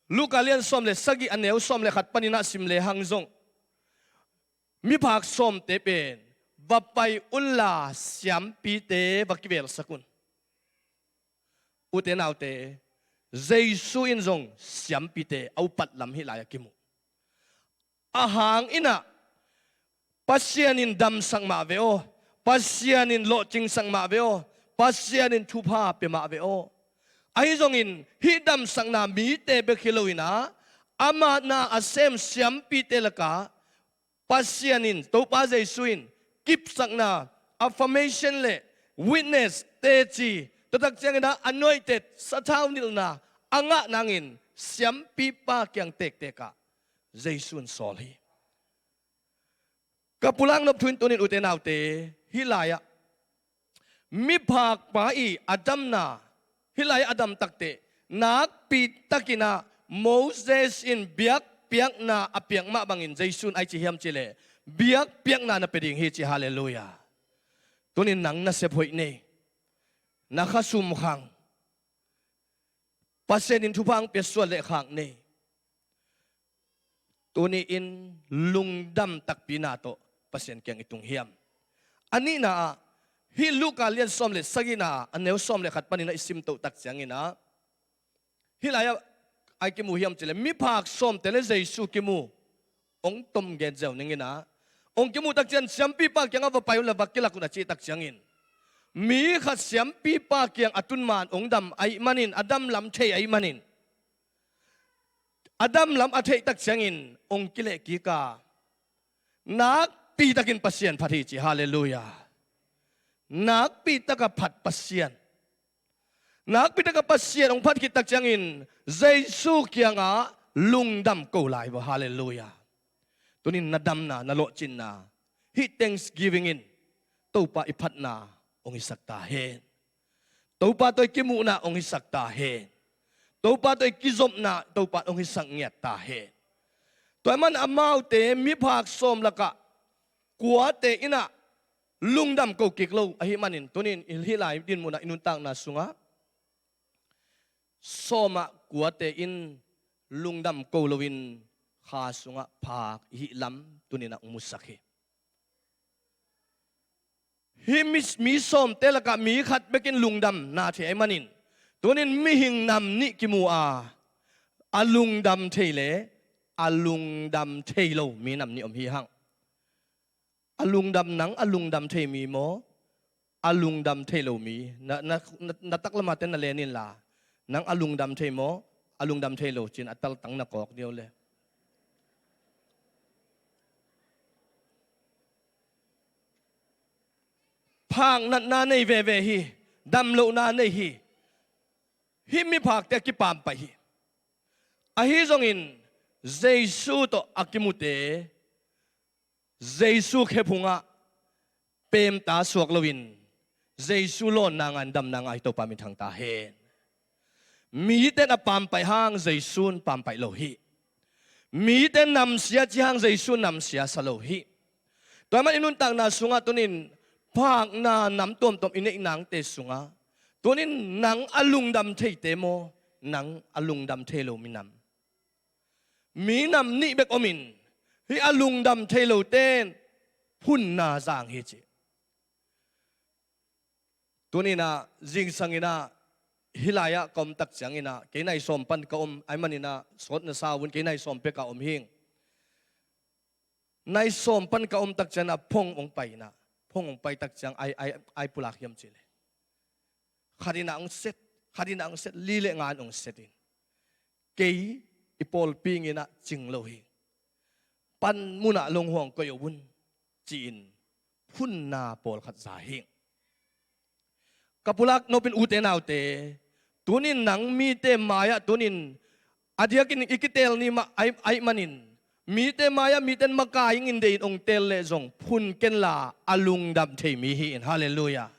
Luka lian sawm le sagih, a neu sawm le khat panin ah sim lehang zong, miphak sawmte pen, "Va pai unla siampite va kivelsak un." Ute naute, Jesu in zong siampite a upat lam hih lai-ah kimu. Ahang in ah, Pasian in damsak mah ve aw, Pasian in lawhcingsak mah ve aw, Pasian in thupha pia mah ve aw. Ahi zongin hih damsakna mite bek hi loin ah, amah na a sem siampite lakah Pasian in, Topa Jesu in kipsakna, affirmation le witness, teci, tua tak ciangin ah anointed, sathau nilhna a ngah nangin siampipa kiang tektek ah Jesu in sawl hi. Ka pulak nop thu in tuni-in ute naute, hih lai-ah miphakpa i a damna, hih lai-ah a dam takteh, nakpitakin ah Moses in biakpiakna a piak mah bangin Jesu in a i ci hiam cih leh, biakpiakna na pia ding hi ci. Halleluiah. Tuni-in nang nasep hoih nei, na khasum khang, Pasian in thupha hong pia suak leh khak nei. Tuni-in lungdam takpi na tawh Pasian kiang i tung hiam? A nihna ah, hih Luka lian sawm le sagihna ah, a neu sawm le khat panin ah i simtoh tak ciangin ah, hih lai-ah a i kimu hiam cih leh, miphak sawmte le Jesu kimu, hong tom gen ziau ning in ah, hong kimuh tak ciang, "Siampipa kiangah va pai unla va kilak un," a cih tak ciangin, mi khat siampipa kiang a tun man hong dam ahih manin, a dam lam thei ahih manin, a dam lam a theih tak ciangin hong kileh kik a, nakpitakin Pasian phat hi ci. Halleluiah. Nakpitak a phat Pasian. Nakpitak a Pasian hong phat khit tak ciangin Jesu kiangah lungdam ko lai uh. Halleluiah. Tuni-in na damna, na lawhcinna, hih thanksgiving in Topa i phatna hong hisak ta hen. Topa tawh i kimuhna hong hisak ta hen. Topa tawh i kizopna Topa in hong hisak ngiat ta hen. Tua ahih man amaute miphak sawm lakah kuate in ah lungdam ko kik lo ahih manin, tuni-in hih lai dinmun ah i nuntakna sungah sawm ah kuate in lungdam ko loin kha sungah phak i hih lam tuni-in ah hong musak hi. Hih mi, mi sawmte lakah mi khat bekin lungdam na thei ahih manin, tuni-in mihing nam nih kimu a, a lungdam thei le a lungdam thei lo mi nam nih om hi hang. A lungdam, nang a lungdam thei mi maw, a lungdam thei lo mi? Na, na, na, na taklamah te na len inla, nang a lungdam thei maw, a lungdam thei lo, ci-in a taltang na kawk ding uh le. Phak natna nei veve hi, dam lohna nei hi. Hih miphakte a kipampaih hi. Ahi zongin Jesu tawh a kimute, Jesu khephungah pemta suak loin, Jesu lawnna ngah in damna ngah hi Topa minthang ta hen. Mite in a pampaih hang Jesu in pampaih lo hi. Mite in namsia ci hang Jesu in namsia sa lo hi. Tua ahih man i nuntakna sungah tuni-in phakna nam tuamtuam i neih nangte sungah, tuni-in nang a lungdam theite maw, nang a lungdam thei lo minam? Mi nam nih bek omin, hih a lungdam thei lote in phunna zang hi ci. Tuni-in ah, zingsang in ah, hih lai-ah ka om tak ciangin ah, kei nai sawm pan ka om, ahih manin ah, sawt na sa un, kei nai sawm pek a om hing. Nai sawm pan ka om tak ciangin ah, phong hong pai in ah, phong hong pai tak ciang, ai, ai, ai pulak hiam cih leh, khat in ah hong set, khat in ah hong set, li le nga in hong set in, kei i pawlpi in ah cing lo hi. Panmun ah lunghuang koih uh un, ci-in phunna pawlkhat za hi. Ka pulak nopin ute naute, tuni-in nang mite mai-ah tuni-in a diakin i kiteel ni mah ahih, ahih manin, mite mai-ah mite in makai in deih in hong teel leh zong phun kenla a lungdam thei mi hi in. Halleluiah.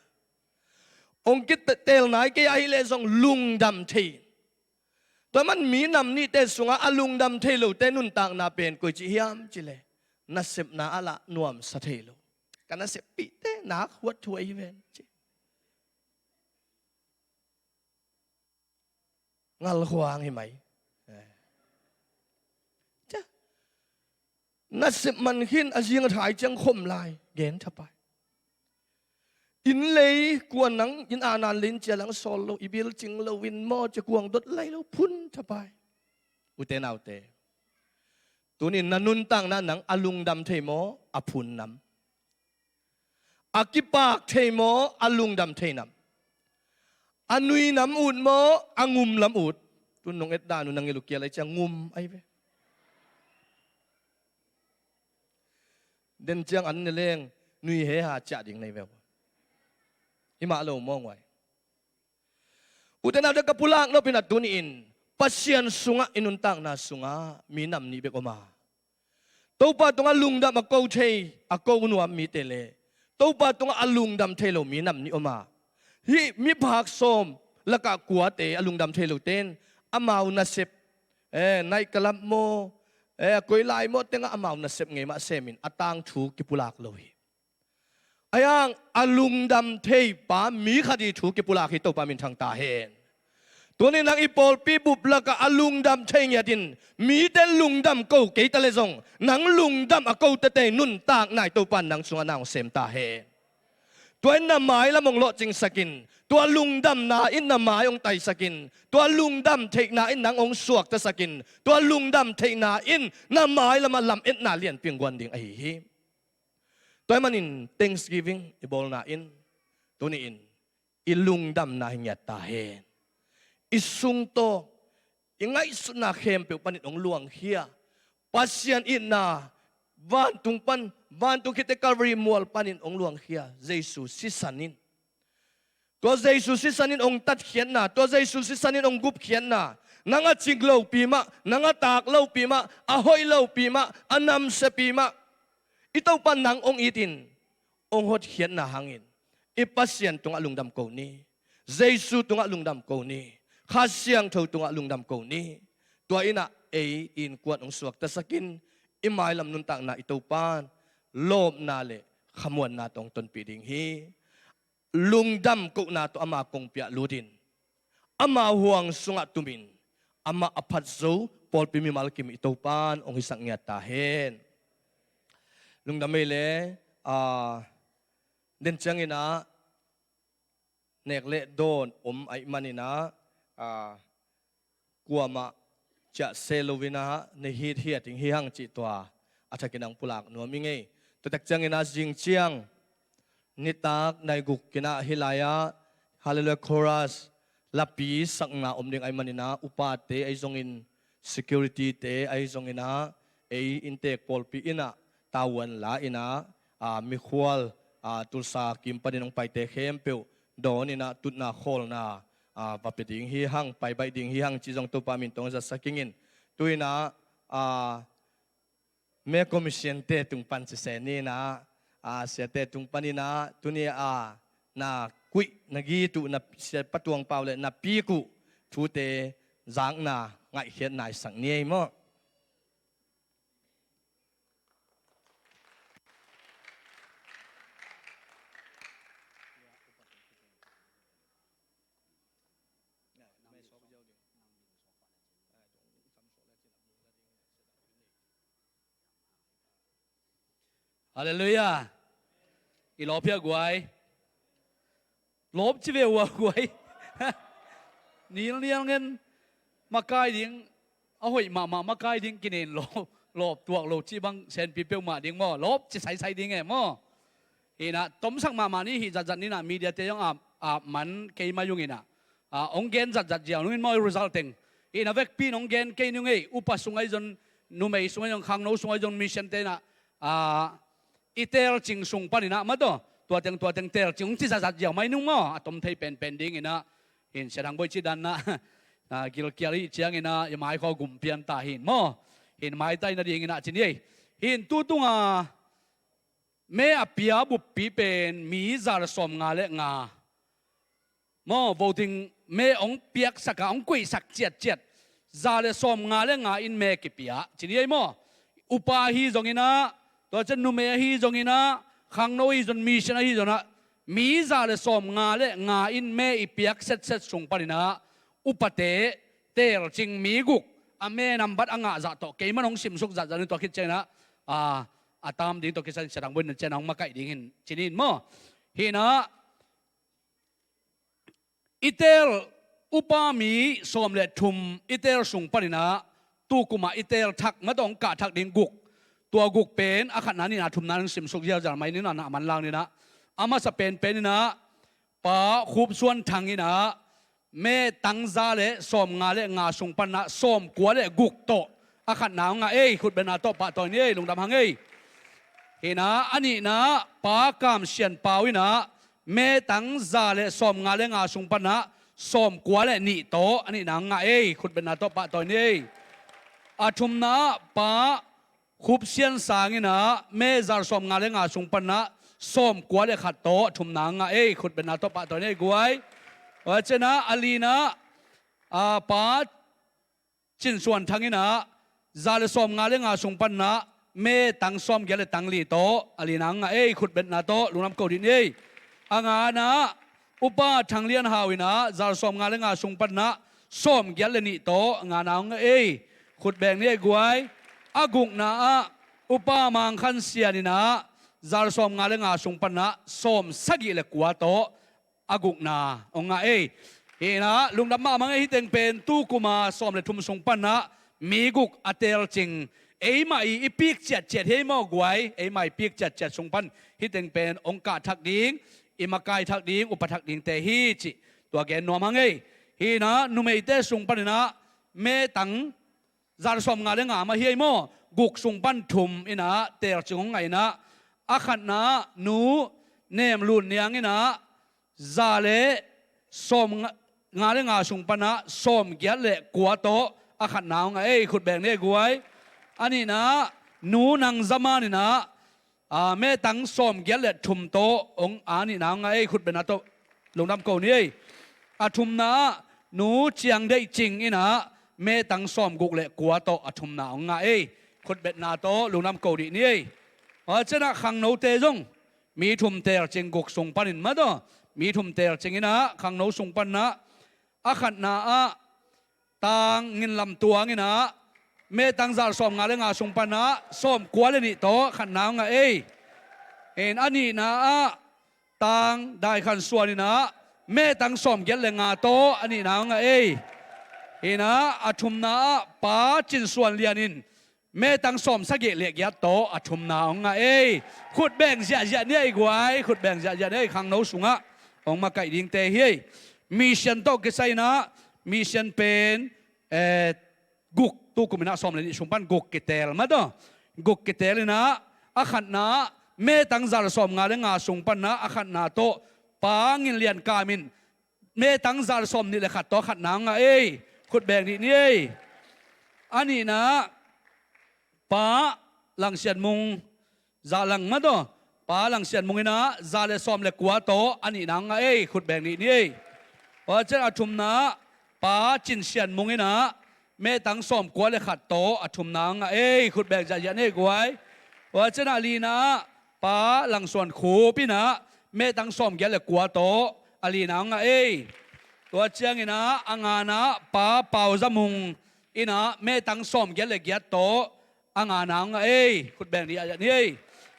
Hong kiteel nai kei ahih leh zong lungdam thei. Tua ahih man mi nam nihte sungah a lungdam thei lote nuntakna pen koici hiam cih leh, Nasepna a lah nuamsa thei lo. Ka naseppihte nak huat thu ahi ven ci. Ngalhuang hi mai. Cia. Nasep man khin a zing a thai ciang khom lai. Gen thapai. Inn lei kuan nang inn anan lei in cia lang sawl lo, i bil cing lo in maw cia kuang dot lai lo phun thapai. Ute naute. Tunin na nuntakna nang a lungdam thei maw, a phun nam? A kipak thei maw, a lungdam thei nam? A nui nam ut maw, a ngum lam ut? Tun nong et dan uh nang i lukia lai cia ngum ai ve. Den ciang an ne leng nui he ha ciah ding nei ve. Hi mah lo maw nguai. Ute naute ka pulak nopin a tuni in Pasian sungah i nuntakna sungah mi nam nih bek om a. Topa tungah lungdam a ko thei, a ko nuam mite le Topa tungah a lungdam thei lo mi nam nih om a. Hih miphak sawm lakah kuate a lungdam thei lo ten amau nasep, eh, naih kalap maw, eh, a koi lai maw tengah amau nasep ngei mah semin a tangthu kipulak lo hi. Ayang a lungdam thei pa mi khat i thu kipulak hi Topa min thang ta hen. Tunin nang i pawlpi bup lakah a lungdam thei ngiatin mite lungdam ko kei ta le zong nang lungdam a ko tete nuntak nai Topa nang sungah nang sem ta hen. Tua in na mai lam hong lawhcingsakin, tua lungdamna in na mai hong taisakin, tua lungdam theihna in nang hong suaktasakin, tua lungdam theihna in na mai lamah lam etna lianpi hong guan ding ahi hi. Tua ahih manin thanksgiving i bawlna in tuni in i lungdamna hi ngiat ta hen. I sungtawng, i ngaihsutna khempeuh panin hong luangkhia Pasian itna vantung pan, vantung khite Calvary mual panin hong luangkhia Jesu sisan in. Tua Jesu sisan in hong tatkhiatna, tua Jesu sisan in hong gupkhiatna, nang a cik lopi mah, nang a tak lopi mah, a hoih lopi mah, a namsiapi mah, i Topa nang hong itin hong hotkhiatna hangin i Pasian tungah lungdam ko ni. Jesu tungah lungdam ko ni. Kha Siangtho tungah lungdam ko ni. Tua innah ei i innkuan hong suaktasakin i mailam nuntakna i Topan lawpna le khamuanna tawh hong tonpih ding hi. Lungdam kohna tawh ama kongpi ah lutin ama huang sungah tumin amah a phat zo pawlpi mimal kim i Topan hong hisak ngiat ta hen. Lungdam ei le, a, den cianginah nek le dawn om ahih maninah, a, kuamah ciah se loinah na hithiat ding hi hang cih tua a thakin ang pulak nuam i ngei. Tua tak cianginah zing ciang nitak nai guk kinah hih lai-ah Hallelujah Chorus lapi sakna om ding ahih maninah upate ahi zongin security-te ahi zonginah ei inntek pawlpi innah tavuan la innah, a, mikhual, a, Tulsa kim panin hong paite khempeuh dawn innah tutna khawlna, a, va pia ding hi hang, paibaih ding hi hang cih zong Topa min tawh hong zatsak ingin. Tu innah, a, me commission-te tung pan cisen innah, a, siate tung pan innah tuni a na kuih na git uh na sia patuang pau le na pik uh thute zakna ngaihkhiat naisak ni ei maw? Halleluiah. I lawp hia guai? Lawp ci ve ua guai. Nilnial ngen makai ding, a hoih mahmah makai ding kinen lawp, lawp tuak lo ci bang senpi peuhmah ding maw? Lawp ci saisai ding e maw? Hinah tomsak mahmah ni hih zatzat ninah mediate zong ap, ap man kei mai unginah. A, hong gen zatzat ziau nungin maw result teng. Hinah vekpi in hong gen kei nung ei, upa sung ahi zon, numei sung ahi zon, khangno sung ahi zon, mission-te inah, a, i telcing sung paninah mataw, tuateng tuateng telcing hong ci zatzat ziau mai nung maw, a tom thei penpen dinginah. Hin siadang boi ci danna, a, gilkial ih cianginah i maikhaw gumpian ta hin maw? Hin maitai nadinginah ci ni ei. Hin tutunga me a pia buppi pen mi za le sawm nga le nga maw, voting me hong piaksak a hong kuihsak ciatciat za le sawm nga le nga in me kipia ci ni ei maw? Upa hi zonginah Tua ciang numei ahi zongin ah, khangno ahi zong, mission ahi zong ah, mi za le sawmnga le nga in me i piak setset sung panin ah, upate telcing mi guk a me nambat a ngah zah tawh keiman hong simsuk zatzat in, tua khit ciangin ah, a, a tam ding tawh kisai in Sia Thang Boih in ciang hong makaih ding hi in ci ni in maw. Hi in ah, i teel upa mi sawm le thum i teel sung panin ah, tu kum ah i teel thak, ma tawh hong kah thak ding guk. Tua guk pen a khatna, nihna, thumna in hong simsuk ziauziau mai ni in ah, na manlang ni in ah. A masa penpen in ah, Pa Khup Suan Thang in ah, me tang za le sawmnga le nga sung panin ah sawmkua le guk tawh a khatna hong ngah ei. Khutbetna tawh pahtawi ni ei, lungdam hang ei. Hi in ah, a nihna ah Pa Kam Sian Pau in ah, me tang za le sawmnga le nga sung panin ah sawmkua le nih tawh a nihna hong ngah ei. Khutbetna tawh pahtawi ni ei. A thumna ah Pa Khup Sian Sang in ah, me za le sawmnga le nga sung panin ah sawmkua le khat tawh a thumna hong ngah ei. Khutbetna tawh pahtawi ni ei guai. Tua ciang ah a lina ah, a, Pa Cin Suan Thang in ah, za le sawmnga le nga sung panin ah me tang sawmgiat le tang li tawh a lina hong ngah ei. Khutbetna tawh lungdam ko dih ni ei. A ngana ah Upa Thang Lian Hau in ah, za le sawmnga le nga sung panin ah sawmgiat le nih tawh a ngana hong ngah ei. Khutbeng ni ei guai. A gukna ah Upa Mang Khan Sian in ah, za le sawmnga le nga sung panin ah sawmsagih le kua tawh a gukna hong ngah ei. Hi in ah, lungdam mahmah ei. Hih teng pen tu kum a sawm le thum sung panin ah mi guk a telcing, eimah i, i pik ciatciat hi ei maw guai. Eimah i pik ciatciat sung pan hih teng pen hong kah thak ding, i makai thak ding, upa thak dingte hi cih tua gen nuam hang ei. Hi in ah, numeite sung panin ah me tang za le sawmnga le nga mah hi ei maw, guk sung pan thum in ah telcing hong ngah in ah, a khatna ah Nu Nem Lun Niang in ah, za le sawmnga le nga sung panin ah sawmgiat le kua tawh a khatna hong ngah ei. Khutbeng ni ei guai. A nihna ah Nu Nang Za Man in ah, a, me tang sawmgiat le thum tawh hong, a nihna hong ngah ei. Khutbetna tawh lungdam ko ni ei. A thumna ah Nu Ciang Deih Cing in ah, me tang sawmguk le kua tawh a thumna hong ngah ei. Khutbetna tawh lungdam ko dih ni ei. Tua ciang ah khangnote zong mi thum telcing, guk sung panin ma tawh, mi thum telcing in ah khangno sung panin ah, a khatna ah Tang Ngin Lam Tuang in ah, me tang za le sawmnga le nga sung panin ah sawmkua le nih tawh khatna hong ngah ei. In a nihna ah Tang Dai Khan Suan in ah, me tang sawmgiat le nga tawh a nihna hong ngah ei. In ah, a thumna ah Pa Cin Suan Lian in me tang sawmsagih le giat tawh a thumna hong ngah ei. Khutbeng ziahziah ni ei guai. Khutbeng ziahziah ni ei. Khangno sungah hong makaih dingte hi ei. Mission tawh kisai in ah, mission pen, eh, guk, tu kum in ah sawm le nih sung pan guk kiteel ma tawh. Guk kiteel in ah, a khatna ah me tang za le sawmnga le nga sung panin ah a khatna tawh Pa Ngin Lian Kam in me tang za le sawmnih le khat tawh khatna hong ngah ei. Khutbeng dih ni ei. A nihna ah Pa Lang Sian Mung, Zahlang ma tawh, Pa Lang Sian Mung in ah za le sawm le kua tawh a nihna hong ngah ei. Khutbeng dih ni ei. Tua ciang a thumna ah Pa Cin Sian Mung in ah me tang sawmkua le khat tawh a thumna hong ngah ei. Khutbeng ziahziah ni ei guai. Tua ciang a lina ah Pa Lang Suan Khup in ah me tang sawmgiat le kua tawh a lina hong ngah ei. Tua ciangin ah a ngana ah Pa Pau Za Mung in ah me tang sawmgiat le giat tawh a ngana hong ngah ei. Khutbeng dih a ni ei.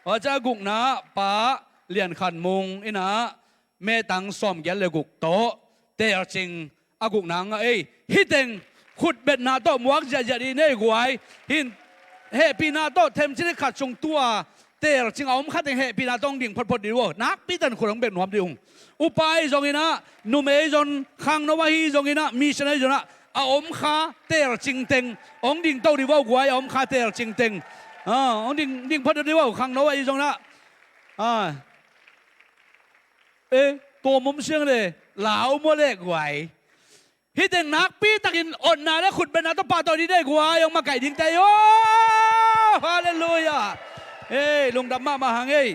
Tua ciang a gukna ah Pa Lian Khan Mung in ah me tang sawmgiat le guk tawh telcing a gukna hong ngah ei. Hih teng khutbetna tawh muak ziahziah dih ni ei guai. Hi in, hehpihna tawh themcik khat sung tua telcing a om khat teng hehpihna tawh hong ding photphot dih uh aw. Nakpi takin khut hong bek nuam dih ung. Upa ahi zongin ah, numei ahi zong, khangno ahi zongin ah, mission ahi zongin ah, a om kha telcing teng hong ding to dih uh aw guai. A om kha telcing teng, a, hong ding, ding phot dih uh aw, khangno ahi zongin ah. A, e, tua mum siang le lau mua le guai. Hih teng nakpi takin otna le khutbetna tawh pahtawi dih ni ei guai. Hong makaih dingte hi aw. Halleluiah. Ei, lungdam mahmah hang ei.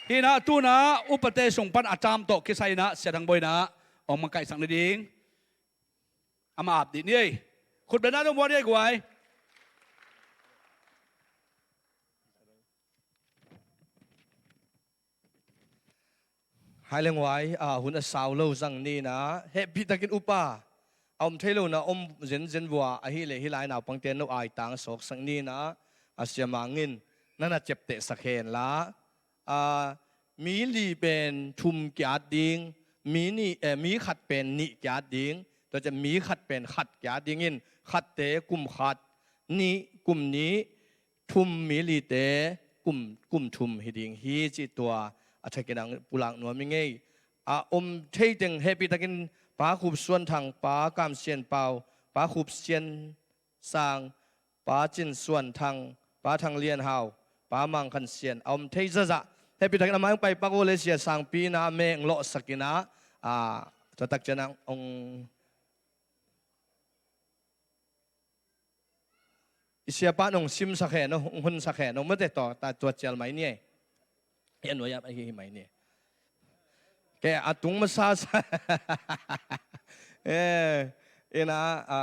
Hi in ah, tu in ah upate sung pan a tam tawh kisai in ah Sia Thang Boih in ah hong makaihsak nading ama ap dih ni ei. Khutbetna tawh muak ni ei guai. Ai leng huai, a, hun a sau lo zang ni in ah, hehpihtakin upa, a om thei lo na om zenzen vua ahih leh hih lai naupangte no aitang a sawksak ni in ah, a Sia Mang in na na ciaptehsak hen la, a, mi li pen thum kiat ding, mi nih, eh, mi khat pen nih kiat ding, tua ciang mi khat pen khat kiat ding in, khatte kum khat, nih kum nih, thum, mi lite kum, kum thum hi ding hi cih tua a thakin ang pulak nuam i ngei. A om thei teng hehpihtakin Pa Khup Suan Thang, Pa Kam Sian Pau, Pa Khup Sian Sang, Pa Cin Suan Thang, Pa Thang Lian Hau, Pa Mang Khan Sian a om thei zahzah. Hehpihtakin amah hong pai pak uh leh Sia Sangpi in ah meng lawhsak in ah, a, tua tak ciang ang hong I siapa nong simsak hen, nong honsak hen, nong mate tawh, ta tua cial mai ni e. I a nuai ah hi, hi mai ni e. Ke a tung masa sa. Eh, ina, a,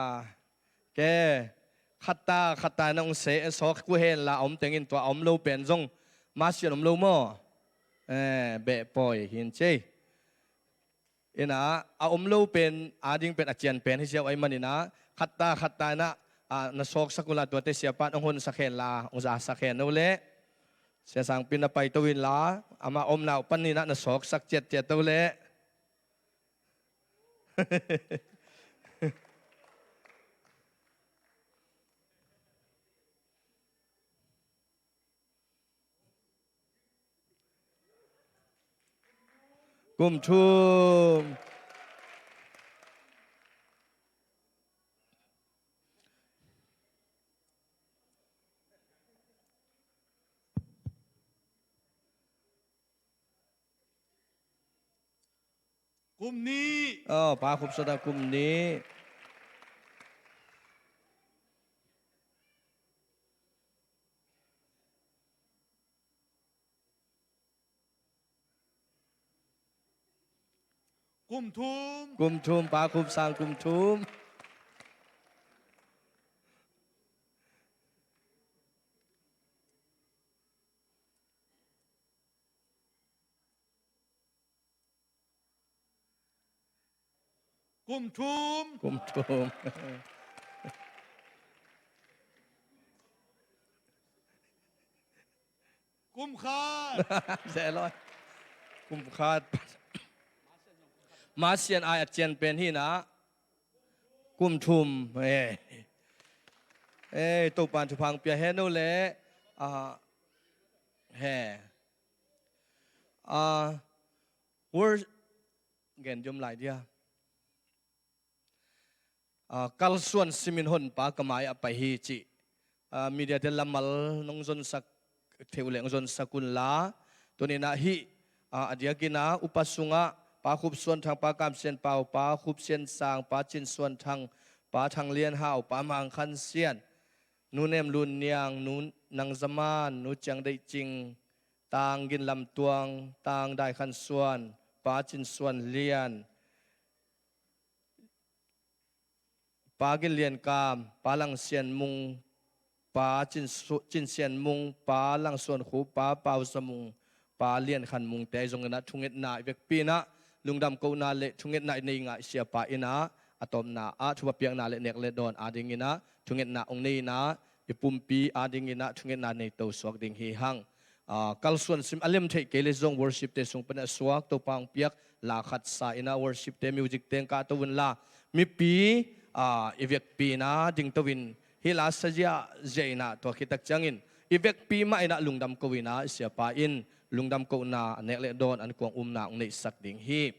ke khatta, khatta nong se, sawk ku hen la, a om tengin tua a om lo pen zong, masian om lo maw. Eh, beh pawi hin cei. Ina, a om lo pen, a ding pen, a cian pen hi siau ai man ina, khatta, khatta ina, a, na sawksak uh la tuate siapa in hong honsak hen la, hong zasak hen uh leh. Sia Sangpi na paito in la, ama omna uh pan ina, na sawksak ciatciat uh leh. Kum thum. Kum nih. Oh, Pa Khup Suan Thang kum nih. Kum thum. Kum thum, Pa Khup Sang kum thum. Kum thum. Kum thum. Kum khat. Zeh loi. Kum khat. Masian ai a cian pen hi na. Kum thum. Eh. Eh, Topan thupha pia hen uh leh. Ah. He. Ah. Wor-, gen diam lai dia. Ah, kalsuan simin honpa ka mai ah pai hi cih. Ah, media te lamal nong zonsak thei uh leh hong zonsak un la. Tuni in ah hih, ah, a diakin ah upa sungah Pa Khup Suan Thang, Pa Kam Sian Pau, Pa Khup Sian Sang, Pa Cin Suan Thang, Pa Thang Lian Hau, Pa Mang Khan Sian, Nu Nem Lun Niang, Nu Nang Za Man, Nu Ciang Deih Cing, Tang Gin Lam Tuang, Tang Dai Khan Suan, Pa Cin Suan Lian, Pa Gin Lian Kam, Pa Lang Sian Mung, Pa Cin Su-, Cin Sian Mung, Pa Lang Suan Khu, Pa Pau Za Mung, Pa Lian Khan Mung te zong in ah thungetna i vekpi in ah, lungdam kohna le thungetna i nei ngah i siapa in ah, a tawpna ah thupha piakna le nek le dawn a ding in ah thungetna hong nei in ah, i pumpi a ding in ah thungetna nei to suak ding hi hang. Ah, kalsuan sim a lem theih kei le zong worship te sung pan a suak Topa hong piak la khat sa in ah worship te music te hong kah to un la. Mipi, ah, i vekpi in ah ding to in hih la sa ziahziah in ah tua khit tak ciangin i vekpi mah in ah lungdam ko in ah i siapa in lungdam kohna a nek le dawn an kuang umna hong neihsak ding hi.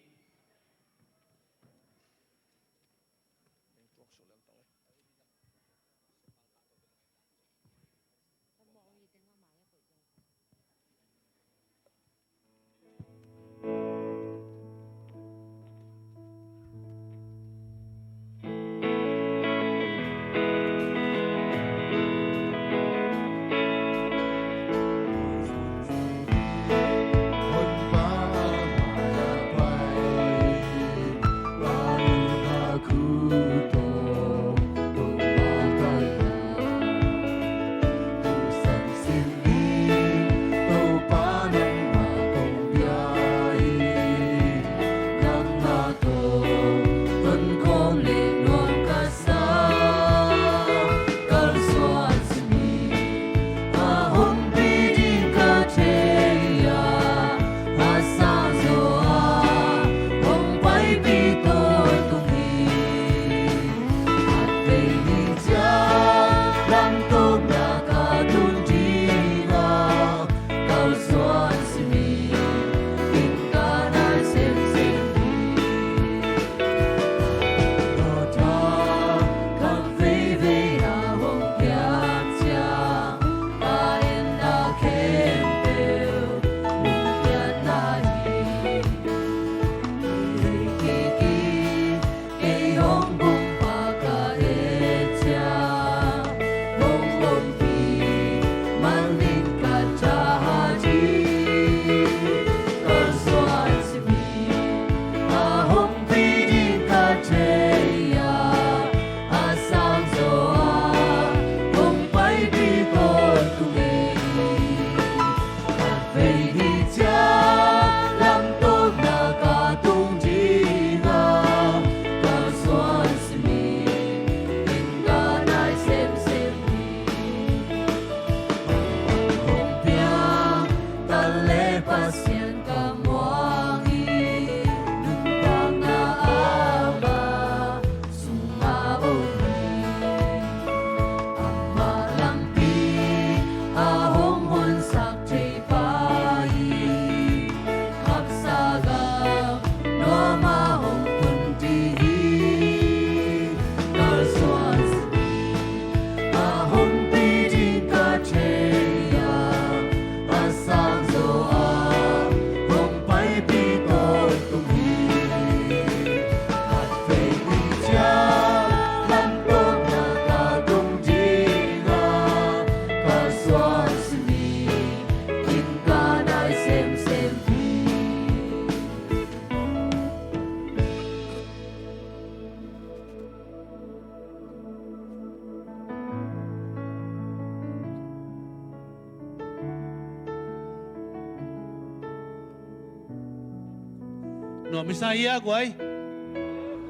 Nuam i sa hia guai?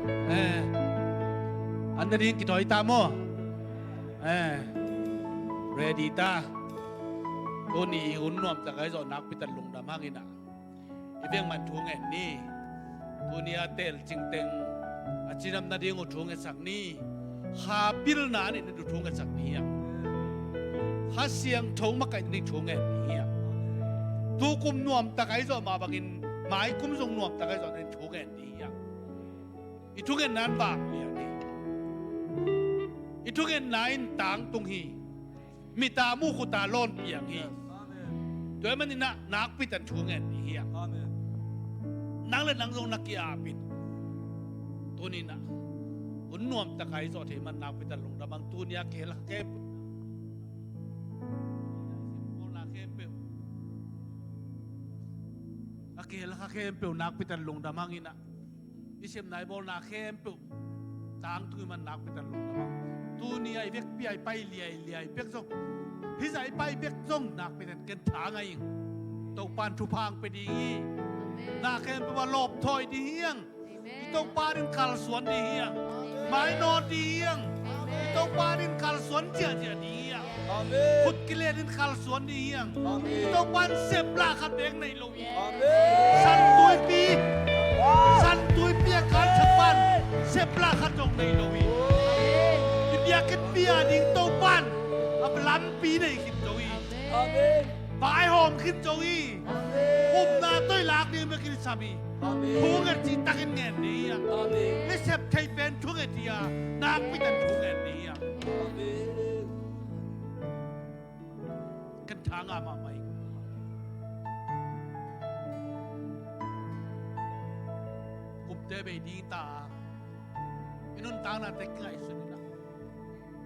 Eh, an nading kithawi ta maw? Eh, ready ta. Tuni i hun nuamtak ahi zawh nakpi tak lungdam hangin ah, i veng man thu ngen ni. Tuni a teel cingteng a cidam nading uh thu ngetsak ni. Kha pilna a neih nading thu ngetsak ni hiam? Kha Siangtho makaih nading thu ngen ni hiam? Tukum nuamtak ahi zawh mah bangin mai kum zong nuamtak ahi zawh nading thu ngen ni hiam? I thungetna in vak lian hi. I thungetna in tangtung hi. Mita mu, khuta lawn piang hi. Tua ahih manin ah nakpi tak thu ngen ni hiam? Nang le nang zong na ki-ap in. Tuni in ah hun nuamtak ahi zawh thei man nakpi tak lungdam hang. Tuni a kihel kha khempeuh, a kihel kha khempeuh nakpi tak lungdam hangin ah, i sepna i bawlna khempeuh tangtung i man nakpi tak lungdam hang. Tuni a i vekpi a i pai liailiai bek zong, hih zah i pai bek zong nakpi tak ken tha ngah ing. Topa'n thupha hong pia ding hi. Na khempeuh a lawpthawi ding hi hang. I Topa adingin kalsuan ding hi hang. Mainawt ding hi hang. I Topa adingin kalsuan ziahziah ding hi hang. Khut kilen in kalsuan ding hi hang. I Topa in sepla khat beek nei lo hi. Santuipi, santuipi a kansak pan sepla khat zong nei lo hi. I biakinnpi a ding Topa'n a lampi nei khin zo hi. Vaihawm khin zo hi. Upna tawh i lak ding bek in i sam hi. Thunget cih takin ngen ni hiam? I sep thei pen thunget hi a, nakpi tak thunget ni hiam? Ken tha ngah mahmah ing. Kumte bei ding ta a, i nuntaknate kingaihsun in ah,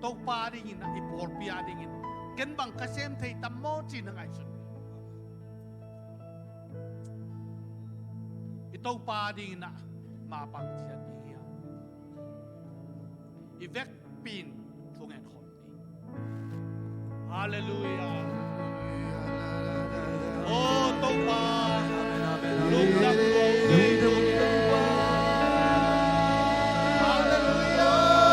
Topa adingin ah, i pawlpi adingin ken bang ka sem thei tam maw ci-in na ngaihsun. I Topa adingin ah mapang ciat ding hiam? I vekpi in thungen khawm ni. Halleluiah. Aw Topa, lungdam ko ni. Halleluiah.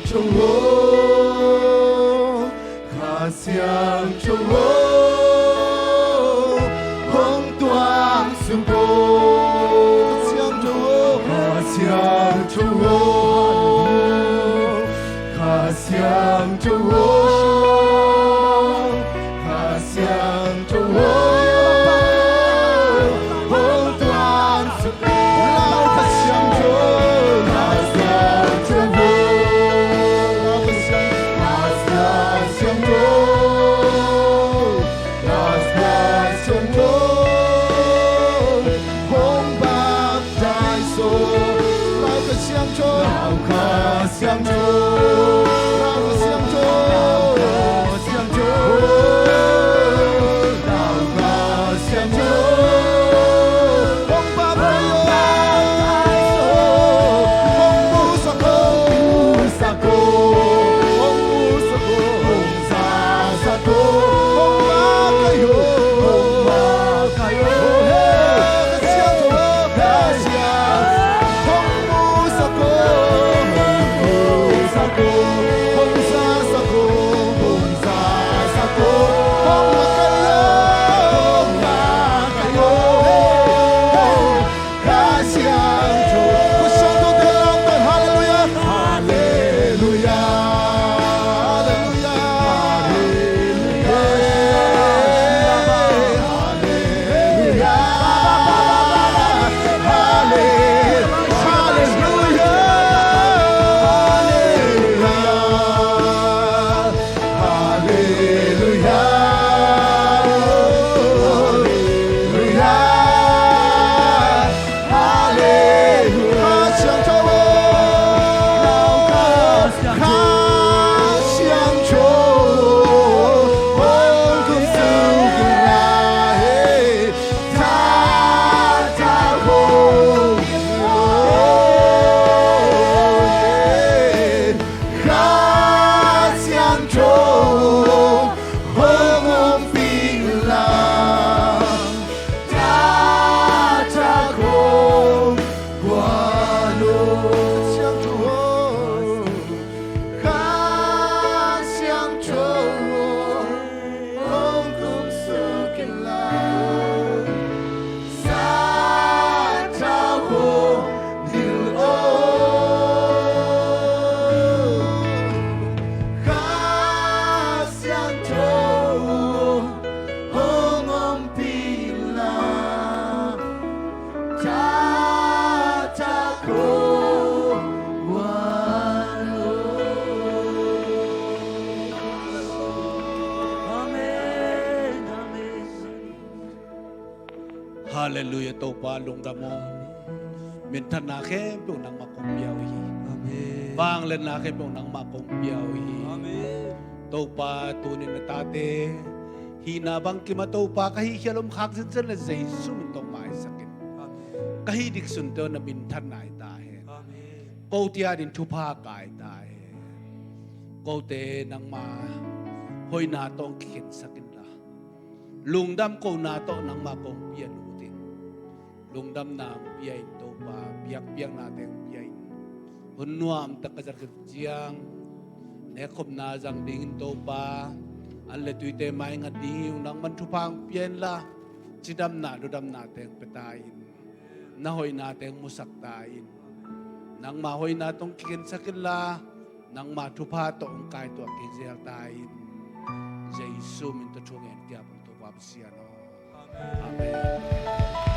Siangtho aw, Kha Siangtho aw, hong tuang suk aw. Kha Siangtho aw, Kha Siangtho aw, Kha Siangtho aw, Kha Siangtho aw, hong tuang suk aw. Lau Kha Siangtho, Kha Siangtho aw, Kha Siangtho aw, Kha Siangtho aw, hong baptize aw. Lau Kha Siangtho, Lau Kha Siangtho, Lau Kha Siangtho, Lau Kha Siangtho, Lau Kha Siangtho, hong baptize aw, hong musak aw, hong musak aw, hong musak aw, hong sasak aw, hong makai aw, hong makai aw. He, Kha Siangtho aw, Kha Siangtho aw, hong musak aw, hong musak aw, hong sasak aw, hong sasak aw, hong makai aw, hong makai aw. He, Kha Siangtho, Kha Siangtho te lam tan, Halleluiah, Halleluiah, Halleluiah, Halleluiah, Halleluiah, Halleluiah. Halleluiah, Halleluiah, Halleluiah. Kha Siangtho aw, Kha Siangtho aw, hong kum suk in la, he. Tha, tha, hong, oh, he. Kha Siangtho hong ompih in la, tha, tha, hong guan aw. Siangtho aw, Kha Siangtho aw, hong kum suk in la, Sathau hong nilh aw. Kha Siangtho hong ompih in la, tha, tha, hong guan aw. Amen. Amen. Halleluiah, Topa lungdam aw. Minthanna khempeuh nangmah kong pia uh hi. Amen. Vangliatna khempeuh nangmah kong pia uh hi. Amen. Topa, tuni-in na tate hihna bangkim a Topa ka hihkhial om khak zenzen leh Jesu min tawh maisak in. Amen. Ka hih dik sunte aw na minthanna hi ta hen. Amen. Kote adingin thupha kai ta hen. Kote nangma hoihna tawh hong kikhensak in la, lungdam kohna tawh nangmah kong pia lut in. Lungdamna hong pia in Topa, biakpiaknate hong pia in. Hun nuamtak ka zat khit ciang nekkhopna zang dingin Topa, an le tuite maingat ding hi ung, nangman thupha hong pia in la, cidamna ludamnate hong pia ta in. Na hoihnate hong musak ta in. Nangma hoihna tawh hong kikhensak in la, nangma thupha tawh hong kaituah kik zel ta in. Jesu min tawh thu ngen kiap ung Topa Pasian aw. Amen.